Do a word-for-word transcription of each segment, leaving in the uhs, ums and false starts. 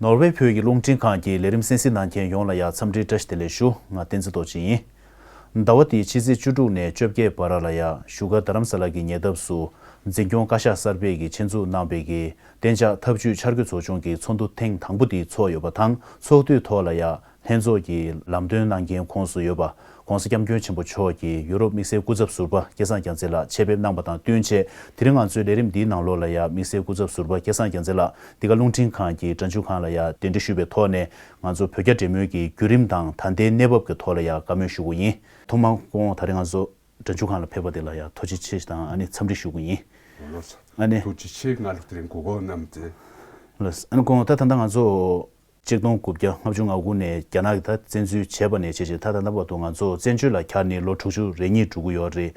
ནོར་ཝེ་བོད་ཀྱི་རླུང་འཕྲིན་ཁང་གི་ལས་རིམ་གསན་གཟིགས་གནང་མཁན་ཡོངས་ལ་ཡང་འཚམས་འདྲི་བཀྲ་ཤིས་བདེ་ལེགས་ཞུ། ང་བསྟན་འཛིན་རྡོ་རྗེ་ཡིན། ཟླ་བ་འདིའི་ཕྱི་ཚེས་བཅུ་དྲུག་ནས་བཅོ་བརྒྱད་བར་ལ་ཡང་བཞུགས་སྒར་རྡ་རམ་ས་ལ་གི་ཉེ་འདབས་སུ་འཛིན་སྐྱོང་བཀའ་ཤག་གསར་པས་ཀྱི་ཆེད་འཛུགས་གནང་པའི་གི་གཏན་འཇགས་ཐབས་ཇུས་འཆར་འགོད་ཚོགས་ཆུང་གི་ཚོགས་འདུ་ཐེངས་དང་པོ་དེ་ཚོགས་ཡོད་པ་དང་། ཚོགས་དུས་ཐོག་ལ་ཡང་ལྷན་ཚོགས་ཀྱི་ལམ་སྟོན་གནང་མཁན་ཁོངས་སུ་ཡོད་པ་༸གོང་ས་༸སྐྱབས་མགོན་ཆེན་པོ་མཆོག་གིས་ཡུ་རོབ་དམིགས་བསལ་སྐུ་ཚབ་ཟུར་པ་སྐལ་བཟང་རྒྱལ་མཚན་ལགས་ཆེད་ཕེབས་གནང་པ་དང་བསྟུན་བྱས། དེ་རིང་ང་ཚོའི་ལས་རིམ་འདིའི་ནང་ལོགས་ལ་ཡང་དམིགས་བསལ་སྐུ་ཚབ་ཟུར་པ་སྐལ་བཟང་རྒྱལ་མཚན་ལགས་འདི་ག་རླུང་འཕྲིན་ཁང་གི་སྒྲ་འཇུག་ཁང་ལ་ཡང་གདན་འདྲེན་ཞུས་པའི་ཐོག་ནས། ང་ཚོ་བོད་རྒྱ་འབྲེལ་མོལ་གྱི་བརྒྱུད་རིམ་དང་ད་ལྟའི་གནས་བབ་ཀྱི་ཐོག་ལ་ཡང་བཀའ་མོལ་ཞུ་གི་ཡིན། ཐོག་མར་སྐུ་ངོ་ད་རེས་ང་ཚོ་སྒྲ་འཇུག་ཁང་ལ་ཕེབས་པ་དེ་ལ་ཡང་ཐུགས་རྗེ་ཆེ་དང་ཨ་ནི་འཚམས་འདྲི་ཞུ་གི་ཡིན། ལགས་སོ། ཨ་ནི་ཐུགས་རྗེ་ཆེ། ང་ལ་དེ་རིང་གོ་སྐབས་གནང་སྟེ། ལགས་སོ། ཨ་ནི་སྐུ་ངོ་ད་ད་ལྟ་ང་ཚོ་གཅིག་སྟོང་དགུ་བརྒྱ་ལྔ་བཅུ་ང་དགུ་ནས་རྒྱ་ནག་གིས་ད་བཙན་འཛུལ་བྱས་པ་ནས་བྱས་བྱས་ད་ད་ལྟ་བར་དུ་ང་ཚོ་བཙན་བྱོལ་ལ་འཁྱར་ནས་ལོ་དྲུག་ཅུ་རེ་གཉིས་འགྲོ་གི་ཡོད་རེད།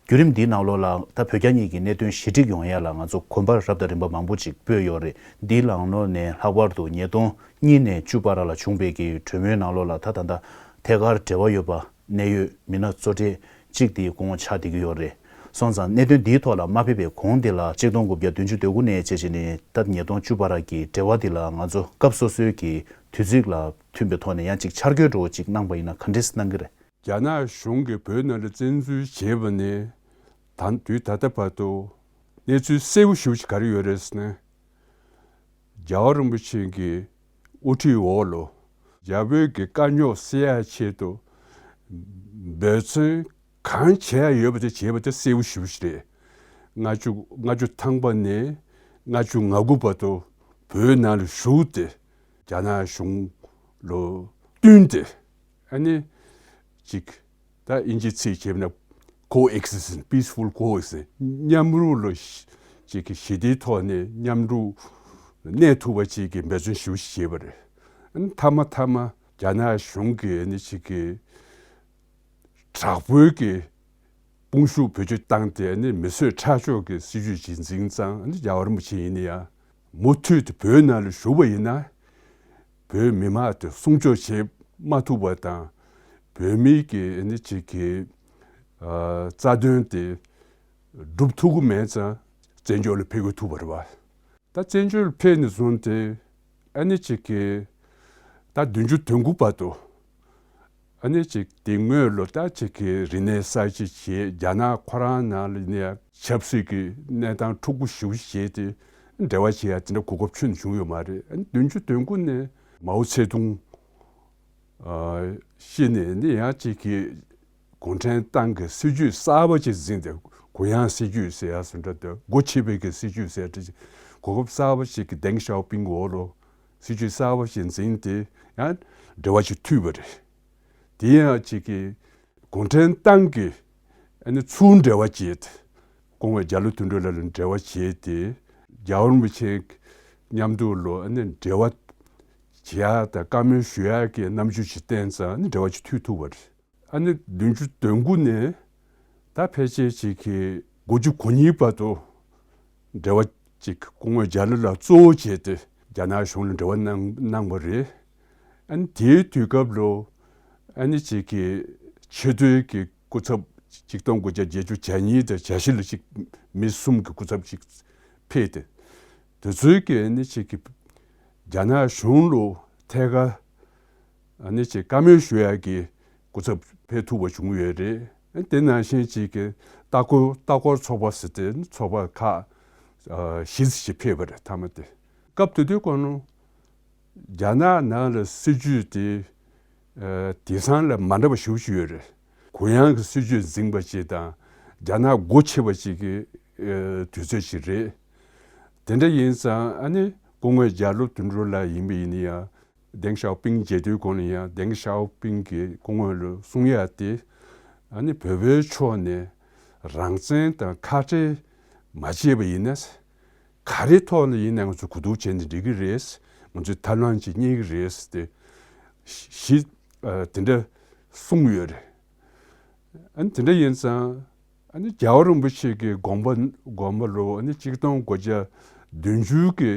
བརྒྱུད་རིམ་འདིའི་ནང་ལོགས་ལ་ད་བོད་རྒྱ་གཉིས་ཀྱི་གནད་དོན་ཞི་འགྲིག་ཡོང་ཡ་ལ་ང་ཚོ་གོམ་པ་རབ་དང་རིམ་པ་མང་པོ་ཅིག་སྤོས་ཡོད་རེད། འདིའི་ནང་ལོགས་ནས་ལྷག་པར་དུ་ཉིས་སྟོང་གཉིས་ནས་བཅུ་བར་ལ་བྱུང་བའི་གི་གྲོས་མོལ་ནང་ལོགས་ལ་ད་ད་ལྟ་ཐད་ཀར་འབྲེལ་བ་ཡོད་པ་གནད་ཡོད་མི་སྣ་གཙོ་གྲས་གཅིག་དེ་སྐུ་ངོ་ཆགས་བསྡད་ཀྱི་ཡོད་རེད། སོང་ཙང་གནད་དོན་འདིའི་ཐོག་ལ་མ་ཕེབས་པའི་གོང་དེ་ལ་གཅིག་སྟོང་དགུ་བརྒྱ་བདུན་ཅུ་དོན་དགུ་ནས་བྱས་བྱས་ནས་ད་ཉིས་སྟོང་བཅུ་བར་གྱི་འབྲེལ་བ་དེ་ལ་ང་ཚོ་སྐབས་སོ་སོའི་གི་དུས་ཚིགས་ལ་མཐུན་པའི་ཐོག་ནས་ཡང་ཅིག་འཆར་འགོད་འདྲ་བོ་ཅིག་གནང་པ་ཡིན་ན་ག་འདྲས་གནང་གི་རེད། རྒྱ་ནག་གཞུང་གིས་བོད་ནང་ལ་བཙན་འཛུལ་བྱས་པ་ནས་ད་དུས་ད་ལྟ་བར་དུ་གནས་ཚུལ་གསལ་པོ་ཞེ་པོ་ཅིག་ག་རེ་ཡོད་རེད་ཟེར་ན། རྒྱལ་བ་རིན་པོ་ཆེ་གི་དབུ་ཁྲིད་འོག་ལ་རྒྱ་བོད་ཀྱི་དཀའ་རྙོག་སེལ་ཡ་ཆེད་དུ་འབད་བརྩོན་གང་བྱས་ཡོད་པ་དེ་བྱས་པ་དེ་གསལ་པོ་ཞེ་པོ་ཅིག་རེད། ལྔ་བཅུ་ལྔ་བཅུ་ཐམ་པ་ནས་ལྔ་བཅུ་ང་དགུ་བར་དུ་བོད་ནང་ལ་བཞུགས་ཏེ་རྒྱ་ནག་གཞུང་ལ་བསྟུན་ཏེ། ཨ་ནི་ཅིག་ད་དབྱིན་ཇིའི་ཚིག་བྱས་ན་coexistence, peaceful coexistence, མཉམ་རུབ་ལ་ཅིག་གི་ཞི་བདེའི་ཐོག་ནས་མཉམ་རུབ་གནས་ཐུབ་པ་ཅིག་གི་འབད་བརྩོན་ཞེ་པོ་ཅིག་བྱས་པ་རེད། ཨ་ནི་མཐའ་མ་མཐའ་མ་རྒྱ་ནག་གཞུང་གིས་ཨ་ནི་ཅིག་གི་དྲག་པོའི་གི་དཔུང་ཤུགས་བེད་སྤྱོད་བཏང་སྟེ་ཨ་ནི་མི་གསོད་ཁྲག་སྦྱོར་གྱི་སྲིད་ཇུས་ཅིག་འཛིན་ཙང་། ཨ་ནི་རྒྱལ་བ་རིན་པོ་ཆེ་ཡིན་ན་ཡང་མུ་མཐུད་དུ་བོད་ནང་ལ་བཞུགས་པ་ཡིན་ན། བོད་མི་མང་དེ་སྲུང་སྐྱོབ་བྱེད་མ་ཐུབ་པ་དང་། བོད་མིའི་གི་ཨ་ནི་ཅིག་གི་ཨ་རྩ་དོན་དེ་སྒྲུབ་ཐུབ་ཀྱི་མེད་ཙང་བཙན་བྱོལ་ལ་ཕེབས་དགོས་ཐུག་པ་རེད་བ། ད་བཙན་བྱོལ་ཕེབས་ནས་བཟུང་སྟེ་ཨ་ནི་ཅིག་གི་ད་བདུན་ཅུ་དོན་དགུ་བར་དུ་ཨ་ནི་ཅིག་དེ་སྔོན་ལ་ད་ཅིག་གི་རིག་གནས་གསར་བརྗེ་བྱས། རྒྱ་ནག་ཁོ་རང་ནང་ལ་ནས་ཆབ་སྲིད་ཀྱི་གནས་སྟངས་འཁྲུག་པོ་ཞེ་པོ་ཅིག་བྱས་ཏེ་འབྲེལ་བ་བྱེད་ཡ་དེ་འདྲ་གོ་སྐབས་ཁྱོན་ནས་བྱུང་ཡོད་མ་རེད། ཨ་ནི་བདུན་ཅུ་དོན་དགུ་ནས་མའོ་ཙེ་ཏུང་ཨ་ཤི་ནས་ནི་ཡང་ཅིག་གི་གུང་ཁྲན་ཏང་གི་སྲིད་ཇུས་གསར་པ་ཅིག་འཛིན་ཏེ། གུ་ཡངས་སྲིད་ཇུས་ཟེར་ཡ་སུ་འདྲ་དེ་སྒོ་ཕྱེ་བའི་གི་སྲིད་ཇུས་ཟེར་ཏེ། གོ་སྐབས་གསར་པ་ཞིག་གི་ཏེང་ཞའོ་ཕིང་འོག་ལ་སྲིད་ཇུས་གསར་པ་ཞིག་འཛིན་ཏེ་ཡང་འབྲེལ་བ་ཞིག་མཐུད་པ་རེད། དེ་ཡང་ཅིག་གི་གུང་ཁྲན་ཏང་གི་ཨ་ནི་ཚུར་འབྲེལ་བ་བྱེད། སྐུ་ངོ་རྒྱ་ལོ་དོན་གྲུབ་ལགས་ལ་འབྲེལ་བ་བྱས་ཏེ་རྒྱལ་བ་རིན་པོ་ཆེ་མཉམ་དུ་ལ་ཨ་ནི་འབྲེལ་བ་བྱེད་ཡ་དང་བཀའ་མོལ་ཞུ་ཡ་གི་རྣམ་འགྱུར་ཞིག་བསྟན་ཙང་ཨ་ནི་འབྲེལ་བ་ཞིག་མཐུད་ཐུབ་པ་རེད། ཨ་ནི་བདུན་ཅུ་དོན་དགུ་ནས་ད་ཕལ་ཆེར་ཅིག་གི་དགུ་བཅུ་གོ་གཉིས་བར་དུ་འབྲེལ་བ་ཅིག་སྐུ་ངོ་རྒྱ་ལོ་ལགས་གཙོ་བོ་བྱས་ཏེ་རྒྱ་ནག་གཞུང་ལ་འབྲེལ་བ་གནང་གནང་བ་རེད། ཨ་ནི་དེའི་དུས་སྐབས་ལ་ཨ་ནི་ཅིག་གི་ཆེས་མཐོའི་གི་སྐུ་ཚབ་ཆིག་སྟོང་དགུ་བརྒྱ་བརྒྱད་ཅུ་གྱ་གཉིས་དང་གྱ་བཞི་ལ་ཅིག་མི་གསུམ་གི་སྐུ་ཚབ་ཅིག་ཕེབས་ཏེ། དེ་ཚོའི་གི་ཨ་ནི་ཅིག་གི་རྒྱ་ནག་གཞུང་ལ་ཐད་ཀར་ཨ་ནི་ཅིག་བཀའ་མོལ་ཞུ་ཡ་གི་སྐུ་ཚབ་ཕེབས་ཐུབ་པ་བྱུང་ཡོད་རེད། དེ་ནང་བཞིན་ཅིག་གི་ལྟ་སྐོར་ལྟ་སྐོར་ཚོགས་པ་ཟེར་ཏེ་ཚོགས་པ་ཁག་ཨ་བཞི་ཙམ་ཞིག་ཕེབས་པ་རེད། མཐའ་མ་དེ་སྐབས་དེ་དུས་ཁོ་ནང་རྒྱ་ནག་ནང་ལ་སྲིད་ཇུས་དེ་ཨ་དེང་སང་ལ་མ་འདྲ་བ་ཞེ་པོ་ཅིག་ཡོད་རེད། གུ་ཡངས་ཀྱི་སྲིད་ཇུས་འཛིན་པ་ཅིག་དང་རྒྱ་ནག་སྒོ་ཕྱེ་བ་ཅིག་གི་ཨ་དུས་ཚོད་ཅིག་རེད། དེ་འདྲ་ཡིན་ཙང་ཨ་ནི་སྐུ་ངོ་རྒྱ་ལོ་དོན་གྲུབ་ལགས་ཡིན་པ་ཡིན་ན་ཡང་། ཏེང་ཞའོ་ཕིང་མཇལ་དུས་གོང་ལ་ཡང་ཏེང་ཞའོ་ཕིང་གིས་སྐུ་ངོ་ལ་གསུང་ཡ་དེ། ཨ་ནི་བོད་པའི་ཕྱོགས་ནས་རང་བཙན་དང་ཁ་བྲལ་མ་བྱས་པ་ཡིན་ན། ག་རེ་ཐོག་ནས་ཡིན་ན་ང་ཚོ་གོ་བསྡུར་བྱས་ནས་འགྲིག་གི་རེད། ང་ཚོས་ཐབས་ལམ་ཅིག་རྙེད་ཀྱི་རེད་ཟེར་ཏེ་ཞིག་དེ་འདྲ་གསུངས་ཡོད་རེད། ཨ་ནི་དེ་འདྲ་ཡིན་ཙང་ཨ་ནི་རྒྱལ་བ་རིན་པོ་ཆེ་གི་དགོངས་པ་དགོངས་པ་ལོ་ཨ་ནི་ཆིག་སྟོང་དགུ་བརྒྱ་བདུན་ཅུ་གི་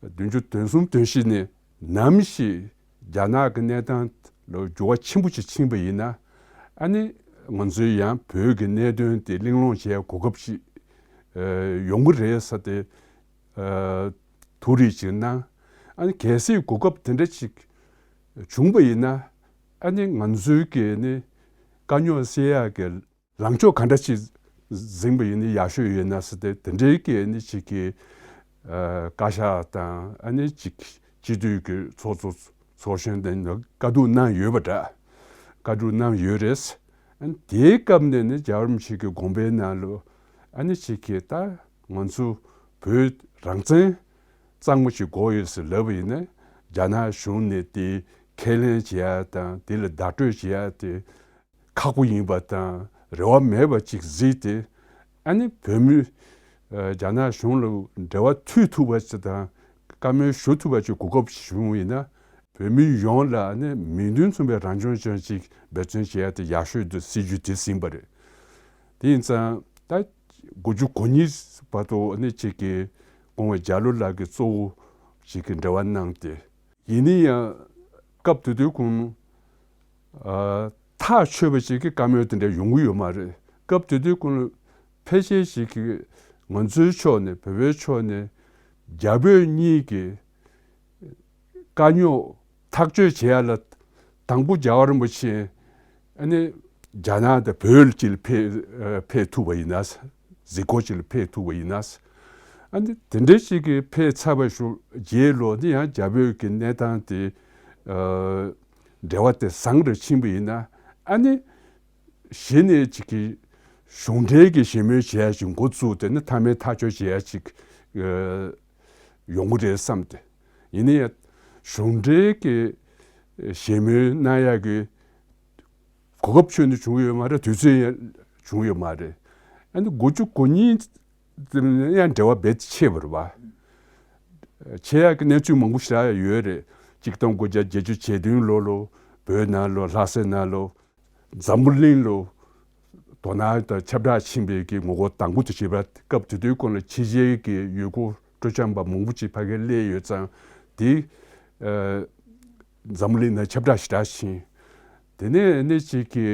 བདུན་ཅུ་དོན་གསུམ་དོན་བཞི་ནས་ནམ་ཞིག་རྒྱ་ནག་གི་གནས་སྟངས་ལ་འགྱུར་བ་ཆེན་པོ་ཞིག་ཕྱིན་པ་ཡིན་ན། ཨ་ནི་ང་ཚོའི་ཡང་བོད་ཀྱི་གནད་དོན་དེ་གླེང་སློང་བྱེད་ཡ་གོ་སྐབས་ཤིག་ཨ་ཡོང་གི་རེད་ཟེར་ཏེ་ཨ་ཐུགས་རེ་ཅིག་གནང་། ཨ་ནི་གལ་སྲིད་གོ་སྐབས་དེ་འདྲ་ཅིག་བྱུང་པ་ཡིན་ན། ཨ་ནི་ང་ཚོའི་གི་ནི་དཀའ་རྙོག་སེལ་ཡག་གི་ལངས་ཕྱོགས་ག་འདྲ་ཅིག་འཛིན་པ་ཡིན་ན་ཡག་ཤོས་ཡོད་ན་ཟེར་ཏེ། དེ་འདྲའི་གི་ནི་ཅིག་གི་ཨ་བཀའ་ཤག་དང་། ཨ་ནི་ཅིག་སྤྱི་འཐུས་ཀྱི་ཚོགས་གཙོ་ཚོགས་གཞོན་དེ་ནི་བཀའ་བསྡུར་གནང་ཡོད་པ་འདྲ། བཀའ་བསྡུར་གནང་ཡོད་རེད། ཨ་ནི་དེའི་སྐབས་ནས་ནི་རྒྱལ་བ་རིན་པོ་ཆེ་གི་དགོངས་པའི་ནང་ལོ། ཨ་ནི་ཅིག་གི་ད་ང་ཚོ་བོད་རང་བཙན་གཙང་མ་ཞིག་དགོས་ཡོད་ཟེར་ལབ་པ་ཡིན་ན། རྒྱ་ནག་གཞུང་ནས་དེ་ཁས་ལེན་བྱེད་ཡ་དང་། དེ་ལ་བརྡ་སྤྲོད་བྱེད་ཡ་དེ་ཁག་པོ་ཡིན་པ་དང་རེ་བ་མེད་པ་ཅིག་གཟིགས་ཏེ། ཨ་ནི་བོད་མི་ཨ་རྒྱ་ནག་གཞུང་ལ་འབྲེལ་བ་མཐུད་ཐུབ་པ་ཅིག་དང་། བཀའ་མོལ་ཞུ་ཐུབ་པ་ཅིག་གོ་སྐབས་བྱུང་བ་ཡིན་ན། བོད་མི་ཡོངས་ལ་ཨ་ནི་མིང་དོན་མཚུངས་པའི་རང་སྐྱོང་ལྗོངས་ཅིག་འབད་བརྩོན་བྱེད་ཡ་དེ་ཡག་ཤོས་དུ་སྲིད་ཇུས་དེ་ཟིན་པ་རེད། དེ་ཡིན་ཙང་ད་དགུ་བཅུ་གོ་གཉིས་བར་དུ་ཨ་ནི་ཅིག་གི་སྐུ་ངོ་རྒྱ་ལོ་ལགས་ཀྱིས་གཙོ་བོ་ཅིག་གི་འབྲེལ་བ་གནང་སྟེ། ཡིན་ན་ཡང་སྐབས་དེ་དུས་ཁོང་ཨ་ཐག་ཆོད་པ་ཞིག་གི་བཀའ་མོལ་དེ་འདྲ་ཡོང་གི་ཡོད་མ་རེད། སྐབས་དེ་དུས་ཁོང་ཕལ་ཆེར་ཞིག་གིས་ང་ཚོའི་ཕྱོགས་ནས། བོད་པའི་ཕྱོགས་ནས་རྒྱ་བོད་གཉིས་ཀྱི་དཀའ་རྙོག་ཐག་གཅོད་བྱེད་ཡ་ལ། དང་པོ་རྒྱལ་བ་རིན་པོ་ཆེ་ཨ་ནི་རྒྱ་ནག་དང་བོད་ཅིག་ལ་ཕེབས་ཕེབས་ཐུབ་པ་ཡིན་ན། གཟིགས་སྐོར་ཅིག་ལ་ཕེབས་ཐུབ་པ་ཡིན་ན། ཨ་ནི་དེ་འདྲ་ཞིག་གི་ཕེབས་ཚར་བའི་ཤུལ་རྗེས་ལོ་ནི་ཡང་རྒྱ་བོད་ཀྱི་གནས་སྟངས་དེ་ཨ་འབྲེལ་བ་དེ་བཟང་རུ་ཕྱིན་པ་ཡིན་ན། ཨ་ནི་གཞི་ནས་ཅིག་གི་གཞུང་འབྲེལ་གྱི་བཞེས་མོལ་བྱེད་ཡ་ཅིག་འགོ་བཙུགས་ཏེ་ནི་མཐའ་མའི་ཐག་གཅོད་བྱེད་ཡ་ཅིག་ཨ་ཡོང་གི་རེད་བསམ་སྟེ། ཡིན་ན་ཡང་གཞུང་འབྲེལ་གྱི་བཞེས་མོལ་གནང་ཡ་གི་གོ་སྐབས་ཁྱོན་ནས་བྱུང་ཡོད་མ་རེད། དུས་ཚོད་ཡང་བྱུང་ཡོད་མ་རེད། ཨ་ནི་དགུ་བཅུ་གོ་གཉིས་དེ་ནས་ཡང་འབྲེལ་བ་རྦད་ཆད་པ་རེད་པ། ཆད་ཡག་གི་གནས་ཚུལ་མང་པོ་ཞིག་ཡོད་རེད། ཆིག་སྟོང་དགུ་བརྒྱ་བརྒྱད་ཅུ་གྱ་བདུན་ལོ་ལོ་བོད་ནང་ལོ། ལྷ་ས་ནང་ལོ། འཛམ་བུ་གླིང་ལོ། དོ་སྣང་དང་ཁྱབ་བསྒྲགས་ཕྱིན་པའི་གི་ངོ་རྒོལ་དང་པོ་དེ་བྱས་པ། སྐབས་དེ་དུས་ཁོང་ལ་ཕྱི་རྒྱལ་གྱི་ཡུལ་སྐོར་སྤྲོ་འཆམ་པ་མང་པོ་ཅིག་ཕ་གིར་སླེབས་ཡོད་ཙང་། དེ་ཨ་འཛམ་བུ་གླིང་ནང་ཁྱབ་བསྒྲགས་ཞེ་དྲག་ཕྱིན། དེ་ནས་ཨ་ནི་ཅིག་གི་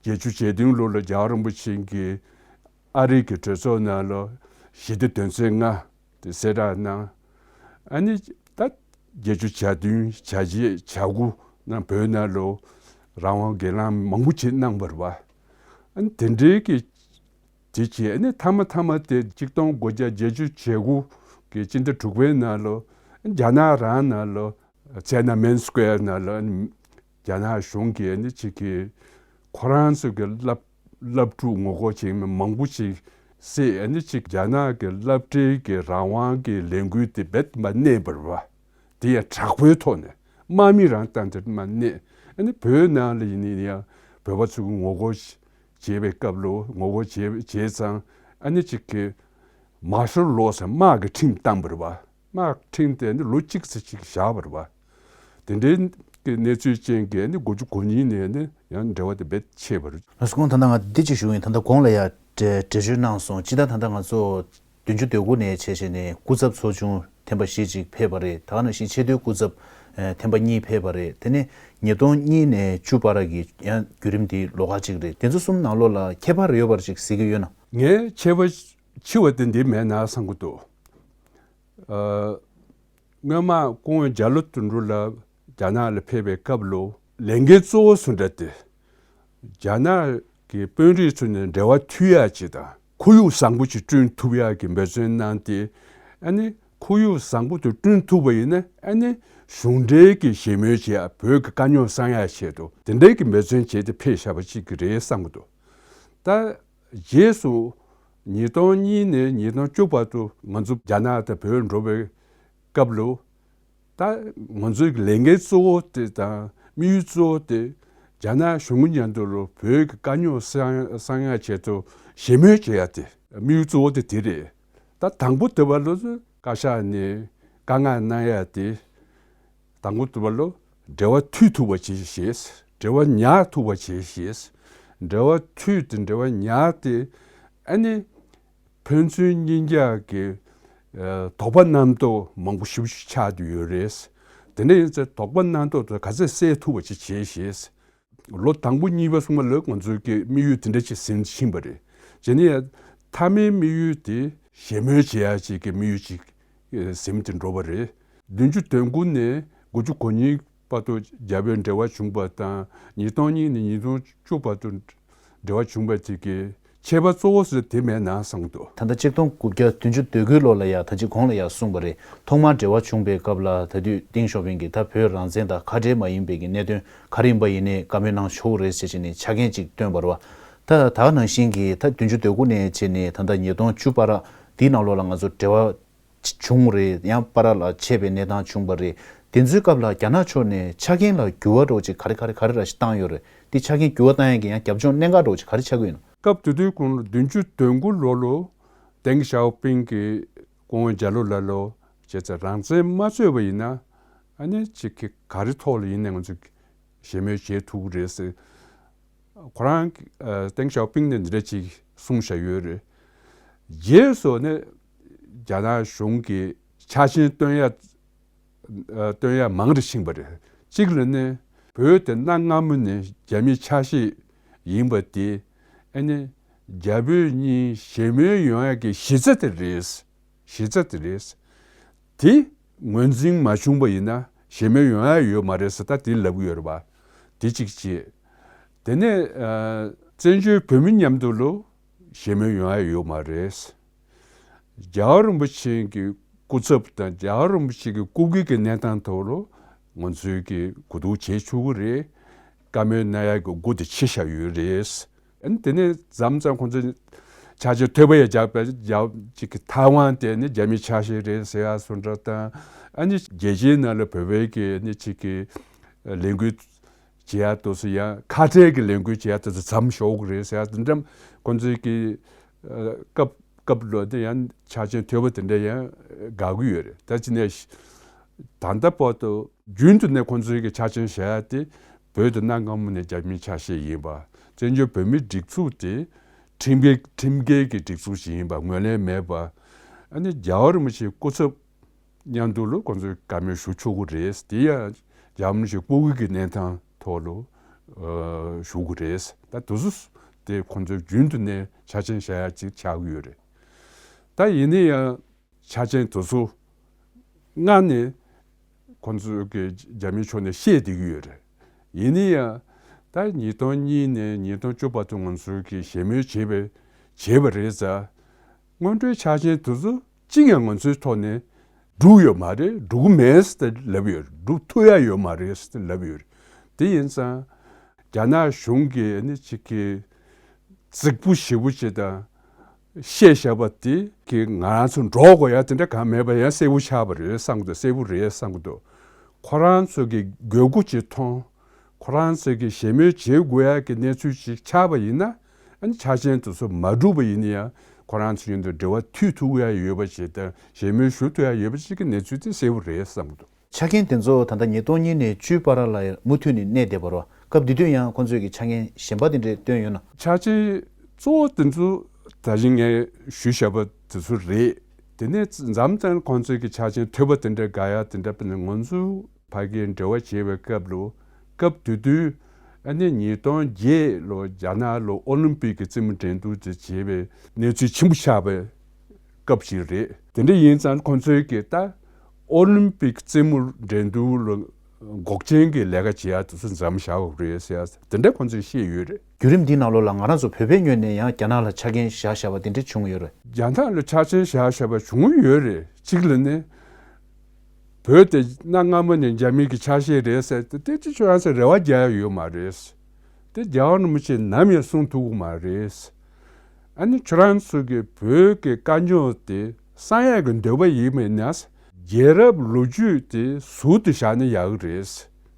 བརྒྱད་ཅུ་གྱ་བདུན་ལོ་ལ་རྒྱལ་བ་རིན་པོ་ཆེ་གིས་ཨ་རི་གི་གྲོས་ཚོགས་ནང་ལ་ཞི་བདེ་དོན་ཚན་ལྔ་དེ་གསལ་བསྒྲགས་གནང་། ཨ་ནི་ད་བརྒྱད་ཅུ་གྱ་བདུན། གྱ་བརྒྱད། གྱ་དགུ་ནང་བོད་ནང་ལ་རང་དབང་སྒེར་ལངས་མང་པོ་ཅིག་གནང་བ་རེད་པ། ཨ་ནི་དེ་འདྲའི་གི་དེ་བྱས། ཨ་ནི་མཐའ་མ་མཐའ་མ་དེ་ཆིག་སྟོང་དགུ་བརྒྱ་བརྒྱད་ཅུ་གྱ་དགུ་གི་སྤྱི་ཟླ་དྲུག་པའི་ནང་ལ་རྒྱ་ནག་རང་ནང་ལ་ཚའེ་ན་མེན་སི་ཀོ་ཝེར་ནང་ལ་རྒྱ་ནག་གཞུང་གིས་ཨ་ནི་ཅིག་གི་ཁོ་རང་ཚོ་གི་སློབ་སློབ་ཕྲུག་ངོ་རྒོལ་བྱེད་མཁན་མང་པོ་ཞིག་བསད། ཨ་ནི་ཅིག་རྒྱ་ནག་གི་སློབ་གྲྭའི་གི་རང་དབང་གི་ལས་འགུལ་དེ་རྦད་མར་གནས་པ་རེད་པ། དེ་ཡང་དྲག་པོའི་ཐོག་ནས། དམག་མི་རང་བཏང་སྟེ་མར་གནས། ཨ་ནི་བོད་ནང་ལ་ཡིན་ནའི་ཡང་བོད་པ་ཚོ་གི་ངོ་རྒོལ་བྱེད་པའི་སྐབས་ལ། ངོ་རྒོལ་བྱེད་བྱས་ཙང་ཨ་ནི་ཅིག་གི་མར་ཤལ་ལོ་ཟེར་དམག་གི་ཁྲིམས་བཏང་བ་རེད་པ། དམག་ཁྲིམས་དེ་ནི་ལོ་གཅིག་ཙམ་ཅིག་བཞག་པ་རེད་པ། དེ་འདྲའི་གི་གནས་ཚུལ་ཅན་གྱི་ནི་དགུ་བཅུ་གོ་གཉིས་ནས་ནི་ཡང་འབྲེལ་བ་དེ་རྦད་ཆད་པ་རེད། ལགས་སོ། ཁོང་ད་ལྟ་ང་འདི་གཅིག་ཞུ་ཡིན། ད་ལྟ་གོང་ལ་ཡང་འགྲེལ་འགྲེལ་བརྗོད་གནང་སོང་། སྤྱིར་བཏང་ད་ལྟ་ང་ཚོ་བདུན་ཅུ་དོན་དགུ་ནས་བྱས་བྱས་ནས་སྐུ་ཚབ་ཚོགས་ཆུང་ཐེངས་པ་བཞི་ཅིག་ཕེབས་པ་རེད། ད་ག་ནང་བཞིན་ཆེས་མཐོའི་སྐུ་ཚབ་ཨ་ཐེངས་པ་གཉིས་ཕེབས་པ་རེད། དེ་ནས་ཉིས་སྟོང་གཉིས་ནས་བཅུ་བར་གྱི་ཡང་བརྒྱུད་རིམ་འདི་ལོགས་ཀ་ཅིག་རེད། དེ་ཚོ་གསུམ་ནང་ལོགས་ལ་ཁྱད་པར་ཡོད་པ་ཅིག་གཟིགས་ཀྱི་ཡོད་ན། ངས་ཁྱད་པར་ཆེ་བ་དེ་འདི་མེད་ན་བསམ་གྱི་འདུག། ཨ། སྔོན་མ་སྐུ་ངོ་རྒྱ་ལོ་དོན་གྲུབ་ལགས་རྒྱ་ནག་ལ་ཕེབས་པའི་སྐབས་ལ་ལས་འགན་གཙོ་བོ་སུ་འདྲ་སྟེ། རྒྱ་ནག་གི་དཔོན་རིགས་ཚོ་ནས་འབྲེལ་བ་མཐུད་ཡག་ཅིག་དང་། ཁོར་ཡུག་བཟང་པོ་ཅིག་བསྐྲུན་ཐུབ་ཡག་གི་འབད་བརྩོན་གནང་སྟེ། ཨ་ནི་ཁོར་ཡུག་བཟང་པོ་དེ་བསྐྲུན་ཐུབ་པ་ཡིན་ན། ཨ་ནི་གཞུང་འབྲེལ་གྱི་བཞེས་མོལ་བྱེད་ཡག། བོད་ཀྱི་དཀའ་རྙོག་སེལ་ཡག་ཆེད་དུ་དེ་འདྲའི་གི་འབད་བརྩོན་བྱས་ཏེ་ཕེབས་བཞག་པ་ཅིག་གི་རེད་བསམ་གྱི་འདུག། ད་རྗེས་སུ་ཉིས་སྟོང་གཉིས་ནས་ཉིས་སྟོང་བཅུ་བར་དུ་ང་ཚོ་རྒྱ་ནག་དང་བོད་འགྲོ་བའི་སྐབས་ལ། ད་ང་ཚོའི་ལས་འགན་གཙོ་བོ་དེ་དང་དམིགས་ཡུལ་གཙོ་བོ་དེ་རྒྱ་ནག་གཞུང་གི་མཉམ་དུ་ལ་བོད་ཀྱི་དཀའ་རྙོག་སེལ་སེལ་ཡག་ཆེད་དུ་བཞེས་མོལ་བྱེད་ཡག་དེ་དམིགས་ཡུལ་གཙོ་བོ་དེ་དེ་རེད། ད་དང་པོ་དེ་བར་ལ་བཀའ་ཤག་ནས་བཀའ་མངགས་གནང་ཡག་དེ། དང་པོ་དེ་བར་ལ་འབྲེལ་བ་མཐུད་ཐུབ་པ་བྱེད་ཤེས། འབྲེལ་བ་ཉར་ཐུབ་པ་བྱེད་ཤེས། འབྲེལ་བ་མཐུད་དེ་འབྲེལ་བ་ཉར་ཏེ། ཨ་ནི་ཕན་ཚུན་གཉིས་ཀ་གི་ཨ་དོགས་པ་རྣམ་རྟོག་མང་པོ་ཞེ་པོ་ཅིག་ཆགས་བསྡད་ཡོད་རེད། དེ་འདྲ་ཡིན་ཙང་དོགས་པ་རྣམ་རྟོག་དེ་ག་ཚོད་སེལ་ཐུབ་པ་ཅིག་བྱེད་ཤེས། ལོ་དང་པོ་གཉིས་པ་གསུམ་པ་ལ་ང་ཚོའི་གི་དམིགས་ཡུལ་དེ་འདྲ་ཅིག་ཟིན་ཕྱིན་པ་རེད། བྱས་ན་ཡང་མཐའ་མའི་དམིགས་ཡུལ་དེ་བཞེས་མོལ་བྱེད་ཡག་ཅིག་གི་དམིགས་ཡུལ་ཅིག་ཟིན་ཏེ་འགྲོ་བ་རེད། བདུན་ཅུ་དོན་དགུ་ནས་དགུ་བཅུ་གོ་གཉིས་བར་དུ་རྒྱ་བོད་འབྲེལ་བ་བྱུང་པ་དང་། ཉིས་སྟོང་གཉིས་ནས་ཉིས་སྟོང་བཅུ་བར་དུ་འབྲེལ་བ་བྱུང་བ་དེ་གི་ཁྱད་པར་གཙོ་བོ་ཟེར་དེ་མེད་ན་བསམ་འདུག། ད་ལྟ་ཆིག་སྟོང་དགུ་བརྒྱ་བདུན་ཅུ་དོན་དགུའི་ལོ་ལ་ཡ་ད་ཅི་གོང་ལ་ཡ་གསུངས་པ་རེད། ཐོག་མར་འབྲེལ་བ་བྱུང་པའི་སྐབས་ལ་ད་དུས་ཏེང་ཞའོ་ཕིང་གིས་ད་བོད་རང་བཙན་དང་ཁ་བྲལ་མ་ཡིན་པའི་གི་གནད་དོན་ག་རེ་ཡིན་པ་ཡིན་ནའི་བཀའ་མོལ་གནང་ཆོག་རེད་ཟེར་བྱས་ནས་ཆ་རྐྱེན་ཅིག་བཏོན་པ་རེད་བ། ད་ད་ག་ནང་བཞིན་གྱི་ད་བདུན་ཅུ་དོན་དགུ་ནས་བྱས་ནས་ད་ལྟ་ཉིས་སྟོང་བཅུ་བར་དེའི་ནང་ལོགས་ལ་ང་ཚོ་འབྲེལ་བ་བྱུང་རེད། ཡང་བར་ལ་ཆད་པའི་གནས་སྟངས་བྱུང་བ་རེད། དེ་ཚོའི་སྐབས་ལ་རྒྱ་ནག་ཕྱོགས་ནས་ཆ་རྐྱེན་ལ་འགྱུར་བ་འདྲ་བོ་ཅིག་ག་རེ་ག་རེ་ག་རེ་ར་ཞིག་བཏང་ཡོད་རེད། དེ་ཆ་རྐྱེན་འགྱུར་བ་བཏང་ཡས་ཀྱི་ཡང་རྒྱབ་ལྗོངས་གནད་འགག་འདྲ་བོ་ཅིག་ག་རེ་ཆགས་ཀྱི་ཡོད་ན། སྐབས་དེ་དུས་གོང་ལ་བདུན་ཅུ་དོན་དགུ་ལོ་ལོ་ཏེང་ཞའོ་ཕིང་གིས་སྐུ་ངོ་རྒྱ་ལོ་ལགས་ལ་བྱས་ཙང་རང་བཙན་མ་རྩོད་པ་ཡིན་ན། ཨ་ནི་ཅིག་གི་ག་རེ་ཐོག་ལ་ཡིན་ནའི་ང་ཚོས་ཞལ་མོལ་བྱེད་ཐུབ་ཀྱི་རེད་ཟེར། ཁོ་རང་ཨ་ཏེང་ཞའོ་ཕིང་ནས་འདི་འདྲ་ཅིག་གསུངས་བཞག་ཡོད་རེད། རྗེས་སུ་ནི་རྒྱ་ནག་གཞུང་གིས་ཆ་རྐྱེན་བཏོན་ཡ་ཨ་བཏོན་ཡ་མང་རུ་ཕྱིན་པ་རེད། གཅིག་ལ་ནི་བོད་དེ་གནའ་སྔ་མོ་ནས་རྒྱ་མིའི་ཆ་ཤས་ཡིན་པ་དེ། ཨ་ནི་རྒྱ་བོད་གཉིས་ཞལ་མོལ་ཡོང་ཡ་གི་གཞི་རྩ་དེ་རེད། གཞི་རྩ་དེ་རེད། དེ་ངོས་འཛིན་མ་བྱུང་པ་ཡིན་ན་ཞལ་མོལ་ཡོང་ཡ་ཡོད་མ་རེད་ཟེར་ད་དེ་ལབ་ཀྱི་ཡོད་རེད་པ། དེ་གཅིག་བྱས། དེ་ནས་ཨ་བཙན་བྱོལ་བོད་མི་མཉམ་དུ་ལོ་ཞལ་མོལ་ཡོང་ཡ་ཡོད་མ་རེད། རྒྱལ་བ་རིན་པོ་ཆེ་གི་སྐུ་ཚབ་དང་རྒྱལ་བ་རིན་པོ་ཆེ་གི་སྐུ་སྒེར་གྱི་གནས་སྟངས་ཐོག་ལ་ང་ཚོས་ཀྱི་གོ་བསྡུར་བྱེད་ཆོག་གི་རེད། བཀའ་མོལ་གནང་ཡ་གི་སྒོ་དེ་ཕྱེ་བཞག་ཡོད་རེད། ཨ་ནི་དེ་ནས་མཚམས་མཚམས་ཁོང་ཚོས་ཆ་རྐྱེན་ཐོལ་པ་ཡ་རྒྱག་པ་རྒྱག་ཅིག་གི་ཐའེ་ཝན་དེ་ནི་རྒྱ་མིའི་ཆ་ཤས་རེད་ཟེར་ཡ་སུ་འདྲ་དང་། ཨ་ནི་རྒྱལ་སྤྱིའི་ནང་ལ་བོད་པའི་གི་ནི་ཅིག་གི་ལས་འགུལ་བྱེད་ཡ་དུས་སུ་ཡང་ཁ་བྲལ་གྱི་ལས་འགུལ་བྱེད་ཡ་དུས་སུ་མཚམས་འཇོག་གི་རེད་ཟེར་ཡ་དེ་འདྲ་ཁོང་ཚོའི་གི་ཨ་སྐབས་སྐབས་ལ་དེ་ཡང་ཆ་རྐྱེན་ཐོལ་པ་དེ་འདྲ་ཡང་དགོས་ཀྱི་ཡོད་རེད། ད་ཅི་ནས་ད་ལྟ་བར་དུ་རྒྱུན་དུ་ནས་ཁོང་ཚོའི་གི་ཆ་རྐྱེན་བཞག་ཡ་དེ་བོད་དེ་གནའ་སྔ་མོ་ནས་རྒྱ་མིའི་ཆ་ཤས་ཡིན་པ། བཙན་བྱོལ་བོད་མིའི་སྒྲིག་འཛུགས་དེ་ཁྲིམས་འགལ་ཁྲིམས་འགལ་གྱི་སྒྲིག་འཛུགས་ཤིག་ཡིན་པ་ངོས་ལེན་མེད་པ། ཨ་ནི་རྒྱལ་བ་རིན་པོ་ཆེའི་སྐུ་ཚབ་མཉམ་དུ་ལ་ཁོང་ཚོས་བཀའ་མོལ་ཞུ་ཆོག་གི་རེད། དེ་ཡང་རྒྱ་མི་ཞིག་སྤུ་གུ་གི་གནས་སྟངས་ཐོག་ལ་ཨ་ཞུ་གི་རེད། ད་དུ་སུ་དེ་ཁོང་ཚོས་རྒྱུན་དུ་ནས་ཆ་རྐྱེན་བཞག་ཡ་ཅིག་ཆགས་ཀྱི་ཡོད་རེད། ད་ཡིན་ན་ཡང་ཆ་རྐྱེན་དུ་སུ་སྔ་ནས་ཁོང་ཚོས་ཀྱི་རྒྱ་མིའི་ཕྱོགས་ནས་བཤད་བསྡད་ཀྱི་ཡོད་རེད། ཡིན་ན་ཡང་ད་ཉིས་སྟོང་གཉིས་ནས་ཉིས་སྟོང་བཅུ་བར་དུ་ང་ཚོས་ཀྱི་ཞལ་མོལ་བྱས་པའི་བྱས་པ་རེད་ཙང་། སྔོན་འགྲོའི་ཆ་རྐྱེན་དེ་ཚོ་གཅིག་ཀྱང་ང་ཚོའི་ཐོག་ནས་འགྲུབ་ཡོད་མ་རེད། འགྲུབ་ཀྱི་མེད་ཟེར་ལབ་ཡོད། འགྲུབ་ཐུབ་ཡ་ཡོད་མ་རེད་ཟེར་ལབ་ཡོད། དེ་ཡིན་ཙང་རྒྱ་ནག་གཞུང་གིས་ནི་ཅིག་གི་རྫིག་པོ་ཞེ་པོ་ཅིག་དང་བཤད་བཞག་པ་དེ་གི་ང་རང་ཚོ་འགྲོ་དགོས་ཡ་དེ་འདྲ་གང་མེད་པ་ཡང་གསལ་པོ་ཆགས་པ་རེད་བསམ་གི་འདུག། གསལ་པོ་རེད་བསམ་གི་འདུག། ཁོ་རང་ཚོ་གི་དགོས་མཁོ་ཅིག་མཐོང་། ཁོ་རང་ཚོས་ཀྱི་ཞལ་མོལ་བྱེད་དགོས་ཡ་གི་གནས་ཚུལ་ཅིག་ཆགས་པ་ཡིན་ན། ཨ་ནི་ཆ་རྐྱེན་དེ་ཚོ་མ་འགྲུབ་པ་ཡིན་ན་ཡང་ཁོ་རང་ཚོ་མཉམ་དུ་འབྲེལ་བ་མཐུད་ཐུབ་ཡ་ཡོད་པ་ཅིག་དང་ཞལ་མོལ་ཞུ་ཐུབ་ཡ་ཡོད་པ་ཅིག་གི་གནས་ཚུལ་དེ་གསལ་པོ་རེད་བསམ་གྱི་འདུག། ཆ་རྐྱེན་དེ་ཚོ་ད་ལྟ་ཉིས་སྟོང་གཉིས་ནས་བཅུའི་བར་ལ་མུ་མཐུད་ནས་གནས་བསྡད་པ་རེད། སྐབས་དེ་དུས་ཡང་ཁོང་ཚོས་ཀྱི་ཆ་རྐྱེན་གཞན་པ་དེ་འདྲས་བཏོན་ཡོད་ན། ཆ་རྐྱེན་གཙོ་བོ་དེ་ཚོ་ད་གིན་ངས་ཞུས་བཞག་པ་དེ་ཚོ་རེད། དེ་ནས་མཚམས་མཚམས་ཁོང་ཚོས་ཀྱི་ཆ་རྐྱེན་ཐོལ་པ་དེ་འདྲས་དགོས་ཡ་དེ་འདྲ་དཔེར་ན་ང་ཚོ་ཕ་གིར་འབྲེལ་བ་བྱེད་པའི་སྐབས་ལ། སྐབས་དེ་དུས་ཨ་ནི་ཉིས་སྟོང་བརྒྱད་ལོ་རྒྱ་ནག་ལ་ཨོ་ལིམ་པིག་གི་རྩེད་མོ་འགྲན་བསྡུར་དེ་བྱེད་པའི་གནས་ཚུལ་ཆེན་པོ་ཆགས་པའི་སྐབས་ཤིག་རེད། དེ་འདྲ་ཡིན་ཙང་ཁོང་ཚོས་ཀྱི་ད་ཨོ་ལིམ་པིག་རྩེད་མོ་འགྲན་བསྡུར་ལ་འགོག་རྐྱེན་གྱི་ལས་ཀ་བྱེད་ཡ་དེ་ཚོ་མཚམས་བཞག་དགོས་རེད་ཟེར་ཡ་དེ་འདྲ་ཁོང་ཚོས་བཤད་ཡོད་རེད། བརྒྱུད་རིམ་འདིའི་ནང་ལོགས་ལ་ང་རང་ཚོ་བོད་པའི་ངོས་ནས་ཡང་རྒྱ་ནག་ལ་ཆ་རྐྱེན་བཞག་བཞག་པ་དེ་འདྲ་བྱུང་ཡོད་རེད། རྒྱ་ནག་ལ་ཆ་རྐྱེན་བཞག་བཞག་པ་བྱུང་ཡོད་རེད། གཅིག་ལ་ནི། བོད་དེ་གནའ་སྔ་མོ་ནས་རྒྱ་མི་གི་ཆ་ཤས་རེད་ཟེར་ཏེ་དེ་ཅི་ཁྱོད་རང་ཚོས་རེ་བ་རྒྱག་ཡ་ཡོད་མ་རེད། དེ་རྒྱལ་བ་རིན་པོ་ཆེས་ནམ་ཡང་གསུང་ཐུབ་ཀྱི་མ་རེད། ཨ་ནི་ཁྱོད་རང་ཚོ་གི་བོད་ཀྱི་དཀའ་རྙོག་དེ་གསང་ཡག་གི་འདོད་པ་ཡིན་མིན་ན། རྒྱལ་རབས་ལོ་རྒྱུས་དེ་ཟུར་དུ་བཞག་ན་ཡག་གི་རེད།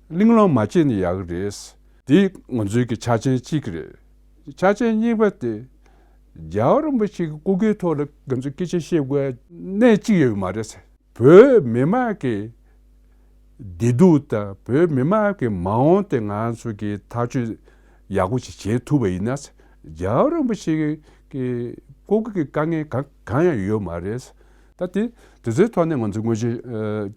གླེང་སློང་མ་བྱས་ན་ཡག་གི་རེད། དེ་ང་ཚོའི་གི་ཆ་རྐྱེན་གཅིག་རེད། ཆ་རྐྱེན་གཉིས་པ་དེ། རྒྱལ་བ་རིན་པོ་ཆེ་གི་སྐུ་སྒེར་ཐོག་ལ་ང་ཚོས་སྐད་ཆ་བཤད་དགོས་གནས་གཅིག་ཡོད་མ་རེད། བོད་མི་མང་གི་བདེ་སྡུག་དང་བོད་མི་མང་གི་མ་འོངས་དེ་ང་ཚོ་གི་ཐག་གཅོད་ཡག་པོ་ཞིག་བྱེད་ཐུབ་པ་ཡིན་ན། རྒྱལ་བ་རིན་པོ་ཆེ་གི་སྐུ་སྒེར་གྱི་དཀའ་ངལ་གང་གང་ཡང་ཡོད་མ་རེད། ད་དེ་དེ་ཚོའི་ཐོག་ནས་ང་ཚོས་དངོས་གཞི་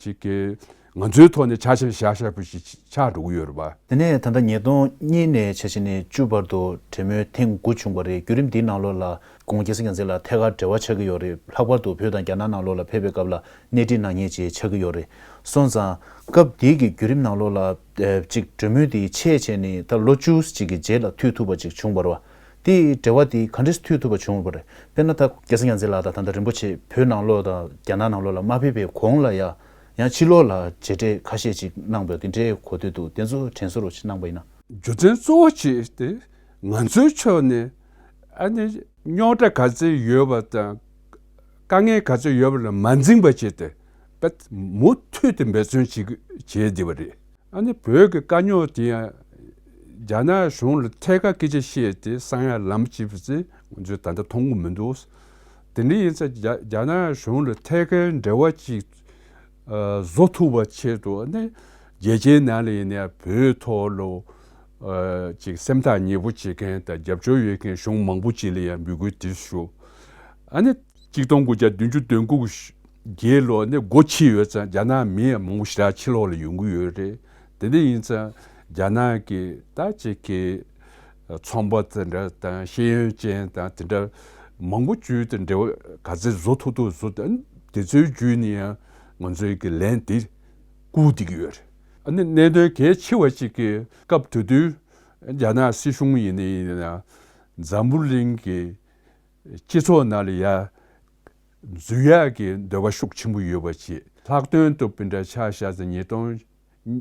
ཅིག་གི་ ང་ཚོའི་ཐོག་ནས་ཆ་ཤས་ཤ་ཤ་པོ་ཞིག་ཆགས་འགྲོ་གི་ཡོད་རེད་པ། དེ་ནས་ད་ལྟ་ཉིས་སྟོང་གཉིས་ནས་ཆ་བཞག་ནས་བཅུ་བར་དུ་གྲོས་མོལ་ཐེངས་དགུ་བྱུང་བ་རེད། བརྒྱུད་རིམ་འདིའི་ནང་ལོགས་ལ་སྐུ་ངོ་སྐལ་བཟང་རྒྱལ་མཚན་ལགས་ཐད་ཀར་འབྲེལ་བ་ཆགས་ཀྱི་ཡོད་རེད། ལྷག་པར་དུ་བོད་དང་རྒྱ་ནག་ནང་ལོགས་ལ་ཕེབས་པའི་སྐབས་ལ་སྣེ་ཁྲིད་གནང་མཁན་ཅིག་ཆགས་ཀྱི་ཡོད་རེད། སོང་ཙང་སྐབས་དེའི་གི་བརྒྱུད་རིམ་ནང་ལོགས་ལ་ཨེ་ཅིག་གྲོས་མོལ་དེ་ཆད་བྱས་ནས་ད་ལོ་བཅུ་ཅིག་གི་རྗེས་ལ་མཐུད་ཐུབ་པ་ཅིག་བྱུང་བ་རེད་པ། དེའི་འབྲེལ་བ་དེ་ག་འདྲས་མཐུད་ཐུབ་པ་བྱུང་བ་རེད། དཔེར་ན་ད་སྐལ་བཟང་རྒྱལ་མཚན་ལགས་དང་ད་ལྟ་རིན་པོ་ཆེ་བོད་ནང་ལོགས་དང་རྒྱ་ནག་ནང་ལོགས་ལ་མ་ཕེབས་པའི་གོང་ལ་ཡ། ཡང་ཕྱི་ལོགས་ལ་མཇལ་འཕྲད་ཁ་ཤས་ཅིག་གནང་བ་དེ་འདྲའི་གོ་ཐོས་འདུག་དེ་ཚོ་དྲན་གསོ་རོགས་ཅིག་གནང་པ་ཡིན་ན། རྒྱུ་མཚན་གཙོ་བོ་གཅིག་དེ་ང་ཚོའི་ཕྱོགས་ནས་ཨ་ནི་རྙོག་དྲ་ག་ཚོད་ཡོད་པ་དང་དཀའ་ངལ་ག་ཚོད་ཡོད་པ་ལ་མ་འཛེམས་པ་བྱས་ཏེ་མུ་མཐུད་དུ་འབད་བརྩོན་བྱེད་བྱས་བསྡད་པ་རེད། ཨ་ནི་བོད་ཀྱི་དཀའ་རྙོག་དེ་ཡང་རྒྱ་ནག་གཞུང་ལ་ཐད་ཀར་སྐད་ཆ་བཤད་དེ་གསང་ཡག་ལམ་བྱེད་པ་ཚོས་ང་ཚོས་ད་ལྟ་མཐོང་གི་མི་འདུག་དེ་འདྲ་ཡིན་ཙང་རྒྱ་རྒྱ་ནག་གཞུང་ལ་ཐད་ཀའི་འབྲེལ་བ་ཅིག་ཨ་བཟོ་ཐུབ་པ་ཆེད་དུ་ཨ་ནི་རྒྱལ་སྤྱིའི་ནང་ལ་ཡིན་ན་ཡང་བོད་ཐོག་ལ་ཨ་ཅིག་སེམས་ཐག་ཉེ་པོ་བྱེད་མཁན་དང་རྒྱབ་སྐྱོར་ཡོད་མཁན་གཞུང་མང་པོ་ཅིག་ལ་ཡང་འབོད་སྐུལ་དེ་ཞུ། ཨ་ནི་གཅིག་སྟོང་དགུ་བརྒྱ་བདུན་ཅུ་དོན་དགུ་རྗེས་ལོ་ནས་སྒོ་ཕྱེ་ཡོད་ཙང་རྒྱ་ནག་མི་ཡང་མང་པོ་ཞེ་དྲག་ཕྱི་ལོགས་ལ་ཡོང་གི་ཡོད་རེད། དེ་འདྲ་ཡིན་ཙང་རྒྱ་ནག་གི་ད་ཅིག་གི་ཚོང་པ་དེ་འདྲ་དང་ཤེས་ཡོན་ཅན་དང་དེ་འདྲ་མང་པོ་བརྒྱུད་དེ་འབྲེལ་བ་ག་ཚད་བཟོ་ཐུབ་ཐུབ་བཟོ། དེ་ཚོའི་བརྒྱུད་ནས་ཡང་ང་ཚོའི་གི་ལན་དེ་བསྐུར་བསྡད་ཀྱི་ཡོད་རེད། ཨ་ནི་གནད་དོན་གལ་ཆེ་བ་ཅིག་གི་སྐབས་དེ་དུས་རྒྱ་ནག་སྲིད་གཞུང་ཡིན་ནའི་ཡིན་ན་འཛམ་བུ་གླིང་གི་སྤྱི་ཚོགས་ནང་ལ་ཡ་འཛུལ་ཡག་གི་འདོད་པ་ཤུགས་ཆེན་པོ་ཡོད་པ་བྱས། ལྷག་དོན་དུ་དཔེ་འདྲ་ཆ་བཞག་ཚེ་ཉིས་སྟོང་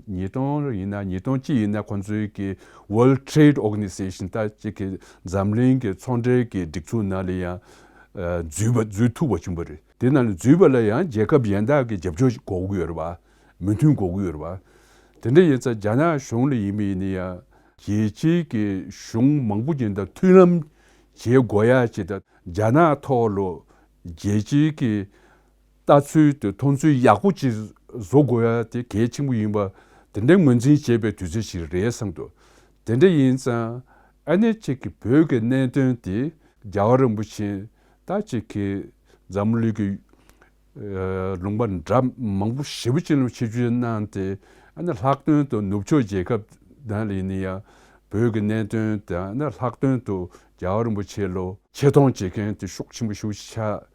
ཉིས་སྟོང་ཡིན་ན་ཉིས་སྟོང་གཅིག་ཡིན་ན་ཁོང་ཚོའི་གི་World Trade Organization ད་ཅིག་གི་འཛམ་གླིང་གི་ཚོང་འབྲེལ་གྱི་སྒྲིག་འཛུགས་ནང་ལ་ཡང་འཛུལ་བ་འཛུལ་ཐུབ་པ་བྱུང་བ་རེད། དེ་ནང་ལ་འཛུལ་བ་ལ་ཡང་རྒྱལ་ཁབ་གཞན་དག་གི་རྒྱབ་སྐྱོར་དགོས་ཀྱི་ཡོད་རེད་བ། མོས་མཐུན་དགོས་ཀྱི་ཡོད་རེད་བ། དེ་འདྲ་ཡིན་ཙང་རྒྱ་ནག་གཞུང་ལ་ཡིན་པ་ཡིན་ན་ཡང་རྒྱལ་སྤྱིའི་གི་གཞུང་མང་པོ་ཅིག་དང་མཐུན་ལམ་བྱེད་དགོས་ཡ་ཅིག་དང་རྒྱ་ནག་ཐོག་ལ་རྒྱལ་སྤྱིའི་གི་ལྟ་ཚུལ་དེ་མཐོང་ཚུལ་ཡག་པོ་ཅིག་བཟོ་དགོས་ཡ་དེ་གལ་ཆེན་པོ་ཡིན་པ་དེ་འདྲའི་ངོས་འཛིན་བྱས་པའི་དུས་ཚོད་ཅིག་རེད་བསམ་འདུག་དེ་འདྲ་ཡིན་ཙང་ཨ་ནེ་ཅིག་གི་བོད་ཀྱི་གནད་དོན་དེ་རྒྱལ་བ་རིན་པོ་ཆེ་ད་ཅིག་གི་འཛམ་གླིང་གི་ལུང་པ་འདྲ་མང་པོ་ཞེ་པོ་ཅིག་ལ་ཆིབས་བསྒྱུར་གནང་སྟེ་ཨ་ནི་ལྷག་དོན་དུ་ནུབ་ཕྱོགས་རྒྱལ་ཁབ་ནང་ལ་ཡིན་ན་ཡང་བོད་ཀྱི་གནད་དོན་དང་ཨ་ནི་ལྷག་དོན་དུ་རྒྱལ་བ་རིན་པོ་ཆེ་ལ་ཆེ་མཐོང་བྱེད་མཁན་དེ་ཤུགས་ཆེན་པོ་ཞེ་པོ་ཅིག་ཆགས་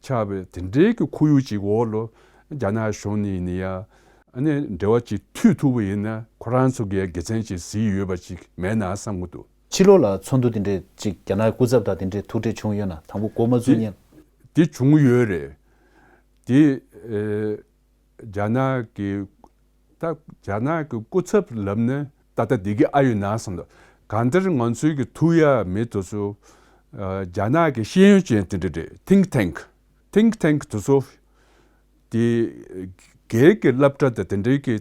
ཆགས་པའི་དེ་འདྲའི་གི་ཁོར་ཡུག་ཅིག་འོག་ལ་རྒྱ་ནག་གཞུང་ནས་ཡིན་ན་ཡང་ཨ་ནི་འབྲེལ་བ་ཅིག་མཐུད་ཐུབ་པ་ཡིན་ན་ཁོ་རང་ཚོ་གི་དགེ་མཚན་ཅིག་གཟིགས་ཡོད་པ་ཅིག་མེད་ན་བསམ་གི་འདུག་ཕྱི་ལོགས་ལ་ཚོགས་འདུ་དེ་འདྲས་ཅིག་རྒྱ་ནག་སྐུ་ཚབ་དང་དེ་འདྲས་ཐུག་འཕྲད་བྱུང་ཡོད་ན། དང་པོ་འགོ་མ་ཚུགས་དེ་སྔོན། དེ་བྱུང་ཡོད་རེད། དེ་ཨེ་རྒྱ་ནག་གི་ད་རྒྱ་ནག་གི་སྐུ་ཚབ་ལབ་ནས་ད་ལྟ་འདི་གི་ཨ་ཡོད་ན་བསམ་འདུག་གང་ལྟར་ང་ཚོའི་གི་ཐུག་ཡ་མི་དེ་ཚོ་ཨ་རྒྱ་ནག་གི་ཤེས་ཡོན་ཅན་དེ་འདྲ་རེད། Think tank། Think tank་དེ་ཚོ་དེ་སྒེར་གྱི་སློབ་གྲྭ་དང་དེ་འདྲའི་གི་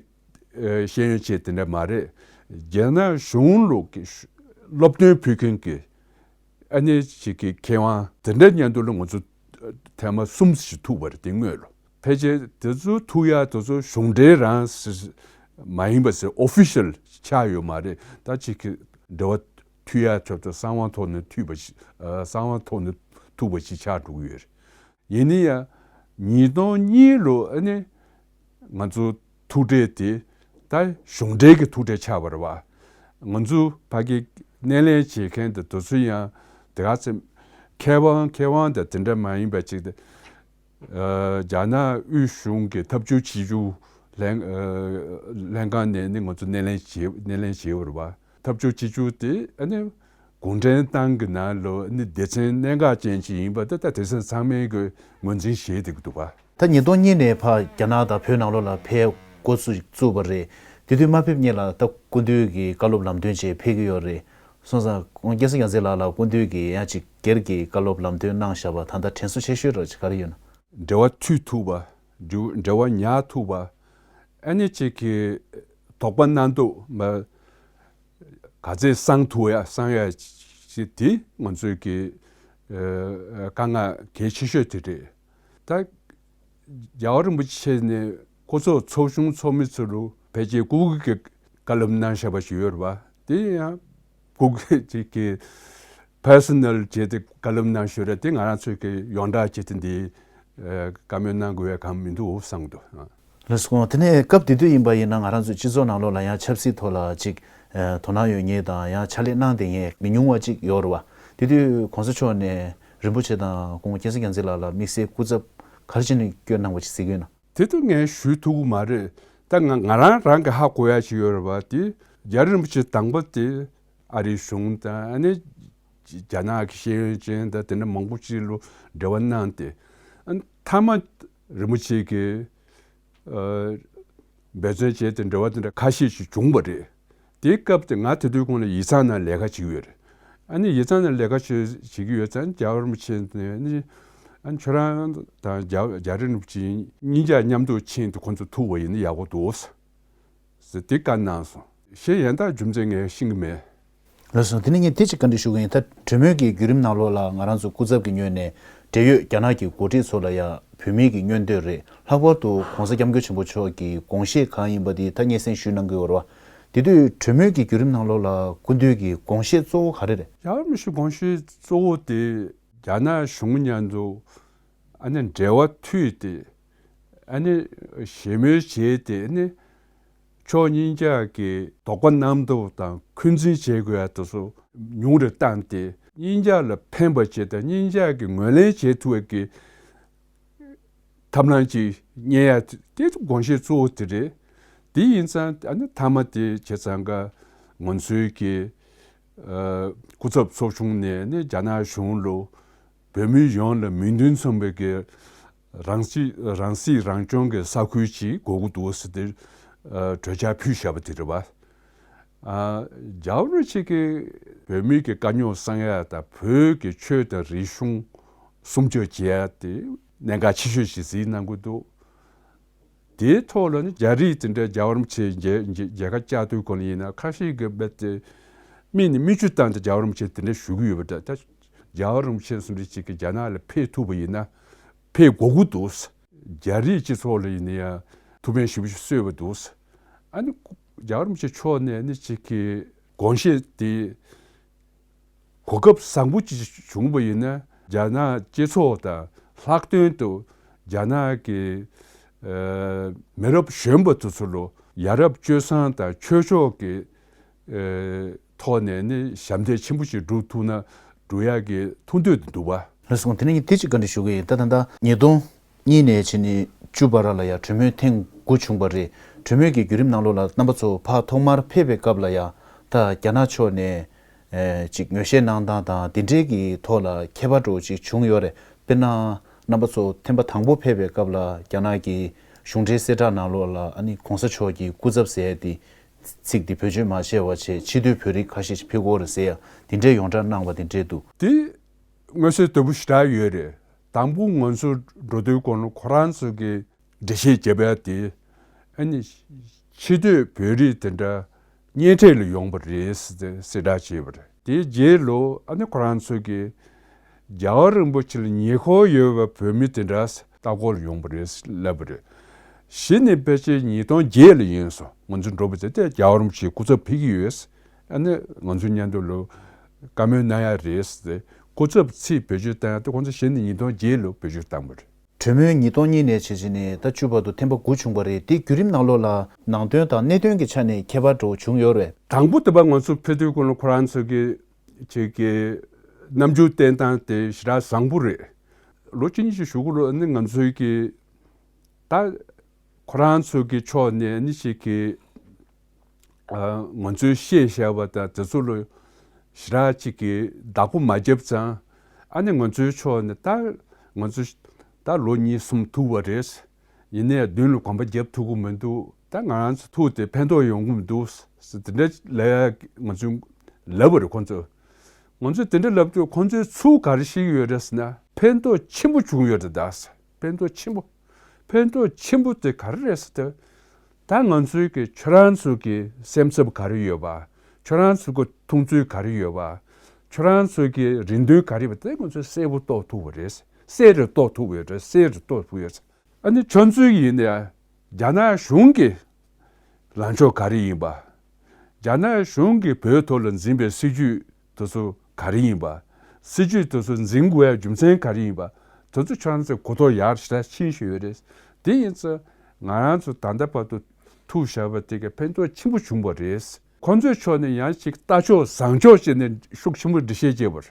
ཨེ་ཤེས་ཡོན་ཅན་དེ་འདྲ་མ་རེད། རྒྱ་ནག་གཞུང་ལོག་གི་སློབ་སྟོན་ཕུལ་མཁན་གྱི་ཨ་ནེ་ཅིག་གི་མཁས་དབང་དེ་འདྲ་མཉམ་དུ་ལ་ང་ཚོ་ཐེངས་མ་གསུམ་ཞིག་ཐུག་པ་རེད། དེ་སྔོན་ལ་ཕལ་ཆེར་དེ་ཚོ་ཐུག་ཡ་དེ་ཚོ་གཞུང་འབྲེལ་རང་ཟེར་མ་ཡིན་པ་ཟེར་ཨོ་ཕི་ཤལ་ཆགས་ཡོད་མ་རེད། ད་ཅིག་གི་འབྲེལ་བ་མཐུད་ཡ་ཆོག་ཏུ་གསང་བ་ཐོག་ནས་མཐུད་པ་ཞིག་ཨ་གསང་བ་ཐོག་ནས་ཐུག་པ་ཞིག་ཆགས་འགྲོ་གི་ཡོད་རེད། ཡིན་ན་ཡང་ཉིས་སྟོང་གཉིས་ལོ་ཨ་ནི་ང་ཚོ་ཐུག་འཕྲད་དེ་ད་གཞུང་འབྲེལ་གྱི་ཐུག་འཕྲད་ཆགས་པ་རེད་བ། ང་ཚོ་ཕ་གི་སྣེ་ལེན་བྱེད་མཁན་དེ་དེ་ཚོ་ཡང་དེ་ག་ཚེ་མཁས་དབང་མཁས་དབང་དང་དེ་འདྲ་མ་ཡིན་པ་ཅིག་དེ་ཨ་རྒྱ་ནག་དབུས་གཞུང་གི་ཐབས་ཇུས་གཅིག་གྱུར་ལྷན་ཨ་ལྷན་ཁང་ནས་ནི་ང་ཚོ་སྣེ་ལེན་བྱེད་སྣེ་ལེན་བྱེད་པ་རེད་བ། ཐབས་ཇུས་གཅིག་གྱུར་དེ་ཨ་ནི་གུང་ཁྲན་ཏང་གི་ནང་ལོ་ནི་སྡེ་ཚན་གནད་འགག་ཅན་ཅིག་ཡིན་པ་དེ་ད་དེ་ཚོ་ཚང་མས་གི་ངོས་འཛིན་བྱེད་བསྡད་ཀྱི་འདུག་པ། ད་ཉིས་སྟོང་གཉིས་ནས་ཕར་རྒྱ་ནག་དང་བོད་ནང་ལོགས་ལ་ཕེབས་འགོ་ཚུགས་བཙུགས་པ་རེད། དེ་དུས་མ་ཕེབས་སྔོན་ལ་ད་སྐུ་མདུན་གྱི་བཀའ་སློབ་ལམ་སྟོན་བྱས་ཕེབས་ཀྱི་ཡོད་རེད། སོང་ཙང་སྐུ་ངོ་སྐལ་བཟང་རྒྱལ་མཚན་ལགས་ལ་སྐུ་མདུན་གྱིས་ཡང་ཅིག་སྒེར་གྱི་བཀའ་སློབ་ལམ་སྟོན་གནང་བཞག་པ་ད་ལྟ་དྲན་གསོ་ཆེ་ཤོས་ར་ཅིག་ག་རེ་ཡོད་ན། འབྲེལ་བ་མཐུད་ཐུབ་པ། འབྲེལ་འབྲེལ་བ་ཉར་ཐུབ་པ། ཨ་ནི་ཅིག་གི་དོགས་པ་གནང་འདུག་མ། ག་ཚད་སངས་ཐུབ་ཡ་སངས་ཡ་ཅིག་དེ་ང་ཚོའི་གི་ཨ་དཀའ་ངལ་གལ་ཆེ་ཤོས་དེ་རེད། ད་རྒྱལ་བ་རིན་པོ་ཆེ་ནས་ཁོ་ཚོ་ཚོགས་ཆུང་ཚོགས་མི་ཚོ་ལ་ཕལ་ཆེར་སྐུ་སྒེར་གྱི་བཀའ་སློབ་གནང་བཞག་པ་ཞིག་ཡོད་རེད་བ། དེ་ཡང་སྐུ་སྒེར་ཅིག་གི་personal་བྱས་ཏེ་བཀའ་སློབ་གནང་ཞུ་རེད། དེ་ང་རང་ཚོའི་གི་ཡོངས་གྲགས་བྱས་ཏེ་འདི་ཨ་བཀའ་མོལ་གནང་དགོས་པའི་གང་མི་འདུག་བསམ་གི་འདུག་ལགས་སོ། དེ་ནས་སྐབས་དེ་དུས་ཡིན་པ་ཡིན་ན་ང་རང་ཚོའི་སྤྱི་ཚོགས་ནང་ལོགས་ལ་ཡང་ཆབ་སྲིད་ཐོག་ལ་ཅིག་ཨ་དོ་སྣང་ཡོད་མཁན་དང་ཡང་ཕྱག་ལས་གནང་བསྡད་མཁན་མི་ཉུང་བ་ཅིག་ཡོད་རེད་བ། དེ་དུས་གོང་ས་མཆོག་ནས་རིན་པོ་ཆེ་དང་སྐུ་ངོ་སྐལ་བཟང་རྒྱལ་མཚན་ལགས་ལ་དམིགས་བསལ་སྐུ་ཚབ་ག་རེ་བྱས་ནས་བསྐྱོན་གནང་བ་ཅིག་གཟིགས་ཀྱི་ཡོད་ན། དེ་དུས་ངས་ཞུ་ཐུབ་ཀྱི་མ་རེད། ད་ང་ང་རང་རང་གི་ཧ་གོ་ཡ་ཅིག་ཡོད་རེད་བ། དེ་རྒྱ་རི་རིན་པོ་ཆེ་དང་པོ་དེ་ཨ་རིའི་གཞུང་དང་ཨ་ནི་རྒྱ་ནག་གི་ཤེས་ཡོན་ཅན་དང་དེ་འདྲ་མང་པོ་ཅིག་ལ་འབྲེལ་བ་གནང་སྟེ། ཨ་ནི་མཐའ་མ་རིན་པོ་ཆེ་གིས་ཨ་འབད་བརྩོན་བྱས་ཏེ་འབྲེལ་བ་དེ་འདྲ་ཁ་ཤས་ཤིག་བྱུང་བ་རེད། དེའི་སྐབས་དེ་ང་དེ་དུས་ཁོང་ལ་ཡིག་ཚང་ནང་ལས་ཀ་བྱེད་ཀྱི་ཡོད་རེད། ཨ་ནི་ཡིག་ཚང་ནང་ལས་ཀ་བྱེད་བྱེད་ཀྱི་ཡོད་ཙང་རྒྱལ་བ་རིན་པོ་ཆེ་ནས་ནི་ཨ་ནི་ཁྱོད་རང་དང་རྒྱ་རྒྱ་རི་རིན་པོ་ཆེ་གཉིས་ཆ་མཉམ་དུ་ཕྱིན་ཏེ་ཁོང་ཚོ་ཐུག་པ་ཡིན་ན་ཡག་པོ་འདུག་ཟེར་དེ་བཀའ་གནང་སོང་། གཞན་ཡང་དག་རྒྱུ་མཚན་ངས་ཤེས་ཀྱི་མེད། ལགས་སོ། དེ་ནས་ངས་དེ་གཅིག་བཀའ་འདྲི་ཞུ་གི་ཡིན། ད་གྲོས་མོལ་གྱི་བརྒྱུད་རིམ་ནང་ལོགས་ལ་ང་རང་ཚོ་སྐུ་ཚབ་ཀྱི་ངོས་ནས་འབྲེལ་ཡོད་རྒྱ་ནག་གི་འགོ་ཁྲིད་ཚོ་ལ་ཡང་བོད་མིའི་གི་མངོན་འདོད་རེད། ལྷག་པར་དུ་༸གོང་ས་༸སྐྱབས་མགོན་ཆེན་པོ་མཆོག་གི་དགོངས་བཞེས་གང་ཡིན་པ་དེ་ད་སྙན་སེང་ཞུས་གནང་གི་ཡོད་རེད་བ། དེ་དུས་གྲོས་མོལ་གྱི་བརྒྱུད་རིམ་ནང་ལོགས་ལ་སྐུ་མདུན་གྱི་དགོངས་བཞེས་གཙོ་བོ་ག་རེ་རེད། རྒྱལ་བ་རིན་པོ་ཆེའི་དགོངས་བཞེས་གཙོ་བོ་དེ་རྒྱ་ནག་གཞུང་མཉམ་དུ་ཨ་ནི་འབྲེལ་བ་མཐུད་དེ་ཨ་ནི་ཞལ་མོལ་བྱས་ཏེ་ཨ་ནི་ཕྱོགས་གཉིས་ཆ་གི་དོགས་པ་རྣམ་རྟོག་དང་འཁོན་འཛིན་བྱེད་དགོས་ཡ་དེ་ཚོ་ཉུང་རུ་བཏང་སྟེ་གཉིས་ཆ་ལ་ཕན་པ་བྱེད་དང་གཉིས་ཆ་གི་ངོས་ལེན་བྱེད་ཐུབ་པའི་གི་ཐབས་ལམ་ཅིག་རྙེད་ཡ་དེ་དགོངས་བཞེད་གཙོ་བོ་དེ་རེད། དེ་ཡིན་ཙང་ཨ་ནི་མཐའ་མ་དེ་བྱས་ཙང་ཀ་ང་ཚོའི་གི་ཨ་སྐུ་ཚབ་ཚོགས་ཆུང་ནས་ནི་རྒྱ་ནག་གཞུང་ལ་བོད་མི་ཡོངས་ལ་མོས་མཐུན་མཚོན་པའི་གི་རང་སྲིད་རང་སྲིད་རང་སྐྱོང་གི་ས་ཁུལ་ཅིག་དགོས་ཀྱི་འདུག་ཟེར་ཏེ་ཨ་གྲོས་འཆར་ཕུལ་བཞག་པ་དེ་རེད་བ། ཨ་རྒྱལ་བ་རིན་པོ་ཆེ་གིས་བོད་མི་གི་དཀའ་རྙོག་སེལ་ཡ་དང་བོད་ཀྱི་ཆོས་དང་རིག་གཞུང་སྲུང་སྐྱོབ་བྱེད་ཡ་དེ་གནད་འགག་ཆེ་ཤོས་ཤིག་གཟིགས་གནང་གི་འདུག་དེའི་ཐོག་ལ་ནི་རྒྱ་རིགས་དེ་འདྲ་རྒྱལ་བ་རིན་པོ་ཆེ་མཇལ་མཇལ་མཇལ་ཁ་བཅར་དུས་སྐོར་ལ་ཡིན་ན་ཁ་ཤས་ཀྱིས་རྦད་དེ་མིག་ནས་མིག་ཆུ་བཏང་སྟེ་རྒྱལ་བ་རིན་པོ་ཆེ་དེ་འདྲ་ཞུ་གི་ཡོད་པ་འདྲ། ད་རྒྱལ་བ་རིན་པོ་ཆེ་སུ་འདྲ་ཅིག་གིས་རྒྱ་ནག་ལ་ཕེབས་ཐུབ་པ་ཡིན་ན་ཕེབས་དགོས་ཀྱི་འདུག་རྒྱ་རིགས་སྤྱི་ཚོགས་ལ་ཡིན་ན་ཡང་ཐུགས་ཕན་ཞེ་པོ་ཞིག་གསོས་པ་འདུག་ཨ་ནི་རྒྱལ་བ་རིན་པོ་ཆེ་མཆོག་ནས་ནི་ཅིག་གི་དགོངས་བཞེད་དེ་གོ་སྐབས་བཟང་པོ་ཅིག་བྱུང་བ་ཡིན་ན་རྒྱ་ནག་སྤྱི་ཚོགས་དང་ལྷག་དོན་དུ་རྒྱ་ནག་གི་ཨ་མི་རབས་གཞོན་པ་དེ་ཚོ་ལ་ཡ་རབས་སྤྱོད་བཟང་དང་ཆོས་ཕྱོགས་ཀྱི་ཨ་ཐོག་ནས་ནི་ཞབས་འདེགས་ཆེན་པོ་ཞིག་སྒྲུབ་ཐུབ་ན་འགྲོ་ཡག་གི་ཐུགས་འདོད་དུ་འདུག་བ། ལགས་སོ། དེ་ནས་ངས་དེ་གཅིག་བཀའ་འདྲི་ཞུ་གི་ཡིན། ད་ད་ལྟ་ཉིས་སྟོང་གཉིས་ནས་བྱས་ནས་བཅུ་བར་ལ་ཡང་གྲོས་མོལ་ཐེངས་དགུ་བྱུང་བ་རེད། གྲོས་མོལ་གྱི་བརྒྱུད་རིམ་ནང་ལོགས་ལ་རྣམ་པ་ཚོ་ཕར་ཐོག་མར་ཕེབས་པའི་སྐབས་ལ་ཡང་ད་རྒྱ་ནག་ཕྱོགས་ནས་ཨེ་ཅིག་ངོས་བཞེས་གནང་སྟངས་དང་དེ་འདྲའི་གི་ཐོག་ལ་ཁྱད་པར་འདྲ་བོ་ཅིག་བྱུང་ཡོད་རེད། དཔེར་ན་རྣམ་པ་ཚོ་ཐེངས་པ་དང་པོ་ཕེབས་པའི་སྐབས་ལ་རྒྱ་ནག་གི་གཞུང་འབྲེལ་གསལ་བསྒྲགས་ནང་ལོགས་ལ་ཨ་ནི་གོང་ས་མཆོག་གི་སྐུ་ཚབ་ཟེར་ཡ་དེ་ཚིག་དེ་བེད་སྤྱོད་མ་བྱས་པ་བྱས་ཕྱི་སྡོད་བོད་རིགས་ཁ་ཤས་ཤིག་ཕེབས་ཀྱི་ཡོད་རེད་ཟེར་ཡ་དེ་འདྲའི་ཡོངས་གྲགས་གནང་བ་དེ་འདྲས་འདུག་དེ་མངོན་གསལ་དོད་པོ་ཞེ་དྲག་ཡོད་རེད། དང་པོ་ང་ཚོ་འགྲོ་དུས་གོང་ལ་ཁོ་རང་ཚོ་གི་འགྲེལ་བཤད་བརྒྱབ་ཡ་དེ་ཨ་ནི་ཕྱི་སྡོད་བོད་རིགས་དེ་འདྲ་གཉེན་འཕྲད་ལ་ཡོང་པ་རེད་ཟེར་ཏེ་གསལ་བསྒྲགས་བྱས་པ་རེད། དེའི་རྗེས་ལ་ཨ་ནི་ཁོ་རང་ཚོ་གི་རྒྱལ་བ་རིན་པོ་ཆེ་ལ་ཉེ་འཁོར་ཡོད་པའི་བོད་མི་དེ་འདྲ་ལྟ་སྐོར་ལ་ཡོང་པ་རེད་ལབ་པ་རེད། གཞི་ནས་ཕལ་ཆེར་ཉིས་སྟོང་བརྒྱད་ལ་ཡིན་སོང་། ང་ཚོ་འགྲོ་བ་དེ་དེ་རྒྱལ་བ་རིན་པོ་ཆེའི་སྐུ་ཚབ་ཕེབས་ཀྱི་ཡོད། ཨ་ནི་ང་ཚོ་མཉམ་དུ་ལ་བཀའ་མོལ་གནང་ཡ་རེད་ཟེར་ཏེ་སྐུ་ཚབ་ཚིག་བེད་སྤྱོད་བཏང་ཡ་དེ་ཁོང་ཚོ་གཞི་ནས་ཉིས་སྟོང་བརྒྱད་ལ་བེད་སྤྱོད་བཏང་བ་རེད། གྲོས་མོལ་ཉིས་སྟོང་གཉིས་ནས་བྱས་བྱས་ནས་ད་བཅུ་བར་དུ་ཐེངས་པ་དགུ་བྱུང་བ་རེད། དེའི་བརྒྱུད་རིམ་ནང་ལོགས་ལ་ནང་དོན་དང་གནད་དོན་གྱི་ཆ་ནས་ཁྱད་པར་འདྲ་བོ་བྱུང་ཡོད་རེད། དང་པོ་དེ་བ་ང་ཚོ་ཕེབས་དུས་ཀུན་ལ་ཁོ་རང་ཚོ་གི་ཅིག་གི་རྣམ་འགྱུར་བསྟན་སྟངས་དེ་ཞེ་དྲག་བཟང་པོ་རེད། ལོ་གཅིག་གཉིས་ཤིག་གཞུག་གུ་ལ་ནི་ང་ཚོའི་གི་ད་ཁོ་རང་ཚོ་གི་ཕྱོགས་ནས་ནི་ཅིག་གི་ཨ་ང་ཚོའི་བཤད་བཞག་པ་དང་དེ་ཚོ་ལ་ཞེ་དྲག་ཅིག་གི་བདག་པོ་མ་བརྒྱབ་ཙང་ཨ་ནི་ང་ཚོའི་ཕྱོགས་ནས་ད་ང་ཚོ་ད་ལོ་གཉིས་གསུམ་ཐུག་པ་རེད། ཡིན་ནའི་མདུན་ལ་གོམ་པ་རྒྱབ་ཐུབ་ཀྱི་མི་འདུག་ད་ང་རང་ཚོ་ཐུག་སྟེ་ཕན་ཐོགས་ཡོང་གི་མི་འདུག་ཟེར་དེ་འདྲ་ལབ་ཡ་ང་ཚོས་ལབ་པ་རེད་ཁོང་ཚོས། ང་ཚོས་དེ་འདྲ་ལབ་དུས་ཁོང་ཚོས་ཚུར་ག་རེ་བཤད་ཀྱི་ཡོད་རེད་ཟེར་ན་ཕན་ཐོགས་ཆེན་པོ་བྱུང་ཡོད་རེད་ད་ཟེར། ཕན་ཐོགས་ཆེན་པོ། ཕན་ཐོགས་ཆེན་པོ་དེ་ག་རེ་རེད་ཟེར་ཏེ། ད་ང་ཚོའི་གི་ཁྱོད་རང་ཚོ་གི་སེམས་འཚབ་ག་རེ་ཡོད་པ། ཁྱོད་རང་ཚོ་གི་མཐོང་ཚུལ་ག་རེ་ཡོད་པ། ཁྱོད་རང་ཚོ་གི་རེ་འདུན་ག་རེ་ཡོད་པ་དེ་ང་ཚོས་གསལ་པོ་རྟོགས་ཐུབ་པ་རེད། གསལ་རུ་རྟོགས་ཐུབ་པ་ཡོད་རེད། གསལ་རུ་རྟོགས་ཐུབ་ཡོད་རེད། ཨ་ནི་ཁྱོད་ཚོའི་ཡིན་ནའི་རྒྱ་ནག་གཞུང་གི་ལངས་ཕྱོགས་ག་རེ་ཡིན་པ། རྒྱ་ནག་གཞུང་གིས་བོད་ཐོག་ལ་འཛིན་པའི་སྲིད་ཇུས་དེ་ཚོ་ག་རེ་ཡིན་པ། སྲིད་ཇུས་དེ་ཚོ་འཛིན་དགོས་ཡ་རྒྱུ་མཚན་ག་རེ་ཡིན་པ། དེ་ཚོ་ཁྱོད་རང་ཚོས་གོ་རྟོགས་ཡག་ཞེ་དྲག་ཕྱིན་བཞིན་ཡོད་རེད། དེ་ཡིན་ཙང་ ང་རང་ཚོ་ད་ལྟ་བར་དུ་ཐུག་བཞག་པ་དེ་ག་ཕན་ཐོགས་ཆེན་པོ་བྱུང་བ་རེད། ཁོང་ཚོའི་ཕྱོགས་ནས་ཡང་ཅིག་ལྟ་ཕྱོགས་བཟང་ཕྱོགས་བྱས་ནས་ཤུགས་ཆེན་པོ་འགྲེལ་བཤད་བྱས་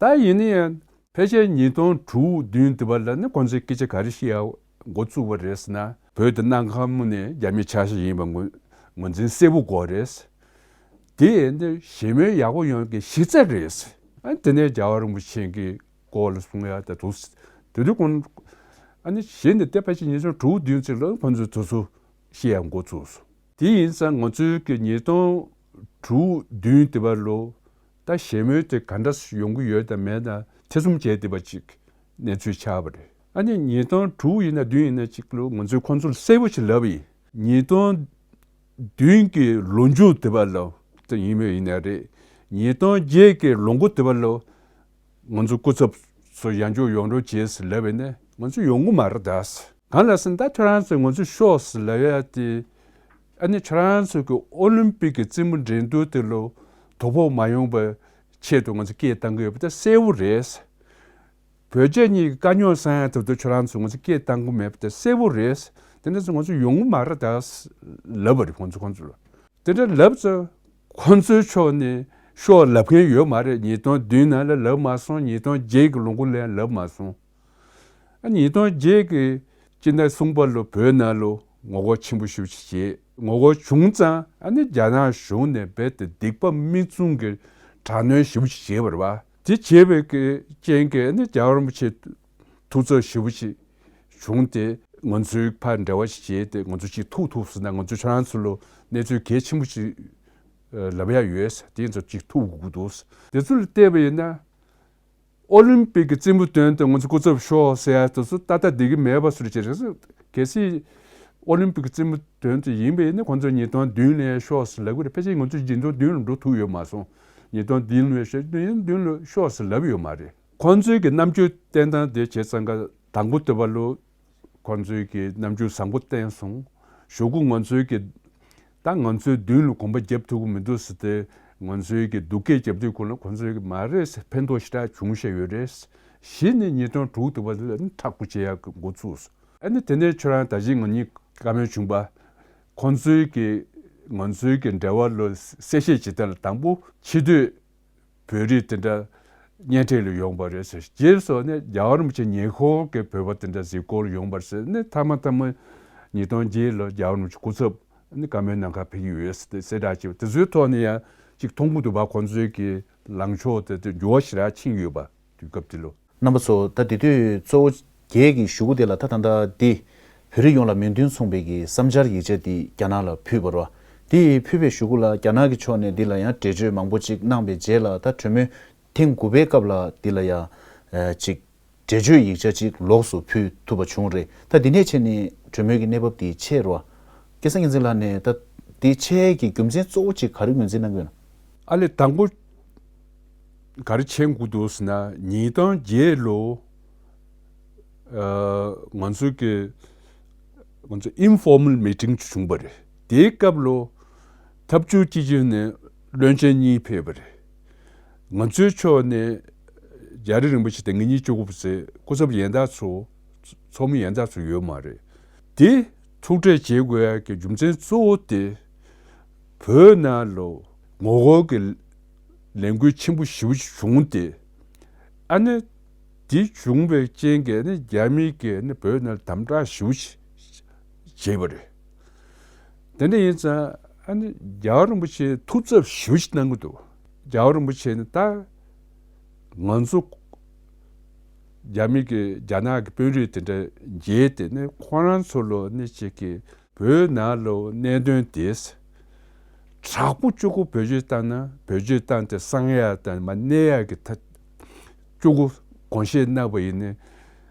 པ་རེད། ད་ཡིན་ན་ཡང་ཕལ་ཆེར་ཉིས་སྟོང་དྲུག་བདུན་དེ་བར་ལ་ནི་ཁོང་ཚོས་སྐད་ཆ་ག་རེ་བཤད་ཡ་འགོ་བཙུགས་པ་རེད་ཟེར་ན། བོད་དེ་གནའ་སྔ་མོ་ནས་རྒྱ་མིའི་ཆ་ཤས་ཡིན་པ་ངོས་ངོས་འཛིན་གསལ་པོ་དགོས་རེད། དེ་ནི་ཞི་མོལ་ཡག་པོ་ཡོང་གི་གཞི་རྩ་རེད། ཨ་དེ་ནས་རྒྱལ་བ་རིན་པོ་ཆེ་གི་སྐོར་ལ་གསུང་ཡ་ད་དུ་དེ་དུས་ཁོང་ཨ་ནི་གཞི་ནས་དེ་ཕལ་ཆེར་ཉིས་སྟོང་དྲུག་བདུན་ཙམ་ལ་ཁོང་ཚོས་དེ་ཚོ་བཤད་ཡ་འགོ་བཙུགས་སོང་། དེ་ཡིན་ཙང་ང་ཚོའི་གི་ཉིས་སྟོང་དྲུག་བདུན་དེ་བར་ལོ་ད་ཞི་མོལ་དེ་ག་འདྲ་ཡོང་གི་ཡོད་དམ་མེད་དམ་ཐེ་ཚོམ་བྱས་བསྡད་པ་ཅིག་གནས་ཚུལ་ཆགས་པ་རེད། ཨ་ནི་ཉིས་སྟོང་དྲུག་ཡིན་ན་བདུན་ཡིན་ན་ཅིག་ལོ་ང་ཚོས་ཁོང་ཚོར་གསལ་པོ་ཞིག་ལབ་ཡིན། ཉིས་སྟོང་བདུན་གྱི་ལོ་མཇུག་དེ་བར་ལོ་དེ་ཡིན་མོད་ཡིན་ན་རེད། ཉིས་སྟོང་བརྒྱད་ཀྱི་ལོ་འགོ་དེ་བར་ལོ་ང་ཚོ་སྐུ་ཚབ་ཚོ་ཡང་བསྐྱར་ཡོང་རོགས་བྱེད་ཟེར་ལབ་པས་ནས་ང་ཚོ་ཡོང་གི་མ་རེད་ད། གང་ལ་ཟེར་ན་ད་ཁྱོད་རང་ཚོས་ང་ཚོ་ཤོག་ཟེར་ལབ་ཡ་དེ། ཨ་ནི་ཁྱོད་རང་ཚོ་གི་ཨོ་ལིམ་པིག་གི་རྩེད་མོ་འགྲན་བསྡུར་དེ་ལོ་དོ་ཕོག་མ་ཡོང་བའི་ཆེད་དུ་ང་ཚོ་སྐད་བཏང་གི་ཡོད་པ་ད་གསལ་པོ་རེད། བོད་རྒྱ་གཉིས་ཀྱི་དཀའ་རྙོག་སེལ་ཡ་དེ་ཚོ་ཁྱོད་རང་ཚོས་ང་ཚོ་སྐད་བཏང་གི་མེད་པ་དེ་གསལ་པོ་རེད། དེ་འདྲ་ཚོ་ང་ཚོ་ཡོང་གི་མ་རེད་ད་ལབ་པ་རེད་ཁོང་ཚོ་ཁོང་ཚོ་ལ། དེ་འདྲ་ལབ་ཚེ་ཁོང་ཚོའི་ཕྱོགས་ནས་ཤོག་ལབ་མཁན་ཡོད་མ་རེད། ཉིས་སྟོང་བདུན་ནང་ལ་ལབ་མ་སོང་། ཉིས་སྟོང་བརྒྱད་ཀྱི་ལོ་འགོ་ལ་ཡང་ལབ་མ་སོང་། ཨ་ཉིས་སྟོང་བརྒྱད་ཀྱི་སྤྱི་ཟླ་གསུམ་པ་ལོ་བོད་ནང་ལོ་ངོ་རྒོལ་ཆེན་པོ་ཞེ་པོ་ཅིག་བྱས། ངོ་རྒོལ་བྱུང་ཙང་ཨ་ནི་རྒྱ་ནག་གཞུང་ནས་རྦད་དེ་སྡིག་པ་མིག་བཙུམ་གྱི་དྲག་གནོན་ཞེ་པོ་ཅིག་བྱས་པ་རེད་བ། དེ་བྱས་པའི་གི་རྐྱེན་གྱིས་ཨ་ནི་རྒྱལ་བ་རིན་པོ་ཆེ་ཐུགས་འཚབ་ཞེ་པོ་ཅིག་བྱུང་སྟེ་ང་ཚོའི་ཕར་འབྲེལ་བ་ཞིག་བྱས་ཏེ་ང་ཚོ་ཅིག་ཐུག་ཐུབ་ཟེར་ན་ང་ཚོ་ཁྱོད་རང་ཚོ་ལོ་གནས་ཚུལ་གལ་ཆེན་པོ་ཅིག་ལབ་ཡ་ཡོད། དེ་ཚོ་ཅིག་ཐུག་དགོས་ཀྱི་འདུག་དེ་ཚོ་ལ་བལྟས་པ་ཡིན་ན། ཨོ་ལིམ་པིག་གི་རྩེད་མོ་དོན་དུ་ང་ཚོ་སྐུ་ཚབ་ཤོག་ཟེར་ཡ་དེ་ཚོ་ཏག་ཏག་བསྡད་ཀྱི་མེད་པ་བཟོ་འདྲ་བྱས་རེད། གལ་སྲིད་ཨོ་ལིམ་པིག་གི་རྩེད་མོ་དོན་དུ་ཡིན་པ་ཡིན་ན་ཁོང་ཚོ་ཉིས་སྟོང་བདུན་ལ་ཡང་ཤོག་ཟེར་ལབ་ཀྱི་རེད། ཕལ་ཆེར་ང་ཚོ་ཉིས་སྟོང་བདུན་ལ་འགྲོ་ཐུབ་ཡོད་མ་སོང་། ཉིས་སྟོང་བདུན་ལ་ཡང་ཤོག་བདུན་བདུན་ལ་ཤོག་ཟེར་ལབ་ཡོད་མ་རེད། ཁོང་ཚོའི་གི་རྣམ་འགྱུར་བསྟན་སྟངས་དེ་བྱས་ཙང་ཀ་དང་པོ་དེ་བ་ལོ། ཁོང་ཚོའི་གི་རྣམ་འགྱུར་བཟང་པོ་བསྟན་སོང་། གཞུག་གུ་ང་ཚོའི་གི་ད་ང་ཚོའི་མདུན་ལ་གོམ་པ་རྒྱབ་ཐུབ་ཀྱི་མི་འདུག་ཟེར་ཏེ་ང་ཚོའི་གི་སྡུག་སྐད་རྒྱབ་དུས་ཁོ་ལ་ཁོང་ཚོའི་གི་མ་རེད་ཟེར་ཕན་ཐོགས་ཞེ་དྲག་བྱུང་བཞག་ཡོད་རེད། གཞི་ནས་ཉིས་སྟོང་དྲུག་དུ་བ་ལ་ནི་མཁྲེགས་པོ་བྱེད་ཡག་གི་འགོ་ཚུགས་སོང་། ཨ་ནི་དེ་ནས་ཁྱོད་རང་ད་གཞི་ང་གཉིས་བཀའ་མོལ་བྱུང་པ། ཁོང་ཚོའི་གི་ང་ཚོའི་གི་འབྲེལ་བ་ལ་གསལ་བཤད་བྱེད་སྟངས་ལ་དང་པོ་ཕྱི་སྡོད། བོད་རིགས་དེ་འདྲ་གཉེན་འཕྲད་ལ་ཡོང་པ་རེད་ཟེར། རྗེས་སུ་ནི་རྒྱལ་བ་རིན་པོ་ཆེ་ཉེ་འཁོར་གྱི་བོད་པ་དེ་འདྲ་གཟིགས་སྐོར་ལ་ཡོང་པ་རེད་ཟེར་ནས་མཐའ་མ་མཐའ་མ་ཉིས་སྟོང་བརྒྱད་ལོ་རྒྱལ་བ་རིན་པོ་ཆེ་སྐུ་ཚབ་ནི་བཀའ་མོལ་གནང་གར་ཕེབས་ཀྱི་ཡོད་ཟེར་ཏེ་གསལ་བསྒྲགས་བྱས་པ་དེ་ཚོའི་ཐོག་ནས་ཡང་ཅིག་མཐོང་གི་འདུག་པ། ཁོང་ཚོའི་གི་ལངས་ཕྱོགས་དེ་དེ་འགྱུར་བ་ཞེ་དྲག་ཕྱིན་ཡོད་པ་དུས་སྐབས་དེ་ལོ། རྣམ་པ་ཚོ་ད་དེ་དུས་གཙོ་བོ་རྒྱའི་གི་ཞུ་སྐུལ་དེ་ལ་ད་ད་ལྟ་འདི་བོད་རིགས་ཡོངས་ལ་མོས་མཐུན་མཚུངས་པའི་གི་བསམ་འཆར་ཡིག་ཆ་འདི་རྒྱ་ནག་ལ་ཕུལ་བ་རེད། འདི་ཕུལ་བའི་གཞུག་གུ་ལ་རྒྱ་ནག་གི་ཕྱོགས་ནས་འདི་ལ་ཡང་འགྲེལ་བརྗོད་མང་པོ་ཅིག་གནང་བའི་རྗེས་ལ་ད་གྲོས་མོལ་ཐེངས་དགུ་པའི་སྐབས་ལ་འདི་ལ་ཡང་ཅིག་འགྲེལ་བརྗོད་ཡིག་ཆ་ཅིག་ལོགས་སུ་ཕུལ་ཐུབ་པ་བྱུང་རེད། ད་འདི་ནས་བྱས་ནས་གྲོས་མོལ་གྱི་གནས་བབ་འདི་ཆད་རེད་བ། སྐལ་བཟང་བསྟན་འཛིན་ལགས་ནས་ད་འདི་ཆད་ཀྱི་རྒྱུ་མཚན་གཙོ་བོ་ཅིག་ག་རེ་ངོས་འཛིན་གནང་གི་ཡོད་ན། ཨ་ལས་དང་པོ། ག་རེ་མཁྱེན་དགོས་འདུག་ཟེར་ན་ཉིས་སྟོང་བརྒྱད་ལོ། ཨ་ང་ཚོ་གི་ང་ཚོ་ཨིན་ཕོར་མལ་མི་ཊིང་བྱུང་བ་རེད། དེའི་སྐབས་ལོ་ཐབས་ཇུས་སྤྱི་བྱིངས་ནས་བློན་ཆེན་གཉིས་ཕེབས་པ་རེད། ང་ཚོའི་ཕྱོགས་ནས་རྒྱ་རི་རིན་པོ་ཆེ་དང་ངེད་གཉིས་གཅིག་པུ་ཟེར་སྐུ་ཚབ་གཞན་དག་ཚོ་ཚོགས་མི་གཞན་དག་ཚོ་ཡོད་མ་རེད། དེ་ཐུག་འཕྲད་བྱེད་དགོས་ཡ་གི་རྒྱུ་མཚན་གཙོ་བོ་དེ། བོད་ནང་ལོ་ངོ་རྒོལ་གྱི་ལས་འགུལ་ཆེན་པོ་ཞེ་པོ་ཞིག་བྱུང་སྟེ། ཨ་ནི་དེ་བྱུང་བའི་རྐྱེན་གྱིས་ནི་རྒྱ་མི་གིས་ནི་བོད་ནང་དམ་དྲག་ཞེ་པོ་ཞིག་བྱས་པ་རེད། དེ་འདྲ་ཡིན་ཙང་ཨ་ནི་རྒྱལ་བ་རིན་པོ་ཆེ་ཐུགས་འཚབ་ཞེ་པོ་ཞིག་གནང་གི་འདུག་རྒྱལ་བ་རིན་པོ་ཆེ་ནི་ད་ང་ཚོ་རྒྱ་མི་གི་རྒྱ་ནག་གི་དཔོན་རིགས་དེ་འདྲ་མཇལ་ཏེ་ནི་ཁོ་རང་ཚོ་ལོ་ནི་ཅིག་གི་བོད་ནང་ལོ་གནད་དོན་དེ་དྲག་པོ་གཅིག་པུ་བེད་སྤྱོད་བཏང་ན་བེད་སྤྱོད་བཏང་སྟེ་གསང་ཡ་དང་མ་གནས་ཡ་གི་ཐ་གཅིག་པུ་དགོངས་བཞེས་གནང་བ་ཡིན་ན་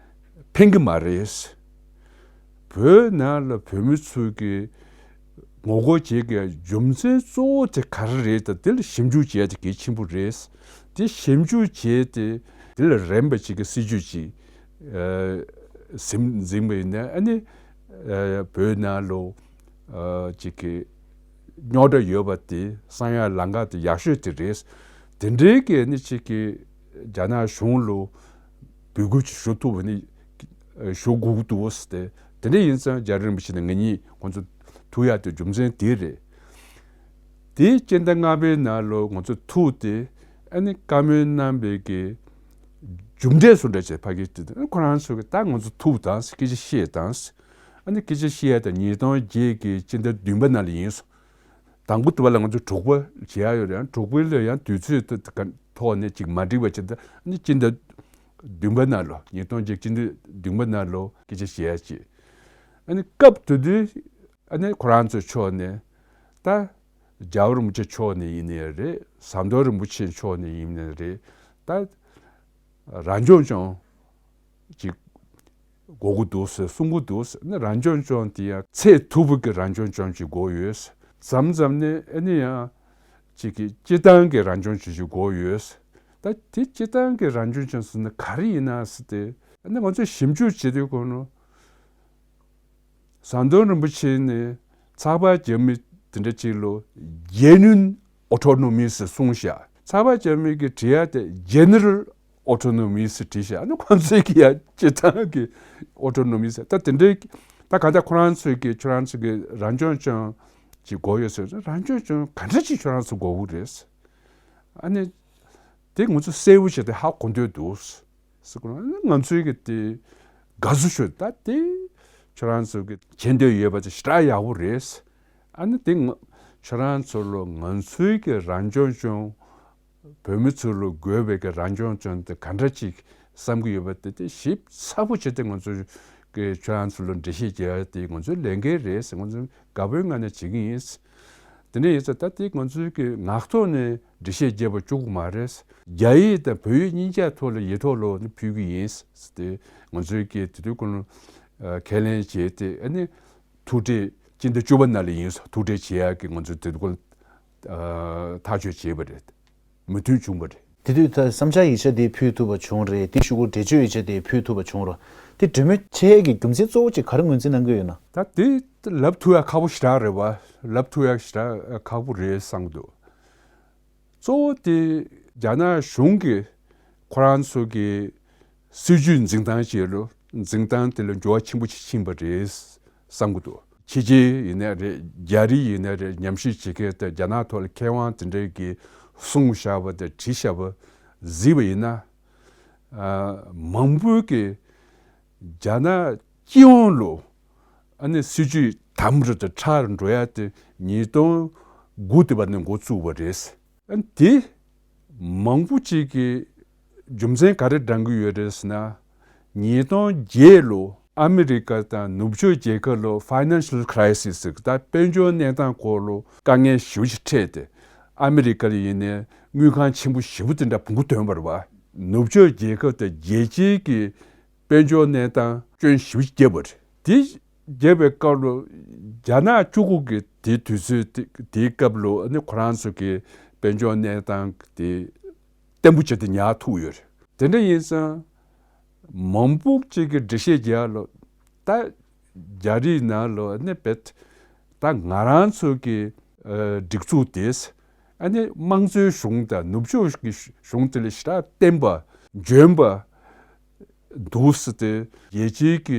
ཕན་གི་མ་རེད། བོད་ནང་ལ་བོད་མི་ཚོས་ཀྱི་ངོ་རྒོལ་བྱེད་ཀྱི་རྒྱུ་མཚན་གཙོ་བོ་དེ་ག་རེ་རེད་དང་དེ་ལ་ཞིབ་འཇུག་བྱས་ཏེ་གལ་ཆེན་པོ་རེད། དེ་ཞིབ་འཇུག་བྱས་ཏེ་དེ་ལ་རན་པ་ཅིག་གི་སྲིད་ཇུས་ཅིག་ཟིན་འཛིན་པ་ཡིན་ན་ཨ་ནི་བོད་ནང་ལོ་ཅིག་གི་རྙོག་དྲ་ཡོད་པ་དེ་གསང་ཡ་ལམ་ཁ་དེ་ཡག་ཤོས་དེ་རེད། དེ་འདྲའི་གི་ཨ་ནི་ཅིག་གི་རྒྱ་ནག་གཞུང་ལོ་འབོད་སྐུལ་ཅིག་ཞུ་ཐུབ་པ་ནི་ཞུ་དགོས་ཀྱི་འདུག་ཟེར་ཏེ་ དེ་འདྲ་ཡིན་ཙང་རྒྱ་རི་རིན་པོ་ཆེ་དང་ང་གཉིས་ཁོང་ཚོ་ཐུག་ཡག་དེ་རྒྱུ་མཚན་དེ་རེད། དེའི་སྤྱི་ཟླ་ལྔ་པའི་ནང་ལོ་ང་ཚོ་ཐུག་སྟེ་ཨ་ནི་བཀའ་མོལ་གནང་བའི་གི་མཇུག་འབྲས་སུ་འདྲ་བྱས་ཕ་གི་དེ་ཁོ་རང་ཚོ་གི་ད་ང་ཚོ་ཐུག་དང་སྐད་ཆ་བཤད་དང་ཨ་ནི་སྐད་ཆ་བཤད་ཡ་དང་ཉིས་སྟོང་བརྒྱད་ཀྱི་སྤྱི་ཟླ་བདུན་པ་ནང་ལ་ཡིན་སོང་། དང་པོ་དུ་བ་ལ་ང་ཚོ་དྲུག་པ་བྱེད་ཡ་ཡོད་རེད། ཡང་དྲུག་པའི་ལོ་ཡང་དུས་ཚོད་དུ་ཐོག་ནས་ཅིག་མ་འགྲིག་པ་བྱེད་ད་ནི་སྤྱི་ཟླ་བདུན་པ་ནང་ལོ་ཉིས་སྟོང་བརྒྱད་སྤྱི་ཟླ་བདུན་པ་ནང་ལོ་སྐད་ཆ་བཤད་ཡ་བྱེད། ཨ་ནི་སྐབས་དེ་དུས་ཨ་ནི་ཁོ་རང་ཚོའི་ཕྱོགས་ནས་ད་རྒྱལ་བ་རིན་པོ་ཆེ་ཕྱོགས་ནས་ཡིན་ནའི་རེད། ཟམ་གདོང་རིན་པོ་ཆེ་ཕྱོགས་ནས་ཡིན་ནའི་རེད། ད་རང་སྐྱོང་ལྗོངས་ཅིག་དགོས་ཀྱི་འདུག་ཟེར་གསུང་གི་འདུག་ཟེར་ནི། རང་སྐྱོང་ལྗོངས་དེ་ཡང་ཚད་མཐོ་པོ་གི་རང་སྐྱོང་ལྗོངས་ཅིག་དགོས་ཡོད་ཟེར། མཚམས་མཚམས་ནས་ཨ་ནི་ཡང་ཅིག་གི་སྤྱི་བཏང་གི་རང་སྐྱོང་ལྗོངས་ཅིག་དགོས་ཡོད་ཟེར། ད་དེ་སྤྱི་བཏང་གི་རང་སྐྱོང་ལྗོངས་ཟེར་ན་ག་རེ་ཡིན་ན་ཟེར་ཏེ་ཨ་ནི་ང་ཚོས་ཞིབ་འཇུག་བྱེད་དུས་གོ་ནོ། ཟམ་གདོང་རིན་པོ་ཆེ་ནས་ཚགས་པར་རྒྱག་མི་དེ་འདྲ་ཅིག་ལ་རྒྱལ་ནུན་ཨོ་ཊོ་ནོ་མི་ཟེར་གསུངས་ཤག་ཚགས་པར་རྒྱག་མི་གི་བྲིས་ཡ་དེ་ཇེ་ནེ་རལ་ཨོ་ཊོ་ནོ་མི་ཟེར་བྲིས་ཤག་ཨ་ནི་ཁོང་ཚོས་ཀྱི་ཡ་སྤྱི་བཏང་གི་ཨོ་ཊོ་ནོ་མི་ཟེར་ད་དེ་འདྲའི་ད་གང་ལྟར་ཁོ་རང་ཚོས་ཀྱི་ཁྱོད་རང་ཚོ་གི་རང་སྐྱོང་ལྗོངས་ཅིག་དགོས་ཡོད་ཟེར། རང་སྐྱོང་ལྗོངས་ག་འདྲ་ཅིག་ཁྱོད་རང་ཚོ་དགོས་ཀྱི་རེད། ཨ་ནི་དེ་ང་ཚོ་གསལ་པོ་བྱས་ཏེ་ཧ་གོ་འདོད་འདུག་ཟེར་གོ་ང་ཚོའི་གི་དེ་དགའ་བསུ་ཞུ་ད་དེ་ཁྱོད་རང་ཚོ་གི་བྱེད་འདོད་ཡོད་པ་དེ་ཞེ་དྲག་ཡག་པོ་རེད། ཨ་ནི་དེ་ང་ཁྱོད་རང་ཚོ་ལོ་ང་ཚོའི་གི་རང་སྐྱོང་ལྗོངས་བོད་མི་ཚོ་ལོ་དགོས་པའི་གི་རང་སྐྱོང་ལྗོངས་དེ་ག་འདྲ་ཅིག་བསམ་གི་ཡོད་པ་དེ་དེ་ཞིབ་ཚགས་པོ་བྱས་ཏེ་ང་ཚོ་གི་ཁྱོད་རང་ཚོ་ལོ་འགྲེལ་བཤད་རྒྱག་ཡ་དེ་ང་ཚོའི་ལས་འགན་རེད་ཟེར་ང་ཚོ་དགའ་པོའི་ངང་ནས་བྱེད་ཀྱི་ཡིན། དེ་འདྲ་ཡིན་ཙང་ད་ལྟའི་ང་ཚོའི་གི་ངག་ཐོག་ནས་འགྲེལ་བཤད་རྒྱབ་པ་བཅུག་གི་མ་རེད། རྒྱ་ཡིག་དང་བོད་ཡིག་གཉིས་ཆ་ཐོག་ལ་ཡིག་ཐོག་ལ་ནི་ཕུལ་གི་ཡིན་ཟེར་ཏེ་ང་ཚོའི་གི་དེ་དུས་ཀུན་ཁས་ལེན་བྱས་ཏེ་ཨ་ནི་ཐུག་འཕྲད་སྤྱི་ཟླ་བཅུ་པ་ནང་ལ་ཡིན་ཟེར་ཐུག་འཕྲད་བྱེད་ཡག་གི་ང་ཚོས་དེ་དུས་ཀུན་ཐག་གཅོད་བྱས་པ་རེད། མོས་མཐུན་བྱུང་བ་རེད། དེ་དུས་ད་བསམ་འཆར་ཡིག་ཆ་དེ་ཕུལ་ཐུབ་པ་བྱུང་རེད། དེ་གཞུག་གུ་འགྲེལ་བརྗོད་ཡིག་ཆ་དེ་ཕུལ་ཐུབ་པ་བྱུང་རོགས། དེ་གྲོས་མོལ་བྱེད་ཡས་ཀྱི་རྒྱུ་མཚན་གཙོ་བོ་གཅིག་ག་རེ་ངོས་འཛིན་གནང་གི་ཡོད་ན། ད་དེ་ལབ་ཐུབ་ཡ་ཁག་པོ་ཞེ་དྲག་རེད་བ། ལབ་ཐུབ་ཡ་ཞེ་དྲག་ཁག་པོ་རེད་བསམ་གི་འདུག་གཙོ་བོ་དེ་རྒྱ་ནག་གཞུང་གིས་ཁོ་རང་ཚོ་གི་སྲིད་ཇུས་འཛིན་སྟངས་བྱས་རུ་འཛིན་སྟངས་དེ་ལ་འགྱུར་བ་ཆེན་པོ་ཞིག་ཕྱིན་པ་རེད། བསམ་གྱི་འདུག་ཕྱི་རྒྱལ་ཡིན་ནའི་རེད། རྒྱ་རིགས་ཡིན་ནའི་རེད། ཉམས་ཞིབ་བྱེད་མཁན་དང་རྒྱ་ནག་ཐོག་ལ་མཁས་དབང་དེ་འདྲའི་གིས་གསུངས་བཞག་པ་དང་བྲིས་བཞག་པ་གཟིགས་པ་ཡིན་ན། ཨ་མང་པོའི་གིས་རྒྱ་ནག་སྤྱི་ཡོངས་ལ་ཨ་ནི་སྲིད་ཇུས་དམ་རུ་དང་ཁྲ་རུ་འགྲོ་ཡ་དེ་ཉིས་སྟོང་དགུ་དེ་བར་ནས་འགོ་བཙུགས་པ་རེད། ཨ་ནི་དེ་མང་པོ་ཅིག་གིས་རྒྱུ་མཚན་ག་རེ་བགྲང་གི་ཡོད་རེད་ཟེར་ན། ཉིས་སྟོང་བརྒྱད་ལོ་ཨ་མི་རི་ཀ་དང་ནུབ་ཕྱོགས་རྒྱལ་ཁབ་ལ་ཕའི་ནན་ཤལ་ཁ་རའི་སིས་ཟེར་ད་དཔལ་འབྱོར་གནས་སྟངས་སྐོར་ལ་དཀའ་ངལ་ཞེ་པོ་ཅིག་འཕྲད་དེ་ཨ་མི་རི་ཀ་ལ་ཡིན་ནའི་དངུལ་ཁང་ཆེན་པོ་ཞེ་པོ་དེ་འདྲ་བོང་གུ་ཐོན་པ་རེད་བ། ནུབ་ཕྱོགས་རྒྱལ་ཁབ་དང་རྒྱལ་སྤྱིའི་གི་དཔལ་འབྱོར་གནས་སྟངས་སྐྱོན་ཞེ་པོ་ཅིག་བརྒྱབ་པ་རེད། དེ་བརྒྱབ་པའི་སྐབས་ལ་རྒྱ་ནག་གཅིག་པུ་གི་དེ་དུས་ཚོད་དེ་དེའི་སྐབས་ལ་ནི་ཁོ་རང་ཚོ་གི་དཔལ་འབྱོར་གནས་སྟངས་དེ་བརྟན་པོ་བྱས་ཏེ་ཉར་ཐུབ་ཡོད་རེད། དེ་འདྲ་ཡིན་ཙང་མང་པོ་ཅིག་གིས་འགྲེལ་བཤད་རྒྱག་ལ་ད་རྒྱ་རིགས་ནང་ལ་ནི་བེད་ད་ང་རང་ཚོ་གི་ཨ་སྒྲིག་འཛུགས་དེས་ཨ་ནི་དམངས་གཙོའི་གཞུང་དང་ནུབ་ཕྱོགས་ཀྱི་གཞུང་དེ་ལས་ཞེ་དྲག་བརྟན་པ་འཇོན་པ་འདུག་ཟེར་ཏེ་རྒྱལ་སྤྱིའི་གི་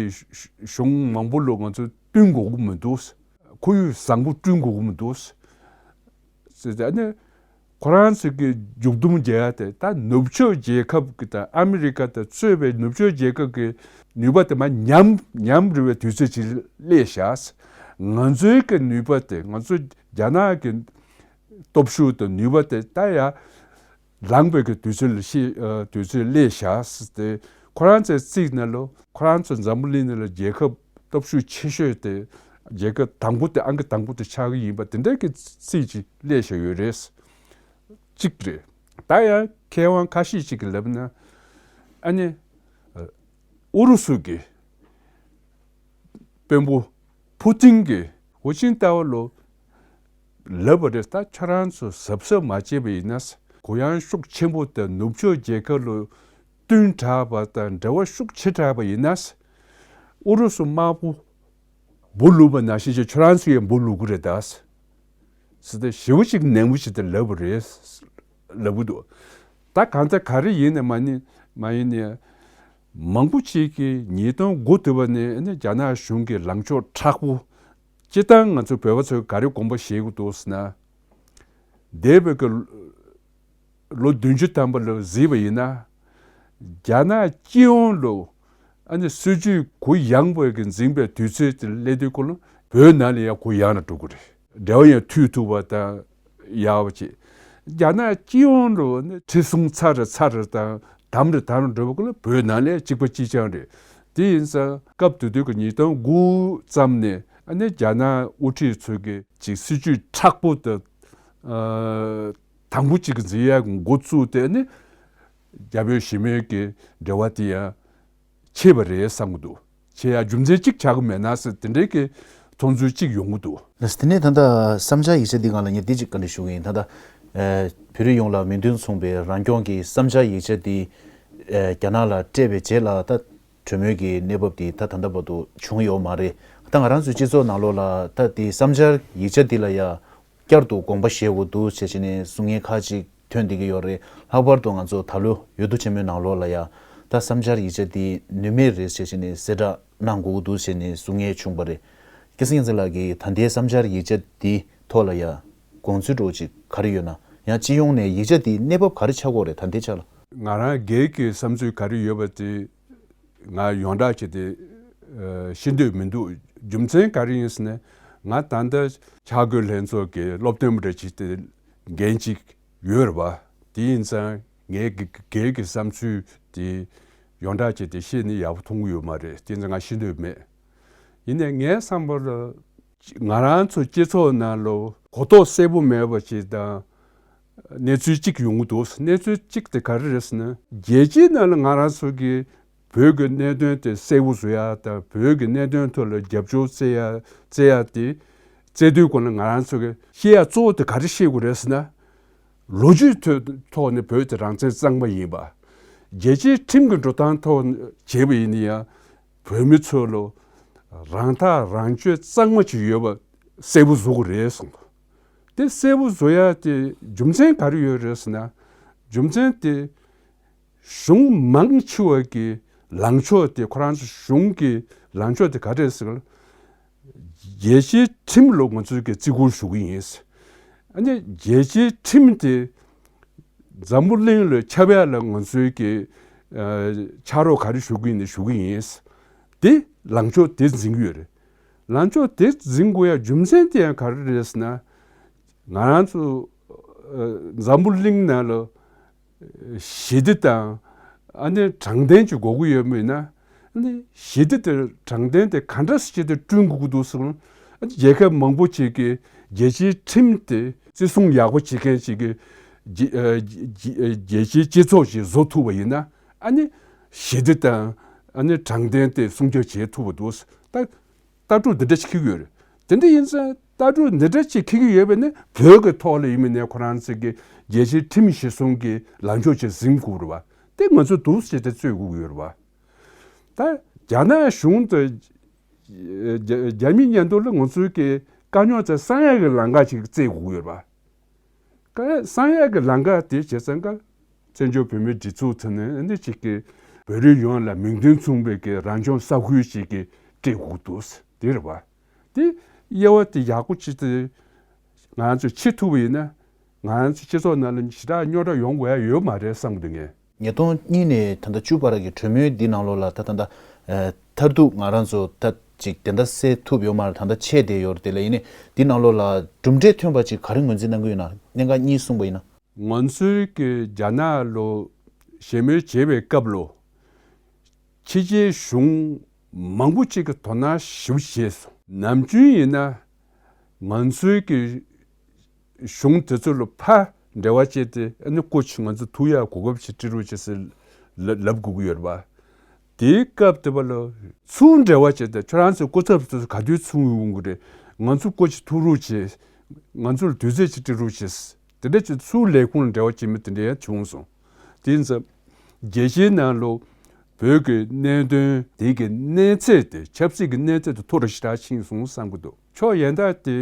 གཞུང་མང་པོ་ལ་ང་ཚོས་བསྟུན་དགོས་ཀྱི་མི་འདུག་ཁོར་ཡུག་བཟང་པོ་བསྐྲུན་དགོས་ཀྱི་མི་འདུག་ཟེར་ཏེ་ཨ་ནི་ཁོ་རང་ཚོ་གི་མཇུག་སྡོམ་རྒྱག་ཡ་དེ་ད་ནུབ་ཕྱོགས་རྒྱལ་ཁབ་ཀྱི་དང་ཨ་མི་རི་ཀ་དང་གཙོས་པའི་ནུབ་ཕྱོགས་རྒྱལ་ཁབ་ཀྱི་ནུས་པ་དེ་མར་ཉམས་ཉམས་རེ་བའི་དུས་ཚོད་ཅིག་སླེབས་ཤག་ང་ཚོའི་གི་ནུས་པ་དེ་ང་ཚོ་རྒྱ་ནག་གི་སྟོབས་ཤུགས་དང་ནུས་པ་དེ་ད་ཡ་ལངས་པའི་གི་དུས་ཚོད་ལ་ཤི་ཨ་དུས་ཚོད་སླེབས་ཤག་ཟེར་ཏེ་ཁོ་རང་ཚོའི་རྩིས་ནང་ལོ་ཁོ་རང་ཚོ་འཛམ་བུ་གླིང་ནང་ལ་རྒྱལ་ཁབ་སྟོབས་ཤུགས་ཆེ་ཤོས་དེ་རྒྱལ་ཁབ་དང་པོ་དེ་ཨང་ཀི་དང་པོ་དེ་ཆགས་ཀྱི་ཡིན་པ་དེ་འདྲའི་གི་རྩིས་ཅིག་སླེབས་བཞག་ཡོད་རེད། གཅིག་རེད། ད་ཡང་མཁས་དབང་ཁ་ཤས་ཅིག་གིས་ལབ་ན་ཨ་ནི་ཨུ་རུ་སུ་གི་དཔོན་པོ་ཕུ་ཏིན་གྱིས་ཧུ་ཅིན་ཏའོ་ལོ་ལབ་པ་རེད། ད་ཁྱོད་རང་ཚོ་གཟབ་གཟབ་མ་བྱས་པ་ཡིན་ན་གུ་ཡངས་ཤུགས་ཆེན་པོ་དང་ནུབ་ཕྱོགས་རྒྱལ་ཁབ་ལ་བསྟུན་དྲགས་པ་དང་འབྲེལ་བ་ཤུགས་ཆེ་དྲགས་པ་ཡིན་ན་ཨུ་རུ་སུ་དམག་དཔུང་འབུ་བླུགས་པ་ནང་བཞིན་ཅིག་ཁྱོད་རང་ཚོ་ཡང་འབུ་བླུག་གི་རེད་ད། ཟེར་ཏེ་ཞེ་པོ་ཅིག་ནན་པོ་ཞིག་དེ་ལབ་པ་རེད། ལབ་གི་འདུག་ད་གང་ལྟར་ག་རེ་ཡིན་ནས་མ་ནི་མ་ཡིན་ནས་ མང་པོ་ཅིག་གིས་ཉིས་སྟོང་དགུ་དུས་བ་ནས་ནི་རྒྱ་ནག་གཞུང་གི་ལངས་ཕྱོགས་མཁྲེགས་པོ། སྤྱིར་བཏང་ང་ཚོ་བོད་པ་ཚོས་ག་རེ་དགོངས་པ་བཞེས་དགོས་འདུག་ཟེར་ན། འདས་པའི་གི་ལོ་བདུན་ཅུ་ཐམ་པ་ལ་གཟིགས་པ་ཡིན་ན། རྒྱ་ནག་སྤྱི་ཡོངས་ལ་ཨ་ནི་སྲིད་ཇུས་གུ་ཡངས་པོ་གི་འཛིན་པའི་དུས་ཚོད་དེ་སླེབས་དུས་སྐོར་ལ་བོད་ནང་ལ་ཡང་གུ་ཡངས་ལ་འགྲོ་གི་རེད། འབྲེལ་བ་ཡང་མཐུད་ཐུབ་པ་དང་ཡག་པ་བྱེད། རྒྱ་ནག་སྤྱི་ཡོངས་ལ་ནི་ཁྲི་སྲོང་ཚར་རེ་ཚར་རེ་དང་དམ་རེ་དམ་རེ་འགྲོ་བ་སྐོར་ལ་བོད་ནང་ལ་ཡང་གཅིག་པ་གཅིག་རྐྱང་རེད། དེ་ཡིན་ཙང་སྐབས་དེ་དུས་ཀྱི་ཉིས་སྟོང་དགུ་ཙམ་ནས་ཨ་ནི་རྒྱ་ནག་དབུ་ཁྲིད་ཚོས་ཀྱི་ཅིག་སྲིད་ཇུས་མཁྲེགས་པོ་དང་། ཨ། དང་པོ་གཅིག་གི་འཛིན་ཡག་གི་འགོ་བཙུགས་ཏེ་ནི། རྒྱ་བོད་ཞི་མོལ་གྱི་འབྲེལ་བ་དེ་ཡང་ཆད་པ་རེད་བསམ་གྱི་འདུག་ཆད་ཡག་རྒྱུ་མཚན་གཅིག་ཆགས་ཀྱི་མེད་ན་ཟེར་དེ་འདྲའི་གི་མཐོང་ཚུལ་གཅིག་ཡོང་གི་འདུག་ལགས་སོ། དེ་ནས་ད་ལྟ་བསམ་འཆར་ཡིག་ཆ་འདི་སྒང་ལ་ངས་འདི་གཅིག་བཀའ་འདྲི་ཞུ་གི་ཡིན། ད་ལྟ་ཨ། བོད་རིགས་ཡོངས་ལ་མིང་དོན་མཚུངས་པའི་རང་སྐྱོང་གི་བསམ་འཆར་ཡིག་ཆ་འདི་ཨ། རྒྱ་ནག་ལ་སྤྲད་པའི་རྗེས་ལ་ད་གྲོས་མོལ་གྱི་གནས་བབ་འདི་ད་ད་ལྟ་བར་དུ་བྱུང་ཡོད་མ་རེད། ད་ང་རང་ཚོའི་སྤྱི་ཚོགས་ནང་ལོགས་ལ་ད་འདི་བསམ་འཆར་ཡིག་ཆ་འདི་ལ་ཡ། བསྐྱར་དུ་དགོངས་པ་བཞེས་དགོས་འདུག་ཟེར་བྱས་ནས་གསུང་མཁན་ཁག་ཅིག་ཐོན་བསྡད་ཀྱི་ཡོད་རེད། ལྷག་པར་དུ་ང་ཚོ་ད་ལོ་འོས་བསྡུ་ཆེན་མོའི་ནང་ལོགས་ལ་ཡ་ད་བསམ་འཆར་ཡིག་ཆ་འདི་ནུས་མེད་རེད་ཟེར་བྱས་ནས་གསལ་བསྒྲགས་གནང་དགོས་ཀྱི་འདུག་ཟེར་ནས་གསུང་མཁན་བྱུང་བ་རེད། སྐལ་བཟང་བསྟན་འཛིན་ལགས་ཀྱིས་ད་ལྟའི་བསམ་འཆར་ཡིག་ཆ་འདི་ཐོག་ལ་ཡ་དགོངས་ཚུལ་འདྲ་བོ་ཅིག་ག་རེ་ཡོད་ན། ཡང་སྤྱི་ཡོངས་ནས་ཡིག་ཆ་འདིའི་གནས་བབ་ག་རེ་ཆགས་ཀྱི་ཡོད་རེད་ད་ལྟའི་ཆ་ལ། ང་རང་སྒེར་གྱི་བསམ་ཚུལ་ག་རེ་ཡོད་པ་དེ། ང་ཡོངས་གྲགས་བྱས་ཏེ་ཨ། ཤེས་འདོད་མི་འདུག་རྒྱུ་མཚན་ག་རེ་ཡིན་ཟེར་ན། ང་ད་ལྟ་འཆར་འགོད་ལྷན་ཚོགས་ཀྱི་སློབ་སྟོན་པ་འདྲ་བྱས་ཏེ་འགན་ཅིག་ཡོད་རེད་པ། དེ་ཡིན་ཙང་ངའི་སྒེར་གྱི་བསམ་ཚུལ་དེ་ཡོངས་གྲགས་བྱས་ཏེ་བཤད་ནི་ཡག་པོ་མཐོང་གི་ཡོད་མ་རེད། དེ་ཡིན་ཙང་ང་ཤེས་འདོད་མེད། ཡིན་ནའི་ངའི་བསམ་པ་ལ། ང་རང་ཚོ་སྤྱི་ཚོགས་ནང་ལ་གོ་རྟོགས་གསལ་པོ་མེད་པ་ཞིག་དང་། གནས་ཚུལ་གཅིག་ཡོང་གི་འདུག་གནས་ཚུལ་གཅིག་དེ་ག་རེ་རེད་ཟེར་ན། རྒྱལ་སྤྱིའི་ནང་ལ་ང་རང་ཚོ་གིས་བོད་ཀྱི་གནད་དོན་དེ་གསལ་པོ་བཟོ་ཡ་དང་བོད་ཀྱི་གནད་དོན་ཐོག་ལ་རྒྱབ་སྐྱོར་བྱེད་ཡ་བྱེད་ཡ་དེ་བྱེད་དུས་སྒང་ལ་ང་རང་ཚོ་གིས་བཤད་ཡ་གཙོ་བོ་དེ་ག་རེ་བཤད་དགོས་རེད་ཟེར་ན། ལོ་རྒྱུས་ཐོག་ཐོག་ནས་བོད་དེ་རང་བཙན་གཙང་མ་ཡིན་པ། རྒྱལ་སྤྱིའི་ཁྲིམས་ཀྱི་འགྲོ་སྟངས་ཐོག་བྱས་པ་ཡིན་ན་ཡང་། བོད་མི་ཚོ་ལ་རང་ཐག་རང་གཅོད་གཙང་མ་ཅིག་ཡོད་པ་གསལ་པོ་བཟོ་དགོས་རེད་གསུངས། དེ་གསལ་པོ་བཟོ་ཡ་དེ་རྒྱུ་མཚན་ག་རེ་ཡོད་རེད་ཟེར་ན། རྒྱུ་མཚན་དེ་གཞུང་མང་ཆེ་བ་གི་ལངས་ཕྱོགས་དེ་ཁོ་རང་ཚོ་གཞུང་གི་ལངས་ཕྱོགས་དེ་ག་རེ་རེད་ཟེར་ན། རྒྱལ་སྤྱིའི་ཁྲིམས་ལ་ང་ཚོས་ཀྱི་བརྩི་བཀུར་ཞུ་གི་ཡིན། ཨ་ནི་རྒྱལ་སྤྱིའི་ཁྲིམས་དེ་འཛམ་བུ་གླིང་ལ་ཁྱབ་ཡ་ལ་ང་ཚོས་ཀྱི་ཨ། ཕྱག་རོགས་ག་རེ་ཞུ་གི་ཡིན་ནི་ཞུ་གི་ཡིན། དེ་ལངས་ཕྱོགས་དེ་འཛིན་གི་ཡོད་རེད། ལངས་ཕྱོགས་དེ་འཛིན་དགོས་ཡ་རྒྱུ་མཚན་དེ་ཡང་ག་རེ་རེད་ཟེར་ན། ང་རང་ཚོ་ཨ། འཛམ་བུ་གླིང་ནང་ལ་ཞི་བདེ་དང་ཨ་ནི་དྲང་བདེན་ཅིག་དགོས་ཀྱི་ཡོད་མིན་ན། ཨ་ནི་ཞི་བདེ་དེ་དྲང་བདེན་དེ་ག་འདྲ་སེ་བྱས་ཏེ་བསྐྲུན་དགོས་ཀྱི་འདུག་ཟེར་ན། ཨ་ནི་རྒྱལ་ཁབ་མང་པོ་ཅིག་གིས་རྒྱལ་སྤྱིའི་ཁྲིམས་དེ་བརྩི་སྲུང་ཡག་པོ་བྱེད་མཁན་ཅིག་གི་རྒྱལ་ཨ། རྒྱལ་རྒྱལ་སྤྱིའི་སྤྱི་ཚོགས་ཤིག་བཟོ་ཐུབ་པ་ཡིན་ན། ཨ་ནི་ཞི་བདེ་དང་ཨ་ནི་དྲང་བདེན་དེ་སྲུང་སྐྱོབ་བྱེད་ཐུབ་པ་འདུག་ད། ལྟ་གྲུབ་འདི་འདྲ་ཞིག་འཁྱེར་གྱི་ཡོད་རེད། དེ་འདྲ་ཡིན་ཙང་ལྟ་གྲུབ་འདི་འདྲ་ཞིག་འཁྱེར་གྱི་ཡོད་པ་ནི་བོད་ཀྱི་ཐོག་ལ་ཡིན་མིན་ནས་ཁོ་རང་ཚོ་གི་རྒྱལ་སྤྱིའི་ཁྲིམས་གཞི་བཟུང་གི་ལངས་ཕྱོགས་ཅིག་འཛིན་དགོས་རེད་བ། དེ་ང་ཚོ་འདུག་སེ་བྱས་ཏེ་རྩོད་དགོས་ཀྱི་ཡོད་རེད་བ། ད་རྒྱ་ནག་གཞུང་དང་རྒྱ་རྒྱ་མི་མཉམ་དུ་ལ་ང་ཚོའི་གི་དཀའ་རྙོག་དེ་སེལ་ཡག་གི་ལམ་ཁ་ཅིག་བཙལ་དགོས་ཀྱི་ཡོད་རེད་བ། ཀ་གསང་ཡག་གི་ལམ་ཁ་དེ་བྱས་ཙང་ཀ་བཙན་བྱོལ་བོད་མིའི་སྒྲིག་འཛུགས་ཚོ་ནས་འདི་གཅིག་གི་བོད་རིགས་ཡོངས་ལ་མིང་དོན་མཚུངས་པའི་གི་རང་སྐྱོང་ས་ཁུལ་ཅིག་གི་སྤྲད་དགོས་འདུག་དེ་རེད་བ། དེ་དབྱེ་བ་དེ་ཡག་པོ་ཅིག་དེ་ང་ཚོས་ཕྱེ་ཐུབ་པ་ཡིན་ན་ང་ཚོ་སྤྱི་ཚོགས་ནང་ལ་ཞེ་དྲག་རྙོག་དྲ་ཡོང་དགོས་ཡ་ཡོད་མ་རེད་བསམ་གི་འདུག་ངས། ཉིས་སྟོང་གཉིས་ནས་ད་ལྟ་བཅུ་བར་གྱི་གྲོས་མོལ་འདི་ནང་ལོགས་ལ་ད་ད་ལྟ་ཨ། མཐར་ཐུག་ང་རང་ཚོ་ད་ཅིག་དེ་འདྲ་སེལ་ཐུབ་ཡོད་མ་རེད། ད་ལྟ་ཆད་བསྡད་ཡོད་རེད། དེ་ལ་ཡིན་ནའི་འདི་ནང་ལོགས་ལ་གྲུབ་འབྲས་ཐོན་པ་ཅིག་ག་རེ་ངོས་འཛིན་གནང་གི་ཡོད་ན། གནད་འགག་གཉིས་གསུངས་པ་ཡིན་ན། ང་ཚོའི་གི་རྒྱ་ནག་ལོ་ཞི་མོལ་བྱེད་པའི་སྐབས་ལོ། ཕྱི་རྒྱལ་གཞུང་མང་པོ་ཅིག་གི་དོ་སྣང་ཞེ་པོ་བྱས་སོང་། ནམ་རྒྱུན་ཡིན་ན་ང་ཚོའི་གི་གཞུང་དེ་ཚོ་ལ་ཕར་འབྲེལ་བ་བྱས་ཏེ་ཨ་ནི་སྐུ་མཁྱེན་ང་ཚོ་ཐུག་ཡག་གོ་སྐབས་ཤིག་སྤྲད་རོགས་བྱེད་ཟེར་ལབ་ལབ་དགོས་ཀྱི་ཡོད་རེད་པ། དེའི་སྐབས་དེ་པ་ལ་ཚུར་འབྲེལ་བ་བྱས་ཏེ་ཁྱོད་རང་ཚོའི་སྐུ་ཚབ་ཚོ་ག་དུས་ཚུར་ཡོང་གི་རེད། ང་ཚོ་སྐུ་མཁྱེན་ཐུག་རོགས་བྱེད། ང་ཚོ་ལ་དུས་ཚོད་ཅིག་སྤྲད་རོགས་བྱེད། དེ་འདྲ་བྱས་ཚུར་ལས་ཁུངས་ལ་འབྲེལ་བ་བྱེད་མི་དེ་འདྲ་ཡང་བྱུང་སོང་། དེ་ཡིན་ཙང་རྒྱལ་སྤྱིའི་ནང་ལོ་བོད་ཀྱི་གནད་དོན་དེ་གི་གནས་ཚད་དེ་ཆབ་སྲིད་ཀྱི་གནས་ཚད་དེ་མཐོ་རུ་ཞེ་དྲག་ཕྱིན་སོང་བསམ་གྱི་འདུག་ཕྱོགས་གཞན་དག་དེ་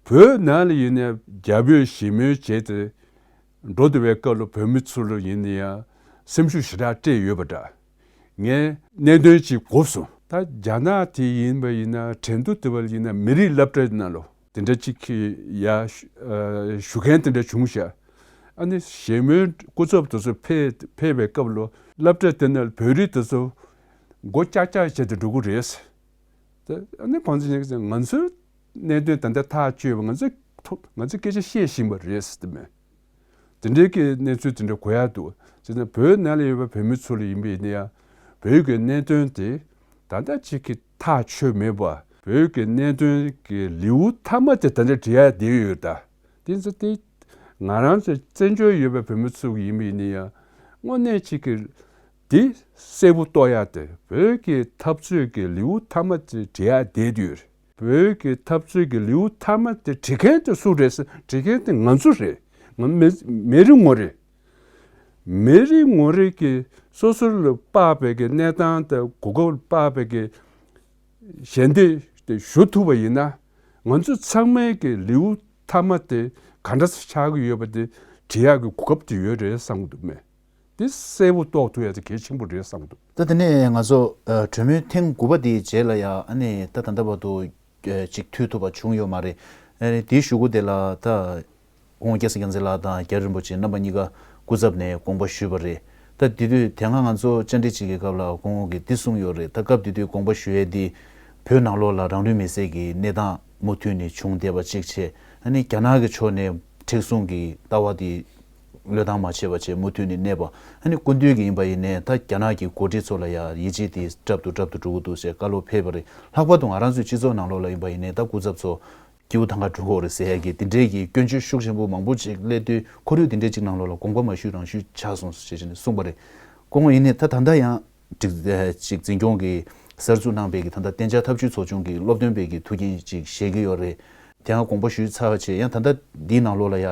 བོད་ནང་ལ་ཡིན་ནའི་རྒྱ་བོད་ཞི་མོལ་བྱས་ཏེ་འགྲོ་བསྡད་པའི་སྐབས་ལ་བོད་མི་ཚོ་ལ་ཡིན་ན་ཡང་སེམས་ཤུགས་ཞེ་དྲག་སྤྲད་ཡོད་པ་འདྲ། ངས་གནད་དོན་ཅིག་གོ་སོང་། ད་རྒྱ་ནག་དེ་ཡིན་པ་ཡིན་ན། ཁྲིན་ཏུའུ་དེ་བ་ཡིན་ན། མི་རིགས་སློབ་གྲྭ་ནང་ལོ་དེ་འདྲ་ཅིག་གི་ཡ་ཞུ་ཨ་ཞུ་མཁན་དེ་འདྲ་བྱུང་ཤག་ཨ་ནི་ཞི་མོལ་སྐུ་ཚབ་དེ་ཚོ་ཕེབས་ཕེབས་པའི་སྐབས་ལོ། སློབ་གྲྭ་དེ་ནང་བོད་རིགས་དེ་ཚོ་མགོ་ལྕག་ལྕག་བྱས་ཏེ་འགྲོ་གི་རེད། ད་ཨ་ནི་ཁོང་ཚོ་ཉིད་ཀྱིས་ང་ཚོའི་གནད་དོན་ད་ལྟ་ཐག་གཅོད་པ། ང་ཚོས་ཐོ་ང་ཚོས་སྐད་ཆ་བཤད་བཞིན་པ་རེད་ཟེར་དེ་མེད། དེ་འདྲའི་གི་གནས་ཚུལ་དེ་འདྲ་གོ་ཡག་འདུག་བྱས་ཙང་བོད་ནང་ལ་ཡོད་པའི་བོད་མི་ཚོ་ལ་ཡིན་པ་ཡིན་ན་ཡང་། བོད་ཀྱི་གནད་དོན་དེ་ད་ལྟ་ཅིག་གི་ཐག་ཆོད་མེད་པ། བོད་ཀྱི་གནད་དོན་གྱི་ལེའུ་མཐའ་མ་དེ་ད་ལྟ་འབྲི་ཡག་བསྡད་ཡོད་ད། དེ་ཚོ་དེ་ང་རང་ཚོ་བཙན་བྱོལ་ཡོད་པའི་བོད་མི་ཚོ་ཡིན་པ་ཡིན་ན་ཡང་། དངོས་གནས་ཅིག་གི་དེ་གསལ་པོ་རྟོགས་ཡག་དེ། བོད་ཀྱི་འཐབ་རྩོད་ཀྱི་ལེའུ་མཐའ་མ་དེ་འབྲི་ཡག་བསྡད་ཡོད། བོད་ཀྱི་འཐབ་རྩོད་ཀྱི་ལེའུ་མཐའ་མ་དེ་འབྲི་མཁན་དེ་སུ་རེད་ཟེར། འབྲི་མཁན་དེ་ང་ཚོ་རེད། ང་མི་མི་རེ་ངོ་རེ། མི་རེ་ངོ་རེ་གིས་སོ་སོ་ལ་དཔག་པའི་གི་གནས་སྟངས་དང་གོ་སྐབས་དཔག་པའི་གི་ཞལ་འདེབས་དེ་ཞུ་ཐུབ་པ་ཡིན་ན། ང་ཚོ་ཚང་མའི་གི་ལེའུ་མཐའ་མ་དེ་ག་འདྲ་ཆགས་ཀྱི་ཡོད་པ་དེ་འབྲི་ཡག་གི་གོ་སྐབས་དེ་ཡོད་རེད་བསམ་གྱི་འདུག་མེད། དེ་གསལ་པོ་རྟོགས་ཐུབ་ཡ་དེ་གལ་ཆེན་པོ་རེད་བསམ་གྱི་འདུག་ད་དེ་ནས་ང་ཚོ་ཨ་གྲོས་མོལ་ཐེངས་དགུ་པ་དེའི་རྗེས་ལ་ཡ། ཨ་ནི་ད་ད་ལྟ་བར་དུ་ཨ་ཅིག་མཐུད་ཐུབ་པ་བྱུང་ཡོད་མ་རེད། ཨ་ནི་དེའི་གཞུག་གུ་དེ་ལ་ད་ཁོང་སྐྱབས་སེང་རྒྱལ་མཚན་ལགས་དང་རྒྱ་རི་རིན་པོ་ཆེ་རྣམ་པ་གཉིས་ཀ་སྐུ་ཚབ་ནས་དགོངས་པ་ཞུས་པ་རེད། ད་དེ་དུས་དེ་སྔ་ང་ཚོ་བཅར་འདྲི་བྱེད་ཀྱི་སྐབས་ལ་ཁོང་གིས་འདི་གསུངས་ཡོད་རེད། ད་སྐབས་དེ་དུས་དགོངས་པ་ཞུ་ཡས་འདི་བོད་ནང་ལོགས་ལ་རང་ལུས་མེར་སྲེག་གི་གནས་སྟངས་མུ་མཐུད་ནས་བྱུང་བསྡད་པ་གཅིག་བྱས། ཨ་ནི་རྒྱ་ནག་གི་ཕྱོགས་ནས་མཁྲེགས་བཟུང་གི་ལྟ་བ་དེ་བློས་བཏང་མ་བྱས་པ་བྱས་མུ་མཐུད་ནས་གནས་པ། ཨ་ནི་སྐུ་མདུན་གྱིས་ཡིན་པ་ཡིན་ནའི་ད་རྒྱ་ནག་གི་འགོ་ཁྲིད་ཚོ་ལ་ཡང་ཡིད་ཆེས་དེ་རབ་ཏུ་རབ་ཏུ་འགྲོ་གི་འདུག་ཅེས་བཀའ་སློབ་ཕེབས་པ་རེད། ལྷག་པར་དུ་ང་རང་ཚོའི་སྤྱི་ཚོགས་ནང་ལོགས་ལ་ཡིན་པ་ཡིན་ནའི་ད་སྐུ་ཚབ་ཚོ་སྐྱིད་པོ་ཐང་ག་འགྲོ་གི་རེད་ཟེར་ཡ་གི་དེ་འདྲའི་གི་སྐྱོན་བརྗོད་ཤུགས་ཆེན་པོ་མང་པོ་ཅིག་སླེབས་དུས། ཁོར་ཡུག་དེ་འདྲའི་ཅིག་ནང་ལོགས་ལ་དགོངས་པ་མ་ཞུས་རང་ཞུས་ཆགས་སོང་ཞེས་བྱས་ནས་གསུངས་པ་རེད། སྐུ་ངོ་ཡིན་ནའི་ད་ད་ལྟ་ཡང་སྒྲིག་ཅིག་འཛིན་སྐྱོང་གི་གསར་འཛུགས་གནང་པའི་གི་ད་ལྟ་གཏན་འཇགས་ཐབས་ཇུས་ཚོགས་ཆུང་གི་སློབ་སྟོན་པའི་གི་ཐུགས་འགན་ཅིག་བཞེས་ཀྱི་ཡོད་རེད། དེ་ཡང་དགོངས་པ་ཞུས་ཚར་བ་བྱས། ཡང་ད་ལྟ་འདིའི་ནང་ལོགས་ལ་ཡ་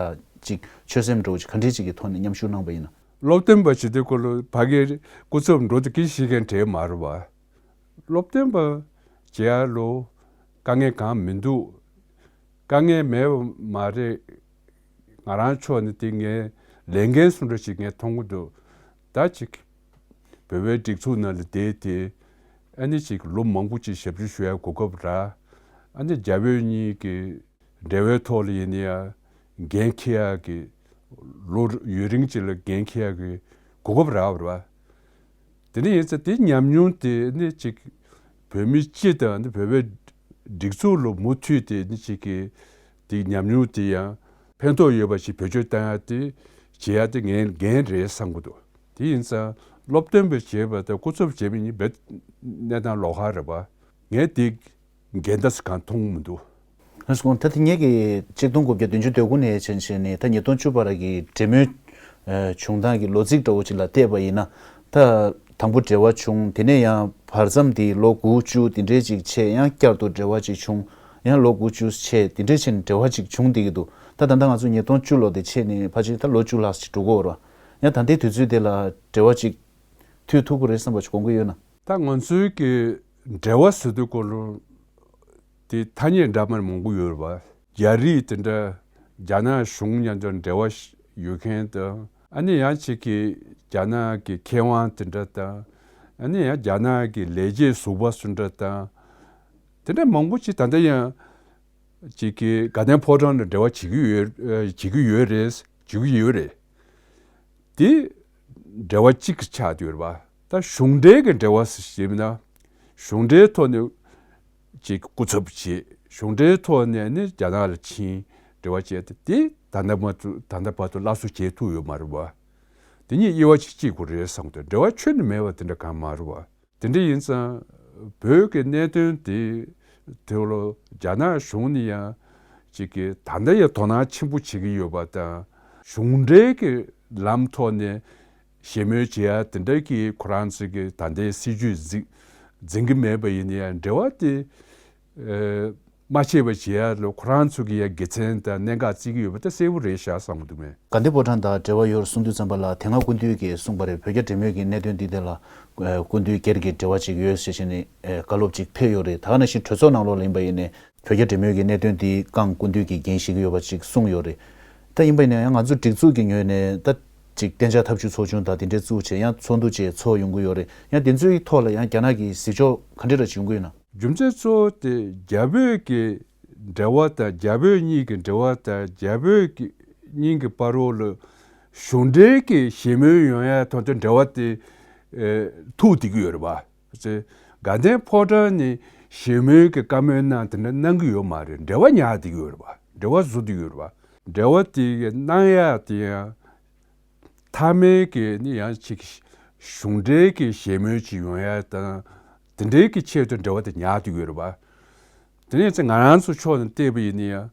ཅིག་ཆོད་སེམས་འདྲ་བོ་ཅིག་ག་འདྲས་ཅིག་གི་ཐོག་ནས་མཉམ་ཞུགས་གནང་པ་ཡིན་ན། སློབ་སྟོན་པ་བྱེད་དུས་སྐོར་ལ་ཕ་གིར་སྐུ་ཚབ་འགྲོ་དུས་སྐད་ཆ་བཤད་མཁན་གྲས་མ་རེད་བ། སློབ་སྟོན་པ་བྱེད་ཡ་ལོ་དཀའ་ངལ་གང་མི་འདུག་དཀའ་ངལ་མེད་པ་མ་རེད། ང་རང་ཕྱོགས་ནས་དེ་ངའི་ལས་འགན་སུ་འདྲ་ཞིག་ངས་མཐོང་གི་འདུག་ད་ཅིག་བོད་པའི་སྒྲིག་འཛུགས་ནང་ལ་བསྡད་དེ། ཨ་ནི་ཅིག་ལོ་མང་པོ་ཅིག་ཞབས་ཞུ་ཞུ་ཡ་གོ་སྐབས་རག་ཨ་ནི་རྒྱ་བོད་གཉིས་ཀྱི་འབྲེལ་བའི་ཐོག་ལ་ཡིན་ན་ཡང་འགན་འཁྱེར་ཡག་གི་ལོ་ཡུན་རིང་ཅིག་ལ་འགན་འཁྱེར་ཡག་གི་གོ་སྐབས་རག་པ་རེད་བ། དེ་འདྲ་ཡིན་ཙང་དེ་ཉམས་མྱོང་དེ་ནི་ཅིག་བོད་མི་སྤྱི་དང་ནི་བོད་པའི་སྒྲིག་འཛུགས་ལ་མུ་མཐུད་དེ་ནི་ཅིག་གི་དེ་ཉམས་མྱོང་དེ་ཡང་ཕན་ཐོགས་ཡོད་པ་ཞིག་བེད་སྤྱོད་བཏང་ཡག་དེ་བྱེད་ཡག་དེ་ངའི་འགན་རེད་བསམ་གི་འདུག་དེ་ཡིན་ཙང་སློབ་སྟོན་པ་བྱེད་པ་དང་སྐུ་ཚབ་བྱེད་པ་གཉིས་རྦད་གནས་སྟངས་ལོགས་ཀ་རེད་བ། ངས་དེ་འགལ་ཟླ་ཟེར་གང་མཐོང་མི་འདུག་ལགས་སོ། ད་དེ་ངེད་ཀྱིས་ཆིག་སྟོང་དགུ་བརྒྱ་བདུན་ཅུ་དོན་དགུ་ནས་བྱས་བྱས་ནས་ད་ཉིས་སྟོང་བཅུ་བར་གྱི་འབྲེལ་མོལ་ཨ་བྱུང་སྟངས་ཀྱི་ལོ་ཚིགས་འདྲ་བོ་ཅིག་ལ་བལྟས་པ་ཡིན་ན། ད་དང་པོ་འབྲེལ་བ་བྱུང་། དེ་ནས་ཡང་བར་མཚམས་དེ་ལོ་དགུ་བཅུ་དེ་འདྲའི་ཅིག་ཆད། ཡང་བསྐྱར་དུ་འབྲེལ་བ་ཅིག་བྱུང་། ཡང་ལོ་དགུ་བཅུ་ཆད། དེ་འདྲའི་ཕྱིན་འབྲེལ་བ་ཅིག་བྱུང་བསྡད་ཀྱི་འདུག་ད་ད་ལྟ་ང་ཚོ་ཉིས་སྟོང་བཅུ་ལོ་དེ་ཆད་ནས་ཕལ་ཆེར་ད་ལོ་བཅུ་ལྷག་ཅིག་འགྲོ་གི་ཡོད་རེད་བ། ཡང་ད་ལྟའི་དུས་ཚོད་དེ་ལ་འབྲེལ་བ་ཅིག་མཐུད་ཐུབ་ཀྱི་རེད་བསམ་པ་ཅིག་དགོངས་ཀྱི་ཡོད་ན། ད་ང་ཚོའི་གི་འབྲེལ་བ་ཟེར་དུས་སྐོར་ལ་དེ་ཐ་སྙད་འདྲ་མིན་མང་པོ་ཡོད་རེད་བ། རྒྱ་རིགས་དེ་འདྲ་རྒྱ་ནག་གཞུང་མཉམ་དུ་འབྲེལ་བ་ཡོད་མཁན་དང་། ཨ་ནི་ཡང་ཅིག་གི་རྒྱ་ནག་གི་མཁས་དབང་དེ་འདྲ་དང་། ཨ་ནི་ཡང་རྒྱ་ནག་གི་ལས་བྱེད་ཟུར་པ་སུ་འདྲ་དང་། དེ་འདྲ་མང་པོ་ཅིག་ད་ལྟ་ཡང་ཅིག་གི་དགའ་ལྡན་ཕོ་བྲང་ལ་འབྲེལ་བ་བྱེད་ཀྱི་ཡོད། ཨ་བྱེད་ཀྱི་ཡོད་རེད། བྱེད་ཀྱི་ཡོད་རེད། དེ་འབྲེལ་བ་གཅིག་གི་ཆགས་ཡོད་རེད་བ། ད་གཞུང་འབྲེལ་གྱི་འབྲེལ་བ་ཟེར་ཞེས་ན། གཞུང་འབྲེལ་ཐོག་ནས་ཅིག་སྐུ་ཚབ་བྱེད། གཞུང་འབྲེལ་ཐོག་ནས་ནི་རྒྱ་ནག་ལ་ཕྱིན་འབྲེལ་བ་བྱས་ཏེ། དེ་ད་ལྟ་མ་ཐུ་ད་ལྟ་བར་དུ་སླར་གསོ་བྱེད་ཐུབ་ཡོད་མ་རེད་བ། དེ་གཉིས་དབྱེ་བ་ཅིག་གཅིག་པ་རེད་བསམ་གི་འདུག་འབྲེལ་བ་ཁྱོན་ནས་མེད་པ་དེ་འདྲ་གང་མ་རེད་བ། དེ་འདྲ་ཡིན་ཙང་བོད་ཀྱི་གནད་དོན་དེ་དེ་ལོ་རྒྱ་ནག་གཞུང་ནས་ཡང་ཅིག་གི་ད་ལྟ་ཡང་དོ་སྣང་ཆེན་པོ་བྱེད་ཀྱི་ཡོད་པ་དང་། གཞུང་འབྲེལ་གྱི་ལམ་ཐོག་ནས་ཞི་མོལ་བྱེད་ཡ་དེ་འདྲ་གི་ཁོ་རང་ཚོ་གི་ད་ལྟའི་སྲིད་ཇུས་འཛིན་འཛིན་གྱི་མེད་པ་ཡིན་ན་ཡང་། འབྲེལ་བ་དེ་ཨ་མ་ཆད་པ་བྱེད་ཡ་ལ་ཁོ་རང་ཚོ་གི་ཡ་དགེ་མཚན་དང་གནད་འགག་བརྩི་གི་ཡོད་པ་དེ་གསལ་པོ་རེད་ཤག་བསམ་གི་འདུག་མེད། དགའ་ལྡན་ཕོ་བྲང་དང་འབྲེལ་བ་ཡོད་གསུང་དུས་ཙམ་པ་ལ། དེ་སྔ་སྐུ་མདུན་གྱིས་གསུངས་པ་རེད། བོད་རྒྱ་འབྲེལ་མོལ་གྱི་གནད་དོན་འདི་དེ་ལ་ཨ་སྐུ་མདུན་སྒེར་གྱི་འབྲེལ་བ་ཅིག་ཡོད་ཞེས་བྱས་ནས་ཨ་བཀའ་སློབ་ཅིག་ཕེབས་ཡོད་རེད། ད་ག་ནང་བཞིན་གྲོས་ཚོགས་ནང་ལོགས་ལ་ཡིན་པ་ཡིན་ནའི་བོད་རྒྱ་འབྲེལ་མོལ་གྱི་གནད་དོན་འདི་རྐང་སྐུ་མདུན་གྱིས་འགན་བཞེས་ཀྱི་ཡོད་པ་ཅིག་གསུངས་ཡོད་རེད། ད་ཡིན་པ་ཡིན་ན་ཡང་ང་ཚོ་སྒྲིག་འཛུགས་ཀྱི་ངོས་ནས་ད་ ཅིག་གཏན་འཇགས་ཐབས་ཇུས་ཚོགས་ཆུང་དང་དེ་འདྲའི་བཙུགས་བྱས་ཡང་ཚོགས་འདུ་བཅས་ཚོགས་ཡོང་གི་ཡོད་རེད། ཡང་དེ་ཚོའི་ཐོག་ལ་ཡང་རྒྱ་ནག་གི་གཟིགས་ཕྱོགས་ག་འདྲ་ར་ཅིག་ཡོང་གི་ཡོད་ན། རྒྱུ་མཚན་གཙོ་བོ་དེ་རྒྱ་བོད་ཀྱི་འབྲེལ་བ་དང་རྒྱ་བོད་གཉིས་ཀྱི་འབྲེལ་བ་དང་རྒྱ་བོད་ཀྱི་གཉིས་ཀྱི་བར་རོགས་ལ་གཞུང་འབྲེལ་གྱི་ཞལ་མོལ་ཡོང་ཡ་ཐོག་ཏུ་འབྲེལ་བ་དེ་ཐུག་བསྡད་ཀྱི་ཡོད་རེད་པ། དགའ་ལྡན་ཕོ་བྲང་ནས་ཞལ་མོལ་གྱི་བཀའ་མོལ་གནང་དེ་འདྲ་གནང་གི་ཡོད་མ་རེད། འབྲེལ་བ་ཉར་བསྡད་ཀྱི་ཡོད་རེད་པ། འབྲེལ་བ་བཟོ་བསྡད་ཀྱི་ཡོད་རེད་པ། འབྲེལ་བ་དེ་གནང་ཡ་དེ་ཡང་མཐའ་མའི་གི་ནི་ཡང་ཅིག་གཞུང་འབྲེལ་གྱི་ཞལ་མོལ་ཅིག་ཡོང་ཡ་དང་དེ་འདྲའི་གི་ཆེད་དུ་འབྲེལ་བ་དེ་ཉར་བསྡད་ཀྱི་ཡོད་རེད་པ། དེ་ནས་ང་རང་ཚོ་ཕྱོགས་ནས་བལྟས་པ་ཡིན་ན་ཡང་།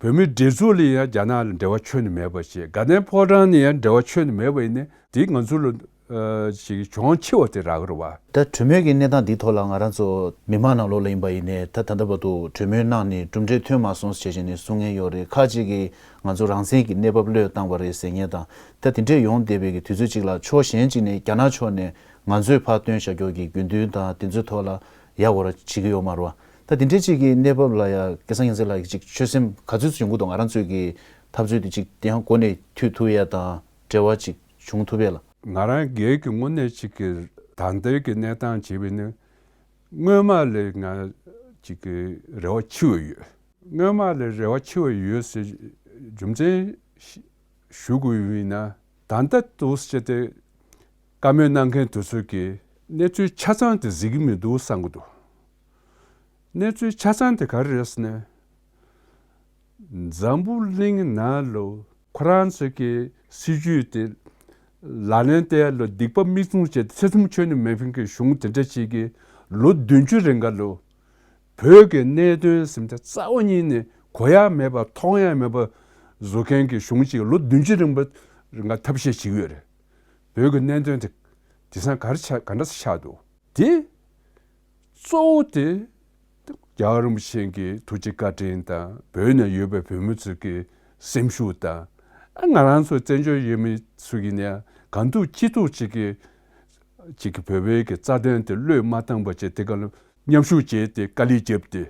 བོད་མིའི་སྒྲིག་འཛུགས་ལ་ཡང་རྒྱ་ནག་ལ་འབྲེལ་བ་ཁྱོན་ནས་མེད་པ་བྱས། དགའ་ལྡན་ཕོ་བྲང་ནས་ཡང་འབྲེལ་བ་ཁྱོན་ནས་མེད་པ་ཡིན་ན་དེ་ང་ཚོ་ལ་ཅིག་གྱོང་ཆེ་བ་དེ་རག་གི་རེད་བ། ད་གྲོས་མོལ་གྱི་གནས་སྟངས་འདིའི་ཐོག་ལ་ང་རང་ཚོ་མི་མང་ནང་ལོགས་ལ་ཡིན་པ་ཡིན་ནའི་ད་ད་ལྟ་བར་དུ་གྲོས་མོལ་གནང་ནས་གྲུབ་འབྲས་ཐོན་མ་སོང་ཞེས་བྱས་ནས་གསུང་མཁན་ཡོད་རེད། ཁག་ཅིག་གིས་ང་ཚོ་རང་བཙན་གྱི་གནས་བབ་བློས་བཏང་བ་རེད་ཟེར་མཁན་དང་། ད་དེ་འདྲས་ཡོང་བསྡད་པའི་གི་དུས་ཚོད་ཅིག་ལ་ཕྱོགས་གཞན་ཅིག་ནས་རྒྱ་ནག་ཕྱོགས་ནས་ང་ཚོས་ཕར་བཏོན་བཞག་རྒྱུ་གི་དགོས་འདུན་དང་དེ་ཚོའི་ཐོག་ལ་ཡ་གོ་ར་བྱེད་ཀྱི་ཡོད་མ་རེད་བ། ད་དེ་འདྲའི་ཅིག་གི་གནས་བབ་ལ་ཡ་སྐལ་བཟང་མཁྱེན་བརྩེ་ལགས་ཀྱི་ཅིག་ཆོད་སེམས་ག་ཚོད་ཙམ་ཡོང་གི་འདུག་ང་རང་ཚོའི་གི་འཐབ་རྩོད་དེ་ཅིག་དེ་ཡང་འགོ་ནས་མཐུད་ཐུབ་ཡ་དང་འབྲེལ་བ་ཅིག་བྱུང་ཐུབ་ཡ་ལ། ང་རང་སྒེར་གྱི་དངོས་གནས་ཅིག་གི་ད་ལྟའི་གི་གནས་སྟངས་བྱས་པ་ཡིན་ན་སྔོན་མ་ལས་ང་ཅིག་གི་རེ་བ་ཆེ་བ་ཡོད། སྔོན་མ་ལས་རེ་བ་ཆེ་བ་ཡོད་ཟེར་རྒྱུ་མཚན་ཞུ་དགོས་ཡིན་ན། ད་ལྟ་འདུག་ཟེར་ཏེ་བཀའ་མོལ་གནང་མཁན་དེ་ཚོ་གིས་གནས་ཚུལ་ཆ་ཚང་དེ་གཟིགས་ཀྱི་མི་འདུག་བསམ་གྱི་འདུག་གནས་ཚུལ་ཆ་ཚང་དེ་ག་རེ་རེད་ཟེར་ན། འཛམ་བུ་གླིང་ནང་ལ་ཁོ་རང་ཚོ་གི་སྲིད་ཇུས་དེ་ལག་ལེན་བསྟར་ལ་སྡིག་པ་མིག་བཙུམ་བྱས་ཏེ་ཐེ་ཚོམ་ཁྱོན་ནས་མེད་མཁན་གྱི་གཞུང་དེ་འདྲ་ཅིག་གིས་ལོ་བདུན་ཅུ་རིང་ག་ལོ། བོད་ཀྱི་གནད་དོན་ཟེར་ཏེ་རྩ་བ་ཉིད་ནས་གོ་ཡ་མེད་པ་མཐོང་ཡ་མེད་པ་བཟོ་མཁན་གྱི་གཞུང་ཅིག་ལོ་བདུན་ཅུ་རིང་པ་རིང་ག་ཐབས་ཤེས་བྱེད་ཀྱི་ཡོད་རེད། བོད་ཀྱི་གནད་དོན་དེ་དེང་སང་ག་རེ་ཆགས་ག་འདྲ་ཆགས་འདུག་དེ་གཙོ་བོ་དེ་རྒྱལ་བ་རིན་པོ་ཆེ་གི་ཐུགས་རྗེ་བཀའ་དྲིན་དང་བོད་ནང་ཡོད་པའི་བོད་མི་ཚོ་གི་སེམས་ཤུགས་དང་། ཨ་ང་རང་ཚོ་བཙན་བྱོལ་ཡུལ་མི་ཚོ་གི་ནས་གང་ཐུབ་ཅི་ཐུབ་ཅིག་གི་ཅིག་གི་བོད་པའི་གི་རྩ་དོན་དེ་བློས་མ་བཏང་པ་བྱས་དེ་ག་ལ་མཉམ་ཞུགས་བྱས་ཏེ་དཀའ་ལས་བརྒྱབ་སྟེ་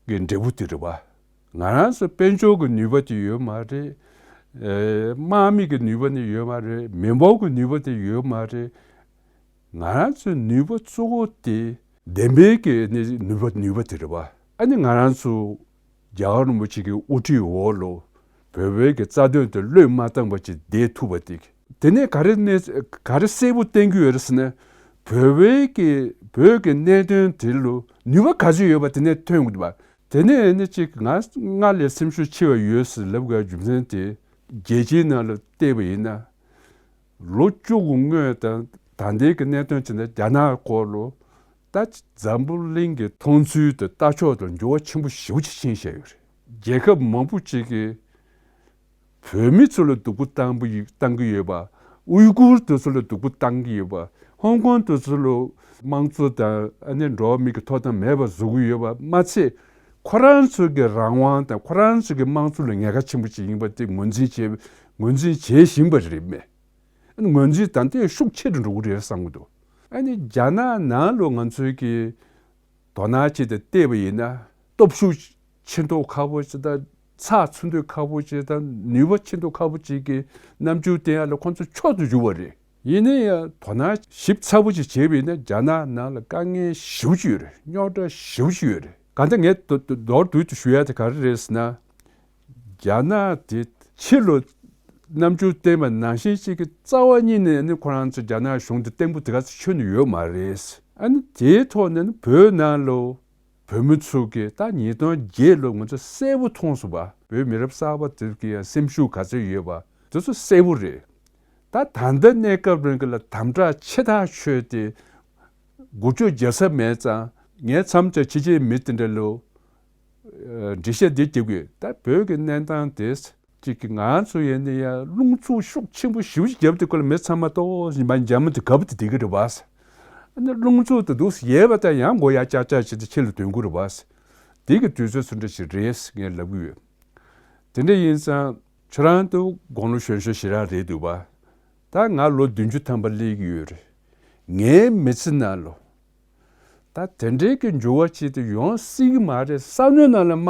གི་འབྲས་བུ་དེ་རེད་བ། ང་རང་ཚོ་དཔལ་འབྱོར་གྱི་ནུས་པ་དེ་ཡོད་མ་རེད། ཨེ་དམག་མི་གི་ནུས་པ་ནི་ཡོད་མ་རེད། མི་འབོར་གྱི་ནུས་པ་དེ་ཡོད་མ་རེད། ང་རང་ཚོའི་ནུས་པ་གཙོ་བོ་དེ་བདེན་པའི་གི་ནི་ནུས་པ་ནུས་པ་དེ་རེད་བ། ཨ་ནི་ང་རང་ཚོ་རྒྱལ་བ་རིན་པོ་ཆེ་གི་དབུ་ཁྲིད་འོག་ལ་བོད་པའི་གི་རྩ་དོན་དེ་བློས་མ་བཏང་པ་ཅིག་བསྡད་ཐུབ་པ་དེ། དེ་ནས་ག་རེ་གནས་ག་རེ་གསལ་པོ་བསྟན་གྱི་ཡོད་རེད་ཟེར་ན། བོད་པའི་གི་བོད་ཀྱི་གནད་དོན་དེ་ལ་ནུས་པ་ག་ཚོད་ཡོད་པ་དེ་ནས་ཐོན་དགོས་པ། དེ་ནས་ནི་གཅིག་ང་སྔར་ལས་སེམས་ཤུགས་ཆེ་བ་ཡོད་ཟེར་ལབ་དགོས་རྒྱུ་མཚན་དེ་རྒྱལ་སྤྱིའི་ནང་ལ་བལྟས་པ་ཡིན་ན། ལོ་བཅུ་གི་སྔོན་དང་ད་ལྟའི་གི་གནད་དོན་བྱས་ན་རྒྱ་ནག་སྐོར་ལ་ད་འཛམ་བུ་གླིང་གི་མཐོང་ཚུལ་དང་ལྟ་ཕྱོགས་དང་འགྱུར་བ་ཆེན་པོ་ཞེ་པོ་ཅིག་ཕྱིན་བཞག་ཡོད་རེད། རྒྱལ་ཁབ་མང་པོ་ཅིག་གིས་བོད་མི་ཚོ་ལ་སྡུག་པོ་བཏང་པོ་ཡི་བཏང་གི་ཡོད་པ། ཨུའི་གུར་དེ་ཚོ་ལ་སྡུག་པོ་བཏང་གི་ཡོད་པ། ཧོང་ཀོང་དེ་ཚོ་ལ་དམངས་གཙོ་དང་ཨ་ནི་འགྲོ་བ་མི་གི་ཐོབ་ཐང་མེད་པ་བཟོ་གི་ཡོད་པ་མ་ཚད། ཁོ་རང་ཚོ་གི་རང་དབང་དང་ཁོ་རང་ཚོ་གི་དམངས་གཙོ་ལ་ཉེན་ཁ་ཆེན་པོ་ཅིག་ཡིན་པ་དེ་ངོས་འཛིན་བྱེད་ངོས་འཛིན་བྱེད་བཞིན་པ་རེད་མེད། ཨ་ནི་ངོས་འཛིན་ད་ལྟའི་ཤུགས་ཆེ་རུ་འགྲོ་གི་རེད་བསམ་གི་འདུག་ཨ་ནི་རྒྱ་ནག་ནང་ལ་ང་ཚོའི་གི་དོ་སྣང་བྱས་ཏེ་བལྟས་པ་ཡིན་ན་སྟོབས་ཤུགས་ཆེ་མདོག་ཁ་པོ་ཅིག་དང་ཚགས་ཚུད་མདོག་ཁ་པོ་ཅིག་དང་ནུས་པ་ཆེ་མདོག་ཁ་པོ་ཅིག་གི་རྣམ་འགྱུར་བསྟན་ཡ་ལ་ཁོང་ཚོ་མཆོག་ཏུ་གྱུར་པ་རེད། ཡིན་ན་ཡང་དོ་སྣང་ཞིབ་ཚགས་པོ་ཅིག་བྱས་པ་ཡིན་ན་རྒྱ་ནག་ནང་ལ་དཀའ་ངལ་ཞེ་པོ་ཅིག་ཡོད་རེད། རྙོག་དྲ་ཞེ་པོ་ཅིག་ཡོད་རེད། གང་ལྟར་ངས་མདོར་མདོར་བསྡུས་ཏེ་ཞུ་ཡ་དེ་ག་རེ་རེད་ཟེར་ན། རྒྱ་ནག་དེ་ཕྱི་ལོ་རྣམ་འགྱུར་བསྟན་པ་ནང་བཞིན་ཅིག་གི་རྩ་བ་ཉིད་ནས་ནི་ཁོ་རང་ཚོ་རྒྱ་ནག་གཞུང་དེ་བརྟན་པོ་དེ་ག་ཚོད་ཁྱོན་ནས་ཡོད་མ་རེད། ཨ་ནི་དེའི་ཐོག་ནས་ནི་བོད་ནང་ལོ་བོད་མི་ཚོ་གི་ད་ཉིས་སྟོང་བརྒྱད་ལོ་ང་ཚོ་གསལ་པོ་མཐོང་སོང་བ། བོད་མི་རབས་གསར་པ་དེ་གི་ཡང་སེམས་ཤུགས་ག་ཚོད་ཡོད་པ་དེ་ཚོ་གསལ་པོ་རེད། ད་ད་ལྟ་གནས་སྐབས་རིང་གི་ལ་དམ་དྲག་ཆེ་ཐག་ཆོད་དེ་འགུལ་སྐྱོད་རྒྱག་ས་མེད་ཙང་ངས་མཚམས་ཅིག་ཕྱི་རྒྱལ་མི་དེ་འདྲ་ལོ། འགྲེལ་བཤད་འདི་རྒྱབ་དགོས། ད་བོད་ཀྱི་གནས་སྟངས་དེ་གཅིག་གི་ང་ཚོ་ཡིན་ན་ཡང་རླུང་འཚུབ་ཤུགས་ཆེན་པོ་ཞེ་པོ་ཅིག་རྒྱབ་དུས་སྐབས་ལ་མི་ཚང་མ་ཏོག་ཙམ་མ་འཇམ་དུ་གབ་དུ་བསྡད་ཀྱི་རེད་བ། ཨ་ནི་རླུང་འཚུབ་དེ་འདུག་ཡལ་བ་དང་ཡང་མགོ་ཡར་བཀྱག་བཀྱག་བྱེད་དུ་ཕྱི་ལ་དོན་དགོས་རེད་བ། དེ་གི་དུས་ཚོད་སུ་འདྲ་ཞིག་རེད་ངས་ལབ་གི་ཡོད། དེ་འདྲ་ཡིན་ཙང་ཁྱོད་རང་ཚོ་དགུང་ལོ་གཞོན་གཞོན་ཞེ་དྲག་རེད་འདུག་བ། ད་ང་ལོ་བདུན་ཅུ་ཐམ་པ་སླེབས་ཀྱི་ཡོད་རེད། ངའི་མི་ཚེ་ནང་ལོ། ད་དེ་འདྲའི་གི་འགྱུར་བ་ཅིག་དེ་ཡོང་སྲིད་ཀྱི་མ་རེད། བསམ་བློའི་ནང་ལ་མ་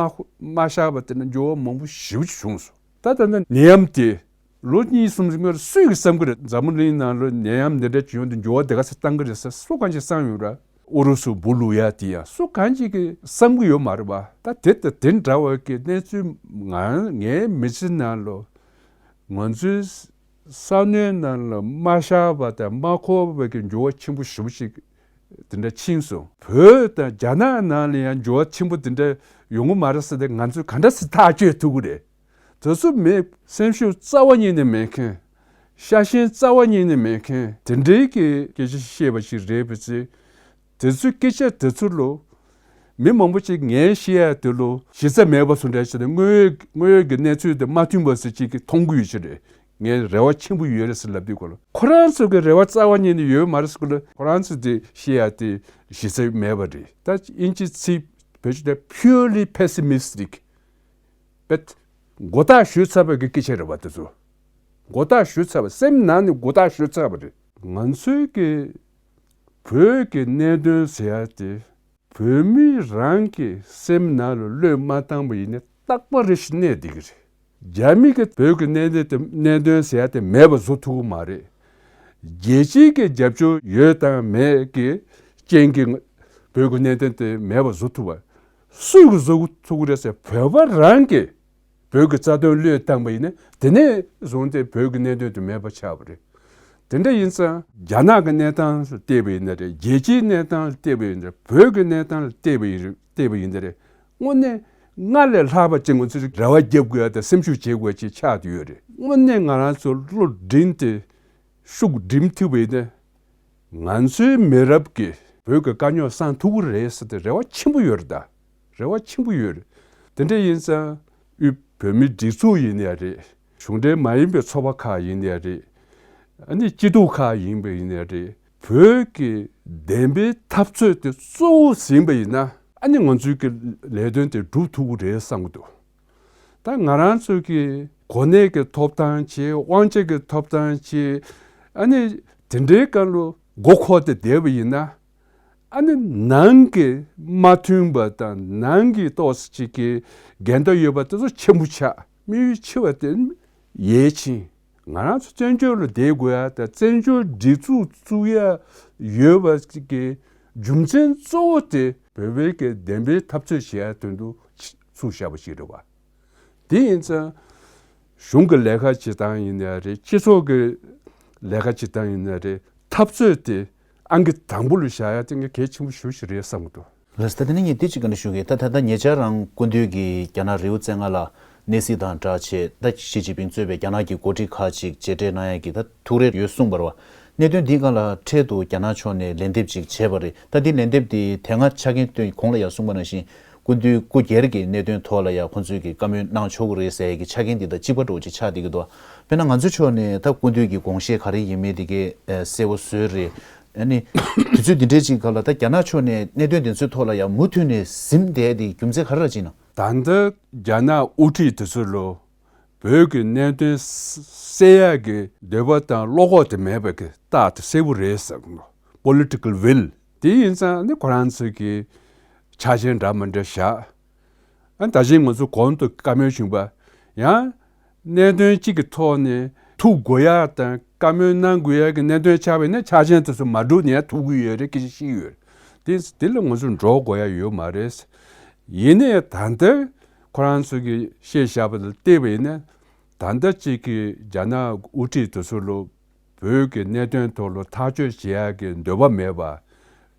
མ་ཤར་བ་དེ་འདྲ་འགྱུར་བ་མང་པོ་ཞེ་པོ་ཅིག་བྱུང་སོང་། ད་ད་ལྟ་ནད་ཡམས་དེ་ ལོ་གཉིས་གསུམ་སྔོན་སུས་ཀྱིས་བསམ་གི་རེད། འཛམ་བུ་གླིང་ནང་ལ་ནད་ཡམས་འདི་འདྲ་བྱུང་དུས་འགྱུར་བ་འདི་ག་ཚོད་བཏང་གི་རེད་ཟེར་སུ་གང་ཅིག་བསམ་ཡོད་ར། ཨུ་རུ་སུ་སྦུག་ལུག་ཡ་དེ་ཡ་སུ་གང་ཅིག་གིས་བསམ་གི་ཡོད་མ་རེད་པ། ད་དེ་ད་དེ་འདྲ་བ་གི་གནས་ཚུལ་ང་ངའི་མི་ཚེ་ནང་ལ་ང་ཚོའི་ས་གནས་ནང་ལ་མ་ཤར་བ་དང་མ་འཁོར་བ་གི་འགྱུར་བ་ཆེན་པོ་ཞེ་པོ་ཅིག་དེ་འདྲ་ཕྱིན་སོང་། བོད་དང་རྒྱ་ནག་ནང་ལ་ཡང་འགྱུར་བ་ཆེན་པོ་དེ་འདྲ་ཡོང་གི་མ་རེད་ཟེར་ཏེ་ང་ཚོས་ག་འདྲ་སེ་ཐག་གཅོད་ཐུབ་ཀྱི་རེད། དེ་ཚོ་མི་སེམས་ཤུགས་རྩ་བ་ཉིད་ནས་མེད་མཁན། ཤ་ཞེན་རྩ་བ་ཉིད་ནས་མེད་མཁན་དེ་འདྲའི་གི་སྐད་ཆ་བཤད་པ་ཞིག་རེད་པ་ཚེ། དེ་ཚོའི་སྐད་ཆ་དེ་ཚོ་ལོ། མི་མང་པོ་ཅིག་ངས་བཤད་ཡ་དེ་ལོ་གཞི་རྩ་མེད་པ་སུ་འདྲ་ཞིག་དང་དངོས་ཡོད་དངོས་ཡོད་ཀྱི་གནས་ཚུལ་དེ་མ་མཐུན་པ་ཟེར་ཅིག་གི་མཐོང་གི་ཡོད་ཅི་རེད། ངས་རེ་བ་ཆེན་པོ་ཡོད་རེད་ཟེར་ལབ་དུས་སྐོར་ལ་ཁོ་རང་ཚོ་གི་རེ་བ་རྩ་བ་ཉིད་ནས་ཡོད་མ་རེད་ཟེར་སྐོར་ལ་ཁོ་རང་ཚོ་དེ་བཤད་ཡ་དེ་གཞི་རྩ་མེད་པ་རེད། ད་དབྱིན་ཇི་ཚིག་བེད་སྤྱོད་དེ་purely pessimistic བེད། མགོ་བཏགས་ཞུས་ཚར་བའི་གི་སྐད་ཆ་རེད་བ་དེ་ཚོ། མགོ་བཏགས་ཞུས་ཚར་བ་སེམས་ནང་ནས་མགོ་བཏགས་ཞུས་ཚར་བ་རེད། ང་ཚོའི་གི་བོད་ཀྱི་གནད་དོན་ཟེར་ཡ་དེ་བོད་མི་རང་གི་སེམས་ནང་ལ་བློས་མ་བཏང་བ་ཡིན་ན་རྟག་པ་རེ་ཞིག་གནས་བསྡད་ཀྱི་རེད། རྒྱ་མི་གི་བོད་ཀྱི་གནད་དོན་དེ་གནད་དོན་ཟེར་ཡ་དེ་མེད་པ་བཟོ་ཐུབ་ཀྱི་མ་རེད། རྒྱལ་སྤྱིའི་གི་རྒྱབ་སྐྱོར་ཡོད་དང་མེད་ཀྱི་རྐྱེན་གྱིས་བོད་ཀྱི་གནད་དོན་དེ་མེད་པ་བཟོ་ཐུབ་པ། སུས་གི་བཟོ་ཐུབ་ཀྱི་རེད་ཟེར་བོད་པ་རང་གིས་བོད་ཀྱི་རྩ་དོན་བློས་བཏང་པ་ཡིན་ན་དེ་ནས་བཟུང་སྟེ་བོད་ཀྱི་གནད་དོན་དེ་མེད་པ་ཆགས་པ་རེད། དེ་འདྲ་ཡིན་ཙང་རྒྱ་ནག་གི་གནས་སྟངས་ལ་བལྟས་པ་ཡིན་ན་རེད། རྒྱལ་སྤྱིའི་གནས་སྟངས་ལ་བལྟས་པ་ཡིན་ན་རེད། བོད་ཀྱི་གནས་སྟངས་ལ་བལྟས་པ་ཡིན་བལྟས་པ་ཡིན་ན་རེད། དངོས་གནས་སྔར་ལས་ལྷག་པ་ཅིག་ང་ཚོས་རེ་བ་རྒྱབ་དགོས་ཡ་དང་སེམས་ཤུགས་བྱེད་དགོས་ཡ་ཅིག་ཆགས་བསྡད་ཡོད་རེད། དངོས་གནས་ང་རང་ཚོ་བློ་བསྒྲིམས་ཏེ་ཤུགས་བསྒྲིམས་ཐུབ་པ་ཡིན་ན། ང་ཚོའི་མི་རབས་ཀྱིས་བོད་ཀྱི་དཀའ་རྙོག་སངས་ཐུབ་ཀྱི་རེད་ཟེར་ཏེ་རེ་བ་ཆེན་པོ་ཡོད་རེད་ད། རེ་བ་ཆེན་པོ་ཡོད་རེད། དེ་འདྲ་ཡིན་ཙང་དབུས་བོད་མིའི་སྒྲིག་འཛུགས་ཡིན་ཡ་རེད། གཞུང་འབྲེལ་མ་ཡིན་པའི་ཚོགས་པ་ཁག་ཡིན་ཡ་རེད། ཨ་ནི་སྐྱིད་སྡུག་ཁག་ཡིན་པ་ཡིན་ཡ་རེད། བོད་ཀྱི་བདེན་པའི་འཐབ་རྩོད་དེ་གཙོ་བོ་ཟིན་པ་ཡིན་ན་ཨ་ནི་ང་ཚོའི་གི་ལས་དོན་དེ་འགྲུབ་ཐུབ་ཀྱི་རེད་བསམ་གྱི་འདུག་ད་ང་རང་ཚོ་གི་གོ་གནས་ཀྱི་ཐོབ་ཐང་བྱེད། དབང་ཆ་གི་ཐོབ་ཐང་བྱེད། ཨ་ནི་དེ་འདྲའི་སྐབས་ལ་མགོ་འཁོར་ཏེ་བསྡད་པ་ཡིན་ན། ཨ་ནི་ནང་གི་མ་མཐུན་པ་དང་ནང་གི་ཏོག་ཙམ་ཅིག་གི་འགལ་ཟླ་ཡོད་པ་དེ་ཚོ་ཆེན་པོ་ཆགས། དམིགས་ཡུལ་ཆེ་བ་དེ་ཡས་ཕྱིན། ང་རང་ཚོ་བཙན་བྱོལ་ལ་བསྡད་དགོས་ཡ་དང་བཙན་བྱོལ་སྒྲིག་འཛུགས་བཙུགས་ཡ་ཡོད་པ་ཅིག་གི་རྒྱུ་མཚན་གཙོ་བོ་དེ་བོད་པའི་གི་བདེན་པའི་འཐབ་རྩོད་བྱེད་ཡ་དོན་དུ་ཚུགས་བཞག་པ་ཞིག་རེད་བ། དེ་ཡིན་ཙང་གཞུང་གི་ལས་ཀ་བྱེད་སྟངས་ཡིན་ན་རེད། སྤྱི་ཚོགས་ཀྱི་ལས་ཀ་བྱེད་སྟངས་ཡིན་ན་རེད། འཐབ་རྩོད་དེ་ཨང་ཀི་དང་པོ་ལ་བཞག་ཡ་དེ་ངས་གལ་ཆེན་པོ་ཞེ་པོ་ཞིག་རེད་བསམ་གྱི་འདུག་ལགས་སོ། ད་དེ་ནས་ངས་འདི་གཅིག་བཀའ་འདྲི་ཞུ་གི། ད་ད་ལྟ་ཉེ་ཆར་རང་སྐུ་མདུན་གྱིས་རྒྱ་ནག་རི་བོ་རྩེ་ལྔ་ལ་གནས་གཟིགས་དང་སྦྲགས་བྱས། ད་ཞི་ཅིན་ཕིང་གཙོས་པའི་རྒྱ་ནག་གི་འགོ་ཁྲིད་ཁག་ཅིག་མཇལ་འཕྲད་གནང་ཡ་གི་ད་ཐུགས་རེ་ཡོད་གསུངས་པ་རེད་བ། གནད་དོན་འདིའི་སྒང་ལ་འཕྲལ་དུ་རྒྱ་ནག་ཕྱོགས་ནས་ལན་འདེབས་ཅིག་བྱས་པ་རེད། ད་འདི་ལན་འདེབས་འདི་དེ་སྔ་ཆ་རྐྱེན་བཏོན། གོང་ལ་ཡང་གསུངས་པ་ནང་བཞིན་སྐུ་མདུན་སྐུ་སྒེར་གྱི་གནད་དོན་ཐོག་ལ་ཡང་ཁོང་ཚོས་ཀྱི་བཀའ་མོལ་གནང་ཆོག་གི་རེད་ཟེར་ཡ་གི་ཆ་རྐྱེན་འདི་དང་གཅིག་པ་འདྲ་བོ་ཅིག་ཆགས་བསྡད་ཀྱི་འདུག་དཔེར་ན་ང་ཚོའི་ཕྱོགས་ནས་ད་སྐུ་མདུན་གྱི་དགོངས་བཞེད་ག་རེ་ཡིན་མིན་དེ་གའི་གསལ་པོ་བཟོས་རེད། ཨ་ནི་དུས་ཚོད་འདི་འདྲའི་ཅིག་སྒང་ལ་ད་རྒྱ་ནག་ཕྱོགས་ནས་གནད་དོན་འདི་ཚོའི་ཐོག་ལ་ཡང་མུ་མཐུད་ནས་ཟིན་བསྡད་དེ་རྒྱུ་མཚན་ག་རེ་ར་ཅིག་ན། ད་ལྟ་རྒྱ་ནག་དབུ་ཁྲིད་དེ་ཚོ་ལོ་བོད་ཀྱི་གནད་དོན་སེལ་ཡག་གི་འདོད་པ་དང་བློ་ཁོག་དེ་མེད་པའི་གི་རྟགས་དེ་གསལ་པོ་རེད་ཟེར་གི་འདུག Political will དེ་ཡིན་ཙང་ནི་ཁོ་རང་ཚོས་ཀྱི་ཆ་རྐྱེན་འདྲ་མི་འདྲ་བཞག་ཨ་ད་བཞིན་ང་ཚོ་གོང་དུ་བཀའ་མོལ་བྱུང་པ་ཡང་། གནད་དོན་གཅིག་གི་ཐོག་ནས་ཐུག་དགོས་ཡ་དང་བཀའ་མོལ་གནང་དགོས་ཡ་གི་གནད་དོན་ཆགས་པ་ཡིན་ན་ཆ་རྐྱེན་དེ་ཚོ་མ་འགྲུབ་ནས་ཐུག་གི་ཡོད་རེད། སྐད་ཆ་བཤད་ཡོད་རེད། དེ་དེ་ལ་ང་ཚོ་འགྲོ་དགོས་ཡ་ཡོད་མ་རེད། ཡིན་ནའི་ད་ལྟ་ཁོ་རང་ཚོ་གིས་བཤད་བཞག་པ་ལ་བལྟས་པ་ཡིན་ན་ད་ལྟ་གཅིག་གི་རྒྱ་ནག་དབུ་ཁྲིད་དེ་ཚོ་ལ་བོད་ཀྱི་གནད་དོན་ཐོག་ལ་ཐག་གཅོད་བྱེད་ཡ་གི་འདོད་པ་མེད་པ།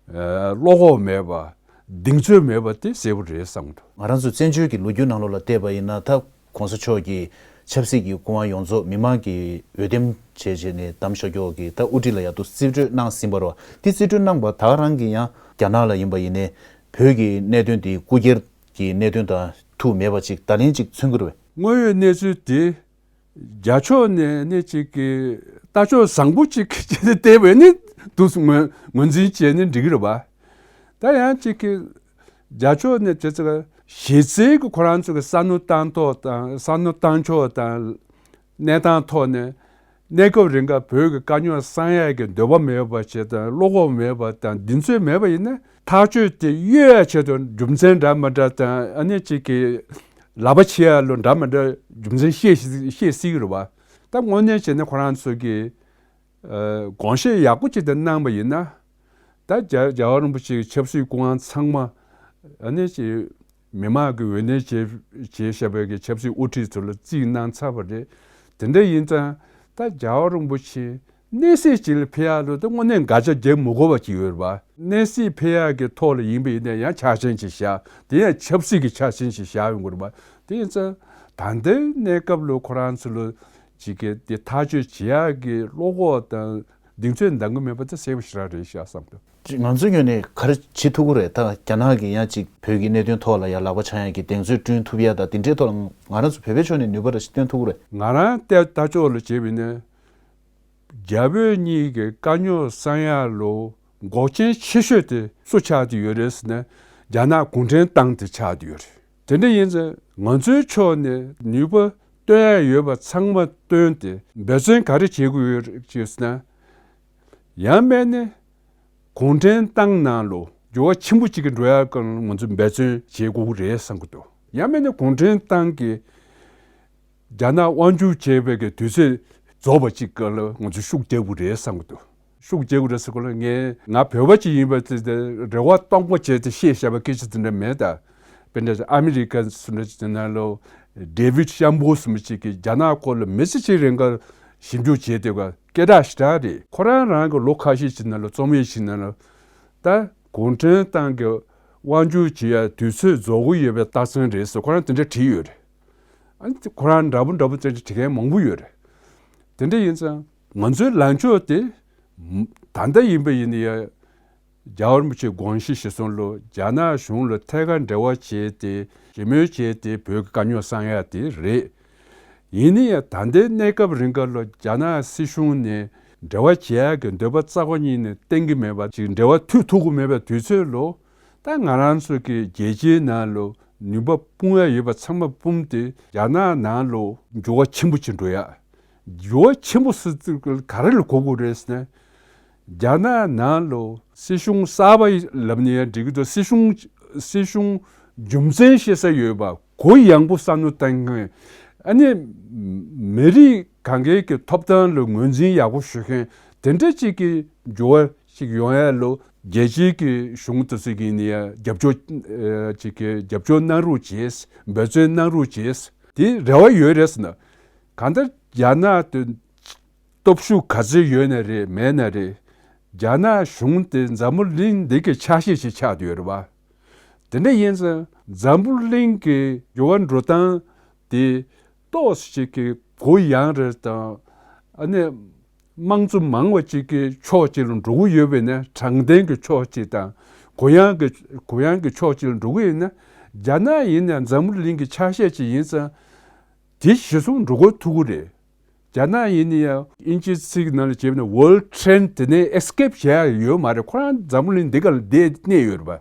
བློ་ཁོག་མེད་པ། གདེང་ཚོད་མེད་པ་དེ་གསལ་པོ་རེད་བསམ་གྱི་འདུག་ང་རང་ཚོའི་བཙན་བྱོལ་གྱི་ལོ་རྒྱུས་ནང་ལོགས་ལ་བལྟས་པ་ཡིན་ན་ད་༸གོང་ས་མཆོག་གིས་ཆབ་སྲིད་ཀྱི་སྐུ་དབང་ཡོངས་རྫོགས་མི་མང་གིས་འོས་འདེམས་བྱས་བྱས་ནས་བདམས་བཞག་རྒྱུ་གི་ད་དབུ་ཁྲིད་ལ་ཡ་དུ་རྩིས་སྤྲོད་གནང་ཟིན་པ་རེད་བ། དེ་རྩིས་སྤྲོད་གནང་པ་ད་ག་རང་གིས་ཡང་རྒྱ་ནག་ལ་ཡིན་པ་ཡིན་ནའི་བོད་ཀྱི་གནད་དོན་དེ་སྐུ་སྒེར་གྱི་གནད་དོན་དང་ཐུག་མེད་པ་ཅིག་བརྡ་ལན་ཅིག་མཚོན་གྱི་རེད་བས། དངོས་ཡོད་གནས་ཚུལ་དེ། རྒྱ་ཕྱོགས་ནས་ནི་ཅིག་གི་ལྟ་ཕྱོགས་བཟང་པོ་ཅིག་བྱས་ཏེ་བལྟས་པས་ནི་འདུག་ངོས་ངོས་འཛིན་བྱས་ནི་འགྲིག་གི་རེད་པ། ད་ཡང་ཅིག་གི་རྒྱ་ཕྱོགས་ནས་དེ་ཚོ་གཞི་རྩའི་གི་ཁོ་རང་ཚོ་གི་བསམ་བློ་བཏང་ཐོག་དང་བསམ་བློ་བཏང་ཕྱོགས་དང་གནས་སྟངས་ཐོག་ནས་གནས་སྐབས་རིང་ག་བོད་ཀྱི་དཀའ་རྙོག་སེལ་ཡག་གི་འདོད་པ་མེད་པ་བྱས་དང་བློ་ཁོག་མེད་པ་དང་གདེང་ཚོད་མེད་པ་ཡིན་ན་ཐག་གཅོད་དེ་གཡོལ་ཡག་ཆེད་དུ་རྒྱུ་མཚན་འདྲ་མི་འདྲ་དང་ཨ་ནི་ཅིག་གི་ལག་པ་ཕྱེ་ཡ་ལོ་འདྲ་མི་འདྲ་རྒྱུ་མཚན་བཤད་བཤད་སྲིད་ཀྱི་རེད་བ། ད་དངོས་གནས་བྱས་ན་ཁོ་རང་ཚོ་གིས་ཨ་དགོངས་བཞེས་ཡག་པོ་ཅིག་དེ་གནང་བ་ཡིན་ན། ད་རྒྱ་རྒྱལ་བ་རིན་པོ་ཆེ་གི་ཆབ་སྲིད་སྐུ་དབང་ཚང་མ་ཨ་ནི་ཅིག་མི་མང་གི་འོས་འདེམས་བྱས་བྱས་བཞག་པའི་གི་ཆབ་སྲིད་དབུ་ཁྲིད་ཚོ་ལ་རྩིས་གནང་ཚར་བ་རེད། དེ་འདྲ་ཡིན་ཙང་ད་རྒྱལ་བ་རིན་པོ་ཆེ་གནས་སྲིད་ཅིག་ལ་ཕེབས་ཡག་ལོ་ད་དངོས་གནས་འགལ་ཆ་རྒྱག་མི་དགོས་པ་ཅིག་ཡོད་རེད་པ། གནས་སྲིད་ཕེབས་ཡག་གི་ཐོག་ལ་ཡིན་པ་ཡིན་ན་ཡང་ཆ་ཤས་ཅིག་བཞག་དེ་ཡང་ཆབ་སྲིད་ཀྱི་ཆ་ཤས་ཅིག་བཞག་ཡོང་གི་རེད་པ། དེ་ཡིན་ཙང་ད་ལྟའི་གནས་སྐབས་ལ་ཁོ་རང་ཚོ་ལ་ཅིག་གི་དེ་ཐག་གཅོད་བྱེད་ཡག་གི་བློ་ཁོག་དང་གདེང་ཚོད་འདང་གི་མེད་པ་དེ་གསལ་པོ་ཞེ་དྲག་རེད་ཤག་བསམ་འདུག་ང་ཚོའི་ངོས་ནས་ག་རེ་བྱེད་ཐུབ་ཀྱི་རེད། ད་རྒྱ་ནག་གིས་ཡང་ཅིག་བོད་ཀྱི་གནད་དོན་ཐོག་ལ་ཡང་ལག་པ་འཆང་ཡག་གི་གདེང་ཚོད་བསྐྲུན་ཐུབ་ཡག་དང་དེ་འདྲའི་ཐོག་ལ་ང་རང་ཚོ་བོད་པའི་ཕྱོགས་ནས་ནུས་པ་རེ་ཞིག་བཏོན་ཐུབ་ཀྱི་རེད། ང་རང་ལྟ་ལྟ་ཕྱོགས་ལ་བྱས་པ་ཡིན་ན། རྒྱ་བོད་གཉིས་ཀྱི་དཀའ་རྙོག་སེལ་ཡག་ལོ་འགོག་རྐྱེན་ཆེ་ཤོས་དེ་སུ་ཆགས་བསྡད་ཡོད་རེད་ཟེར་ན། རྒྱ་ནག་གུང་ཁྲན་ཏང་དེ་ཆགས་བསྡད་ཡོད་རེད། དེ་འདྲ་ཡིན་ཙང་ང་ཚོའི་ཕྱོགས་ནས་ནུས་པ་བཏོན་ཡག་ཡོད་པ་ཚང་མ་བཏོན་ཏེ་འབད་བརྩོན་ག་རེ་བྱེད་དགོས་ཡོད་རེད་ཅེས་ཟེར་ན། ཡང་མིན་ན་གུང་ཁྲན་ཏང་ནང་ལོ་འགྱུར་བ་ཆེན་པོ་གཅིག་གི་འགྲོ་ཡག་གི་ང་ཚོས་འབད་བརྩོན་བྱེད་དགོས་ཀྱི་རེད་བསམ་གྱི་འདུག་ཡང་མིན་ན་གུང་ཁྲན་ཏང་གི་རྒྱ་ནག་དབང་སྒྱུར་བྱེད་པའི་གི་དུས་ཚོད་རྫོགས་པ་གཅིག་ག་ལ་ང་ཚོས་ཤུགས་རྒྱག་དགོས་རེད་བསམ་གྱི་འདུག་ཤུགས་རྒྱག་དགོས་རེད་ཟེར་གོ་ལ་ངས་ང་བོད་པ་ཅིག་ཡིན་པ་དེ་རེ་བ་སྟོང་པ་བྱས་ཏེ་བཤད་བཞག་པ་སྐད་ཆ་དེ་འདྲ་མེད་ད། དཔེར་ན་ཨ་མི་རི་ཀ་སུ་འདྲ་ཅིག་ན་ལོ་ཌེ་ཝིད་ཤམ་བྷོ་སུ་མི་ཅིག་གིས་རྒྱ་ནག་སྐོར་ལ་མི་ཚེ་གཅིག་རིང་ག་ཞིབ་འཇུག་བྱས་ཏེ་ག་སྐད་གྲགས་ཞེ་དྲག་རེད། ཁོ་རང་རང་གི་ལོ་ཁ་ཤས་ཅིག་ན་ལོ་རྩོམ་ཡིག་ཅིག་ན་ལོ་ད་གུང་ཁྲན་ཏང་གི་དབང་སྒྱུར་བྱེད་ཡ་དུས་ཚོད་རྫོགས་ཀྱི་ཡོད་པའི་རྟགས་མཚན་རེད་ཟེར་ཁོ་རང་དེ་འདྲ་བྲིས་ཡོད་རེད། ཨ་ནི་ཁོ་རང་འདྲ་པོ་འདྲ་པོ་དེ་འདྲ་བྲིས་མཁན་མང་པོ་ཡོད་རེད། དེ་འདྲ་ཡིན་ཙང་ང་ཚོའི་ལངས་ཕྱོགས་དེ་ད་ལྟ་ཡིན་པ་ཡིན་ན་ཡང་རྒྱལ་བ་རིན་པོ་ཆེ་དགོངས་གཞི་གཞིར་བཟུང་ལོ་རྒྱ་ནག་གཞུང་ལ་ཐད་ཀར་འབྲེལ་བ་བྱས་ཏེ་ཞི་མོལ་བྱས་ཏེ་བོད་ཀྱི་དཀའ་རྙོག་སེལ་ཡ་དེ་རེད། ཡིན་ན་ཡང་ད་ལྟའི་གནས་སྐབས་རིང་ག་ལོ་རྒྱ་ནག་སྲིད་གཞུང་ནས་འབྲེལ་བ་བྱེད་ཡག་གི་འདོད་པ་རྩ་བ་ཉིད་ནས་བསྟན་གྱི་མེད་པ་ཅིག་འབྲེལ་བ་མཐུད་ཐུབ་ཀྱི་མེད་པའི་དུས་ཚོད་ལོ། ད་ང་རང་ཚོ་གི་རྒྱལ་སྤྱིའི་ནང་ལོ་ནུས་པ་སྤུངས་ཡ་ཡོད་པ་ཚང་མ་སྤུངས་ཏེ་རྒྱ་ནག་ནང་ལོ་འགྱུར་བ་ཆེན་པོ་ཅིག་འགྲོ་ཡ། འགྱུར་བ་ཆེན་པོ་སུ་ག་རེ་ལ་གོ་དགོས་རེད་ཟེར་ན། རྒྱ་ནག་ནང་ལོ་སྲིད་གཞུང་གསར་པ་ལབ་ནས་ཡང་འགྲིག་གི་འདུག་སྲིད་གཞུང་སྲིད་གཞུང་རྒྱུ་མཚན་ཤེས་ས་ཡོད་པ་གུ་ཡངས་པོ་བསམ་བློ་བཏང་མཁན། ཨ་ནི་མི་རིགས་གང་གའི་གི་ཐོབ་ཐང་ལ་ངོས་འཛིན་ཡག་པོ་ཞུ་མཁན་དེ་འདྲ་ཅིག་གི་འགྱུར་བ་ཞིག་ཡོང་ཡ་ལོ་རྒྱལ་སྤྱིའི་གི་གཞུང་དེ་ཚོ་གིས་ནི་ཡང་རྒྱབ་སྐྱོར་ཅིག་གི་རྒྱབ་སྐྱོར་གནང་རོགས་བྱེད། འབད་བརྩོན་གནང་རོགས་བྱེད། དེ་རེ་བ་ཡོད་རེད་ཟེར་ན། གང་ལྟར་རྒྱ་ནག་དེ་སྟོབས་ཤུགས་ག་ཚོད་ཡོད་ན་རེད་མེད་ན་རེད། རྒྱ་ནག་གཞུང་དེ་འཛམ་བུ་གླིང་འདི་གི་ཆ་ཤས་ཤིག་ཆགས་བསྡད་ཡོད་རེད་བ། དེ་འདྲ་ཡིན་ཙང་འཛམ་བུ་གླིང་གི་འགྱུར་བ་འགྲོ་སྟངས་དེ་ཏོག་ཙམ་ཅིག་གི་གུ་ཡངས་རེ་དང་ཨ་ནི་དམངས་གཙོ་མང་བ་ཅིག་གི་ཕྱོགས་གཅིག་ལ་འགྲོ་གི་ཡོད་པས་ན། དྲང་བདེན་གྱི་ཕྱོགས་གཅིག་དང་གུ་ཡངས་ཀྱི་གུ་ཡངས་ཀྱི་ཕྱོགས་གཅིག་ལ་འགྲོ་གི་ཡོད་ན། རྒྱ་ནག་ཡིན་ན་འཛམ་བུ་གླིང་གི་ཆ་ཤས་ཅིག་ཡིན་ཙང་དེ་གཞིར་བཟུང་འགྲོ་དགོས་ཐུག་གི་རེད། རྒྱ་ནག་ཡིན་ན་ཡང་དབྱིན་ཇིའི་ཚིག་ནང་ལ་བྱས་པ་ན་World Trend དེ་ནས་Escape བྱེད་ཡ་ཡོད་མ་རེད། ཁོ་རང་འཛམ་བུ་གླིང་འདི་ག་ལ་བསྡད་གནས་ཡོད་རེད་པ།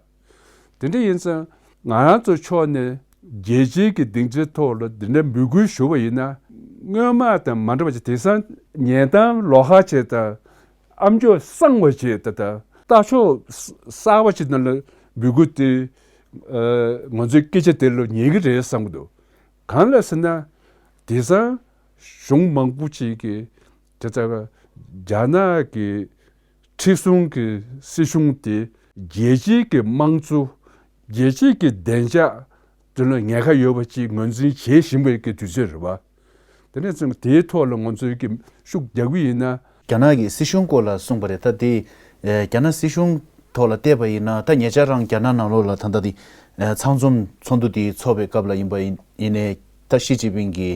དེ་འདྲ་ཡིན་ཙང་ང་རང་ཚོ་ཕྱོགས་ནས་རྒྱལ་སྤྱིའི་གི་སྡིངས་ཆའི་ཐོག་ལ་འདི་འདྲ་འབོད་སྐུལ་ཞུ་བ་ཡིན་ན། སྔོན་མ་དང་མ་འདྲ་བ་ཅིག་དེང་སང་ཉན་སྟངས་ལོགས་ཀ་བྱས་དང་ཨ་མཆོག་གསང་བ་བྱས་ད་ལྟ་ལྟ་ཕྱོགས་གསར་པ་ཅིག་ནང་ལ་འབོད་སྐུལ་དེ་ང་ཚོའི་སྐད་ཆ་དེ་ལ་ཉན་གི་རེད་བསམ་གི་འདུག་གང་ལ་ཟེར་ན། དེང་སང་གཞུང་མང་པོ་ཅིག་གིས་དེ་ལྟར་རྒྱ་ནག་གི་ཁྲི་སྲོང་གི་སྲིད་གཞུང་དེ་རྒྱལ་སྤྱིའི་གི་དམངས་གཙོ་རྒྱལ་སྤྱིའི་གི་བདེ་འཇགས་དེ་ལ་ཉེན་ཁ་ཡོད་པ་ཅིག་ངོས་འཛིན་བྱེད་བཞིན་པའི་གི་དུས་ཚོད་རེད་བ། དེ་ནས་ཙང་དེའི་ཐོག་ལ་ང་ཚོའི་གི་ཤུགས་རྒྱག་གི་ཡིན་ན། རྒྱ་ནག་གི་སྲིད་གཞུང་སྐོར་ལ་གསུངས་པ་རེད། ད་དེ་རྒྱ་ནག་སྲིད་གཞུང་ཐོག་ལ་བལྟས་པ་ཡིན་ན། ད་ཉེ་ཆར་རང་རྒྱ་ནག་ནང་ལོགས་ལ་ད་ལྟ་དེ་ཚང་འཛོམས་ཚོགས་འདུ་དེ་ཚོགས་པའི་སྐབས་ལ་ཡིན་པ་ཡིན་ནའི། ད་ཞི་ཅིན་ཕིང་གི་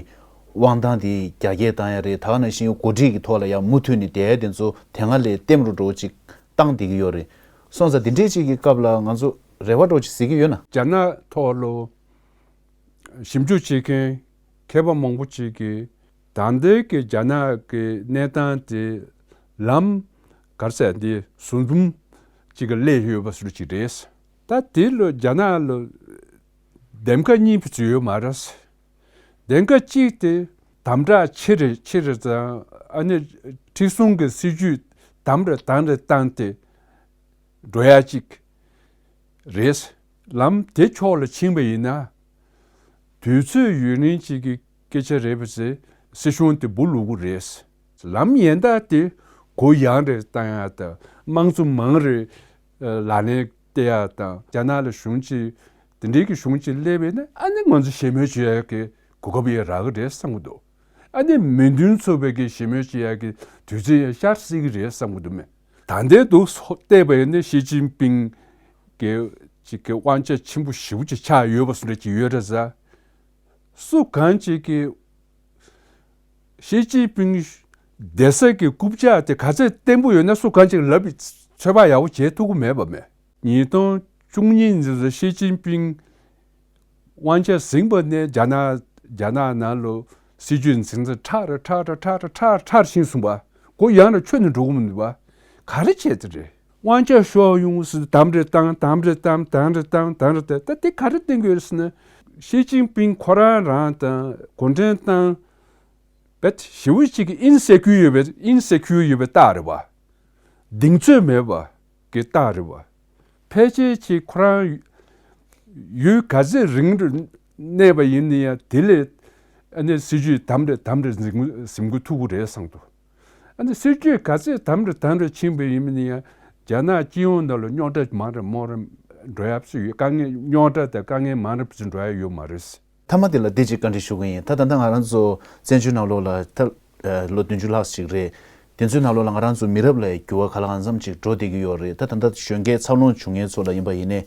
དབང་ཐང་དེ་རྒྱ་སྐྱེད་བཏང་ཡ་རེད། ད་ག་ནང་བཞིན་འགོ་ཁྲིད་ཀྱི་ཐོག་ལ་ཡང་མུ་མཐུད་ནས་དེ་དེ་ཚོ་དེ་སྔ་ལས་ལྟེམ་རུ་འགྲོ་ཅིག་བཏང་བསྡད་ཀྱི་ཡོད་རེད། སོང་ཙང་དེ་འདྲས་ཅིག་གི་སྐབས་ལ་ང་ཚོ་རེ་བ་འདྲ་ཅིག་གཟིགས་ཀྱི་ཡོད་ན། རྒྱ་ནག་ཐོག་ལ་ཞིབ་འཇུག་བྱེད་མཁན་མཁས་པ་མང་པོ་ཅིག་གིས་ད་ལྟའི་གི་རྒྱ་ནག་གི་གནས་སྟངས་དེ་ལམ་ག་རེ་ཟེར་འདི་ཟུར་འཛུམ་ཅིག་གི་སླེབས་ཡོད་པ་ཟུར་ཅིག་རེད། ད་དེ་ལོ་རྒྱ་ནག་ལོ་འདེམས་ཀ་གཉིས་པོ་ཅིག་ཡོད་མ་རེད། འདེམས་ཀ་གཅིག་དེ་དམ་དྲག་ཆེ་རེ་ཆེ་རེ་དང་ཨ་ནི་ཁྲི་སྲོང་གི་སྲིད་ཇུས་དམ་རེ་དམ་རེ་བཏང་སྟེ་འགྲོ་ཡ་གཅིག་རེད། ལམ་དེ་ཕྱོགས་ལ་ཕྱིན་པ་ཡིན་ན། དུས་ཚོད་ཡུན་རིང་ཅིག་གི་སྐད་ཆ་རེད་པ་ཟེར། སྲིད་གཞུང་དེ་འབུ་བླུག་གི་རེད། ལམ་ཡན་ལག་དེ་གུ་ཡངས་རེ་བཏང་ཡག་དང་དམངས་གཙོ་མང་རེ་ལག་ལེན་བསྟར་ཡག་དང་རྒྱ་ནག་ལ་གཞུང་ཅིག་དེ་འདྲའི་གི་གཞུང་ཅིག་སླེབས་པ་ཡིན་ན་ཨ་ནི་ང་ཚོ་ཞི་མོལ་བྱེད་ཡག་གི་གོ་སྐབས་ཡང་རག་གི་རེད་བསམ་གི་འདུག་ཨ་ནི་མོས་མཐུན་ཚོགས་པའི་གི་ཞི་མོལ་བྱེད་ཡག་གི་དུས་ཚོད་ཡང་ཤར་སྲིད་གི་རེད་བསམ་གི་འདུག་མེད། ད་ལྟའི་འདུག་བལྟས་པ་ཡིན་ན་ཞི་ཅིན་ཕིང་གི་ཅིག་གི་དབང་ཆ་ཆེན་པོ་ཞེ་པོ་ཅིག་ཆགས་ཡོད་པ་སུ་འདྲ་ཅིག་ཡོད་རེད་ཟེར། སུ་གང་ཅིག་གིས་ཞི་ཅིན་ཕིང་བསྡད་ས་གི་རྐུབ་བཀྱག་དེ་ག་ཚད་བརྟན་པོ་ཡོད་ན་སུ་གང་ཅིག་ལབ་པའི་ཚོད་དཔག་ཡག་པོ་བྱེད་ཐུབ་ཀྱི་མེད་པ་མེད། ཉིས་སྟོང་བཅུ་གཉིས་ནས་བཟུང་ཞི་ཅིན་ཕིང་དབང་ཆ་ཟིན་པ་ནས་རྒྱ་ནག་རྒྱ་ནག་ནང་ལ་སྲིད་ཇུས་འཛིན་ས་ཁྲ་ར་ཁྲ་ར་ཁྲ་ར་ཁྲ་ར་ཕྱིན་སོང་བ། མགོ་ཡང་ལ་ཆོད་ནས་འགྲོ་གི་མི་འདུག་བ། ག་རེ་བྱས་ཏེ་རེད། དབང་ཆ་ཤོར་ཡོང་ཟེར་དམ་རེ་བཏང་དམ་རེ་བཏང་དམ་རེ་བཏང་དམ་རེ་བཏང་ད་དེ་ག་རེ་བསྟན་གྱི་ཡོད་ཟེར་ན། ཞི་ཅིན་ཕིང་ཁོ་རང་རང་དང་གུང་ཁྲན་ཏང་བེད་ཞི་བོ་གཅིག་གི་ཨིན་སེ་ཁུར་ཡོད་པའི་ཨིན་སེ་ཁུར་ཡོད་པའི་རྟགས་རེད་བ། གདེང་ཚོད་མེད་པ་གི་རྟགས་རེད་བ། ཕལ་ཆེར་གཅིག་ཁོ་རང་ཡུལ་ག་ཚད་རིང་རུ་གནས་པ་ཡིན་ན་ཡང་དེ་ལས་ཨ་ནི་སྲིད་ཇུས་དམ་རེ་དམ་རེ་འཛིན་འཛིན་དགོས་ཐུག་གི་རེད་བསམ་འདུག་ཨ་ནི་སྲིད་ཇུས་ག་ཚད་དམ་རེ་དམ་རེ་ཕྱིན་པ་ཡིན་ན་ཡང་རྒྱ་ནག་སྤྱི་ཡོངས་ནང་ལ་རྙོག་དྲ་མང་རེ་མང་རེ་འགྲོ་ཡག་ཅིག་ཡོད། དཀའ་ངལ་རྙོག་དྲ་དང་དཀའ་ངལ་མང་རེ་ཅིག་འགྲོ་ཡག་ཡོད་མ་རེད། མཐའ་མ་དེ་ལ་འདི་གཅིག་བཀའ་འདྲི་ཞུ་གི་ཡིན། ད་ད་ལྟ་ང་རང་ཚོ་བཙན་བྱོལ་ནང་ལོགས་ལ་ད་ལོ་བདུན་ཅུ་ལྷག་ཅིག་རེད། དེ་ཚོའི་ནང་ལོགས་ལ་ང་རང་ཚོ་མི་རབས་ལ་འགྱུར་བ་གང་ལ་གང་འཚམ་ཅིག་འགྲོ་བསྡད་ཀྱི་ཡོད་རེད། ད་ད་ལྟ་གཞོན་སྐྱེས་འཚར་ལོངས་བྱུང་མཁན་ཚོ་ལ་ཡིན་པ་ཡིན་ནའི་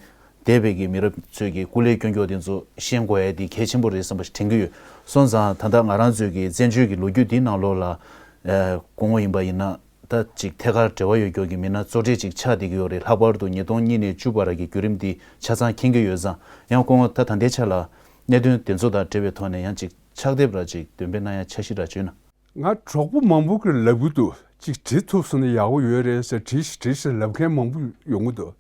འདས་པའི་གི་མི་རབས་ཚོས་ཀྱི་སྐུ་ལས་སྐྱོན་མཁན་དེ་ཚོ་ཤེས་དགོས་ཡ་དེ་གལ་ཆེན་པོ་རེད་བསམ་པ་ཞིག་དྲན་གྱི་ཡོད། སོང་ཙང་ད་ལྟ་ང་རང་ཚོའི་གི་བཙན་བྱོལ་གྱི་ལོ་རྒྱུས་འདིའི་ནང་ལོགས་ལ་ཨ་སྐུ་ངོ་ཡིན་པ་ཡིན་ན་ད་ཅིག་ཐད་ཀར་འབྲེལ་བ་ཡོད་མཁན་གྱི་མི་སྣ་གཙོ་གྲས་ཅིག་ཆགས་བསྡད་ཀྱི་ཡོད་རེད། ལྷག་པར་དུ་ཉིས་སྟོང་གཉིས་ནས་བཅུ་བར་གྱི་བརྒྱུད་རིམ་འདི་ཆ་ཚང་མཁྱེན་གྱི་ཡོད་ཙང་། ཡང་སྐུ་ངོ་ད་ད་ལྟའི་ཆ་ལ་གནད་དོན་དེ་ཚོ་དང་འབྲེལ་བའི་ཐོག་ནས་ཡང་ཅིག་ཕྱག་དེབ་ར་ཅིག་འདོན་སྤེལ་གནང་ཡ་འཆར་གཞི་ར་བྱོས་ན། ང་གྲོགས་པོ་མང་པོ་གིས་ལབ་གི་འདུག་ཅིག་བྲིས་ཐུབ་སོང་ན་ཡག་པོ་ཡོད་རེད་ཟེར་བྲིས་ཤིག་བྲིས་ཤིག་ལབ་མཁན་མང་པོ་ཡོང་གི་འདུག་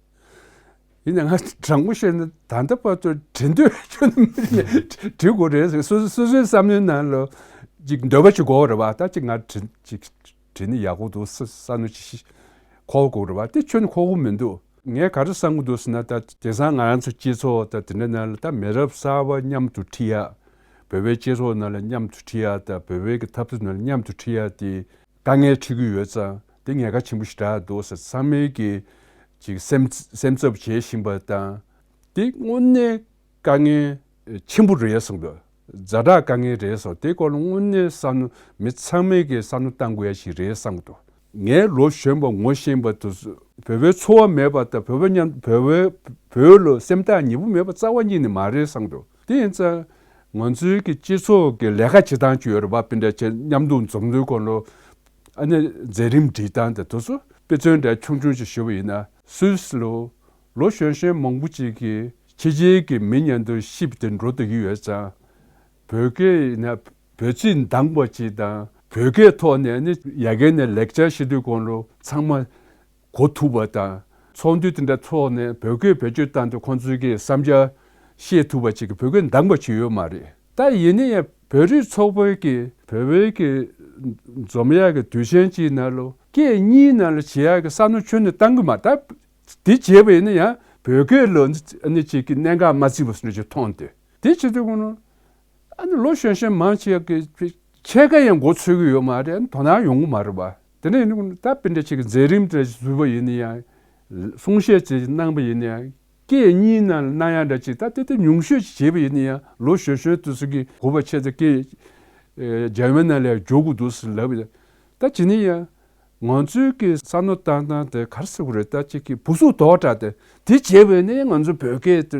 ཡིན་ནའི་ང་དྲང་པོ་བཤད་ན་ད་ལྟ་བར་དུ་བྲིས་འདོད་ཁྱོན་ནས་མེད་ནས་བྲིས་དགོས་རེད་ཟེར། སོ་སོ་སོའི་བསམ་བློའི་ནང་ལ་ཅིག་འདོད་པ་ཅིག་དགོས་རེད་བ། ད་ཅིག་ང་བྲིས་ཅིག་བྲིས་ན་ཡག་པོ་འདུག་བསམ་བསམ་བློ་ཅིག་འཁོར་དགོས་རེད་བ། དེ་ཁྱོན་ནས་འཁོར་གི་མི་འདུག་ངས་ག་རེ་བསམ་གི་འདུག་ཟེར་ན། ད་དེང་སང་ང་རང་ཚོ་སྤྱི་ཚོགས་ད་དེ་འདྲ་ནང་ལ་ད་མི་རབས་གསར་པ་མཉམ་དུ་ཁྲིད་ཡ། བོད་པའི་སྤྱི་ཚོགས་ནང་ལ་མཉམ་དུ་ཁྲིད་ཡ་དང་བོད་པའི་གི་འཐབ་རྩོད་ནང་ལ་མཉམ་དུ་ཁྲིད་ཡ་དེ་དཀའ་ངལ་འཕྲད་ཀྱི་ཡོད་ཙང་དེ་ཉེན་ཁ་ཆེན་པོ་ཞེ་དྲག་འདུག་ཟེར། ཚང་མས་ཀྱི་ཅིག་སེམས་སེམས་འཚབ་བྱེད་བཞིན་པ་དང་དེ་དངོས་གནས་དཀའ་ངལ་ཆེན་པོ་རེད་བསམ་གི་འདུག་ཛ་དྲག་དཀའ་ངལ་རེད་བསམ། དེ་སྐོར་ལ་དངོས་གནས་བསམ་བློ་མི་ཚང་མས་ཀྱི་བསམ་བློ་གཏང་དགོས་ཡ་ཞིག་རེད་བསམ་གི་འདུག་ངའི་ལོ་གཞོན་པ་ངོ་ཤེས་པ་དེ་ཚོ་བོད་པའི་ཚོར་བ་མེད་པ་དང་བོད་པ་མཉམ་བོད་པའི་བོད་ལ་སེམས་ཐག་ཉེ་པོ་མེད་པ་རྩ་བ་ཉིད་ནས་མ་རེད་བསམ་འདུག་དེ་ཡིན་ཙང་ང་ཚོའི་གི་སྤྱི་ཚོགས་ཀྱི་ལས་ཀ་བྱེད་སྟངས་ཅིག་ཡོད་རེད་པ། དཔེ་འདྲ་བྱས་མཉམ་དུ་འཛོམས་དུས་སྐོར་ལ་ཨ་ནི་མཛད་རིམ་སྒྲིག་སྟངས་དེ་དེ་ཚོ་དཔེ་མཚོན་འདྲ་ཆུང་ཆུང་ཅིག་ཞུ་བ་ཡིན་ན། སུད་སི་ལ་ལོ་གཞོན་གཞོན་མང་པོ་ཅིག་གིས་ཕྱི་རྒྱལ་གྱི་མི་མཉམ་དུ་གཤིབ་སྟེ་འགྲོ་བསྡད་ཀྱི་ཡོད་ཙང་། བོད་སྐད་ཡིན་ན་བོད་ཚིག་འདང་པ་ཅིག་དང་བོད་སྐད་ཐོག་ནས་ནི་ཡ་གི་ནས་ལེགས་ཆ་བཤད་དུས་གོང་ལོ་ཚང་མ་གོ་ཐུབ་པ་དང་། ཚོགས་འདུ་དེ་འདྲ་ཚོགས་ནས་བོད་སྐད་བེད་སྤྱོད་བཏང་དུས་ཁོང་ཚོའི་གི་བསམ་འཆར་བཤད་ཐུབ་པ་ཅིག་གི་བོད་སྐད་འདང་པ་ཅིག་ཡོད་མ་རེད། ད་ཡིན་ན་ཡང་བོད་རིགས་ཚོགས་པའི་གི་བོད་པའི་གི་འཛོམས་ཡག་གི་དུས་ཆེན་ཅིག་ནང་ལོ་སྐད་གཉིས་ནང་ལ་བྱེད་ཡག་གི་བསམ་བློ་ཁྱོན་ནས་བཏང་གི་མ། ད་དེ་བྱས་པ་ཡིན་ན་ཡང་བོད་སྐད་ལ་ནི་ཅིག་གི་གནད་འགག་མ་བརྩིས་པ་སོ་ཅིག་མཐོང་སྟེ། དེ་བྱེད་དུས་ཁོ་ན་ཨ་ནི་ལོ་གཞོན་གཞོན་མང་ཆེ་གི་ཕྱེད་ཀ་ཡང་མགོ་ཚོས་ཀྱི་ཡོད་མ་རེད། དོ་སྣང་ཡོང་གི་མ་རེད་པ། དེ་འདྲ་ཡིན་དུས་ཁོ་ན་ད་དཔེ་འདྲ་ཅིག་གི་མཛད་རིམ་དེ་བཟོས་པ་ཡིན་ན་ཡང་། གསུང་བཤད་ཅིག་གནང་པ་ཡིན་ན་ཡང་། སྐད་གཉིས་ནང་ལ་གནང་ཡག་འདྲ་ཅིག་ད་དེ་དེ་ཉུང་ཤོས་ཅིག་བྱས་པ་ཡིན་ན་ཡང་། ལོ་གཞོན་གཞོན་དེ་ཚོ་གི་གོ་བ་ཆེ་ཙམ་སྐད་འཇར་མན་ནང་ལ་ཡང་འགྱོ་དགོས་འདུག་ཟེར་ལབ་པ་ཡིན། ད་བྱས་ན་ཡང་། ང་ཚོའི་གི་བསམ་བློ་བཏང་སྟངས་དེ་ག་རེ་ཟེར་དགོས་རེད། ད་ཅིག་གི་བུ་གཟུགས་དོག་དྲགས་དེ་དེ་བྱས་པས་ནི་ང་ཚོ་བོད་སྐད་དེ་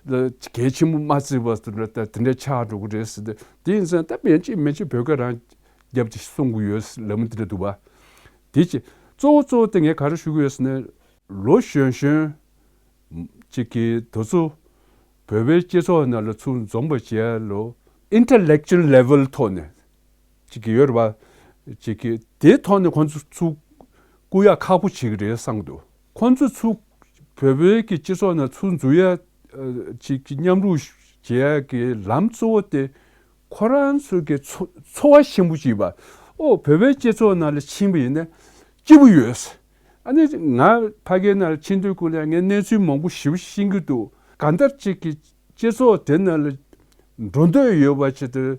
ལ་གལ་ཆེན་པོ་མ་བརྩིས་པ་དེ་འདྲ་ད་དེ་འདྲ་ཆགས་འགྲོ་གི་རེད་ཟེར་ཏེ། དེ་ཡིན་ཙང་ད་མན་ཆད་མན་ཆད་བོད་སྐད་རང་རྒྱབ་ཅིག་གསུང་གི་ཡོད་ལབ་མི་དེ་འདྲ་འདུག་པ། དེ་ཅི་གཙོ་བོ་གཙོ་བོ་དེ་ངས་ག་རེ་ཞུ་གི་ཡོད་ཟེར་ན། ལོ་གཞོན་གཞོན་ཅིག་གིས་དེ་ཚོ་བོད་པའི་སྤྱི་ཚོགས་ནང་ལ་ཚུར་འཛོམས་པ་བྱས་ལོ་intellectual level ཐོག་ནས་ཅིག་གི་ཡོད་རེད་པ། ཅིག་གི་དེའི་ཐོག་ནས་ཁོང་ཚོ་ཚུར་བཀུག་ཡག་ཁག་པོ་ཅིག་རེད་བསམ་གི་འདུག་ཁོང་ཚོ་ཚུར་བོད་པའི་གི་སྤྱི་ཚོགས་ནང་ཚུར་འཛུལ་ཡག་ཅིག་གི་མཉམ་རུབ་བྱེད་ཡག་གི་ལམ་གཙོ་བོ་དེ་ཁོ་རང་ཚོ་གི་ཚོ་ཚོར་བ་ཆེན་པོ་ཅིག་པ། ཨོ་བོད་པའི་སྤྱི་ཚོགས་ནང་ལ་ཕྱིན་པ་ཡིན་ན་སྐྱིད་པོ་ཡོད། ཨ་ནི་ང་ཕ་གིའི་ནང་ལ་ཕྱིན་དུས་ཀུན་ལ་ངས་གནས་ཚུལ་མང་པོ་ཞེ་པོ་ཤེས་ཀྱི་འདུག་གང་ལྟར་ཅིག་གི་སྤྱི་ཚོགས་དེ་ནང་ལ་འགྲོ་འདོད་ཡོད་པ་ཅིག་དང་།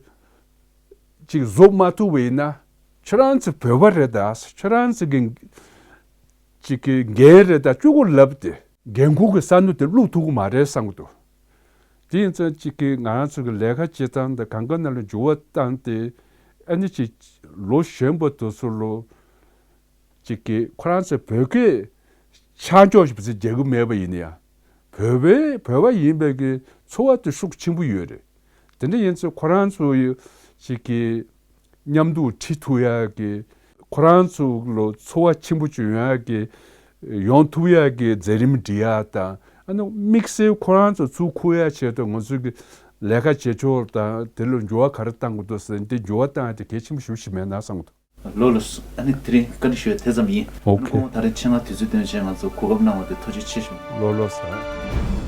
ཅིག་བཟོ་མ་ཐུབ་པ་ཡིན་ན། ཁྱོད་རང་ཚོ་བོད་པ་རེད་ད། ཁྱོད་རང་ཚོ་གི་ཅིག་གི་འགན་རེད་ད། གཅིག་པོ་ལབ་སྟེ་འགན་ཁུར་གྱི་ས་ནུ་དེ་བླུག་ཐུབ་ཀྱི་མ་རེད་བསམ་གྱི་འདུག་དེ་ཡིན་ཙང་ཅིག་གི་ང་རང་ཚོ་གི་ལས་ཀ་བྱེད་སྟངས་དང་གང་ག་ནང་ལ་འགྱུར་བ་བཏང་སྟེ། ཨ་ནི་ཅིག་ལོ་གཞོན་པ་དེ་ཚོ་ལོ་ཅིག་གི་ཁོ་རང་ཚོ་བོད་སྐད་ཆ་འཇོག་ཞིག་བྱེད་ཀྱི་མེད་པ་ཡིན་ཡང་། བོད་པའི་བོད་པ་ཡིན་པའི་གི་ཚོར་བ་དེ་ཤུགས་ཆེན་པོ་ཡོད་རེད། དེ་འདྲ་ཡིན་ཙང་ཁོ་རང་ཚོ་ཡི་ཅིག་གི་མཉམ་དུ་ཁྲིད་ཐུབ་ཡག་གི། ཁོ་རང་ཚོ་ལ་ཚོར་བ་ཆེན་པོ་ཅིག་ཡོང་ཡག་གི། ཡོང་ཐུབ་ཡག་གི་མཛད་རིམ་སྒྲིག་ཡག་དང་། ཨ་ནི་དམིགས་བསལ་ཁོ་རང་ཚོ་ཚུར་ཁུར་ཡག་ཆེད་དུ་ང་ཚོ་གི་ལས་ཀ་བྱེད་ཕྱོགས་དང་དེ་ལ་འགྱུར་བ་ག་རེ་བཏང་དགོས་འདུག་ཟེར། འདི་འགྱུར་བ་བཏང་ཡག་དེ་གལ་ཆེན་པོ་ཞེ་པོ་ཞིག་མེད་ན་བསམ་གྱི་འདུག་ལོ་ལོ། ཨ་ནི་དེ་རིང་བཀའ་འདྲི་ཞུ་ཡ་དེ་ཙམ་ཡིན། ཨོ་ཁེ། ཁོང་ད་རེས་ཆེད་མངགས་དུས་ཚོད་བཏོན་བྱས་ང་ཚོ་གོ་སྐབས་གནང་བ་དེ་ཐུགས་རྗེ་ཆེ་ཞུ། ལོ་ལོ་ཟེར།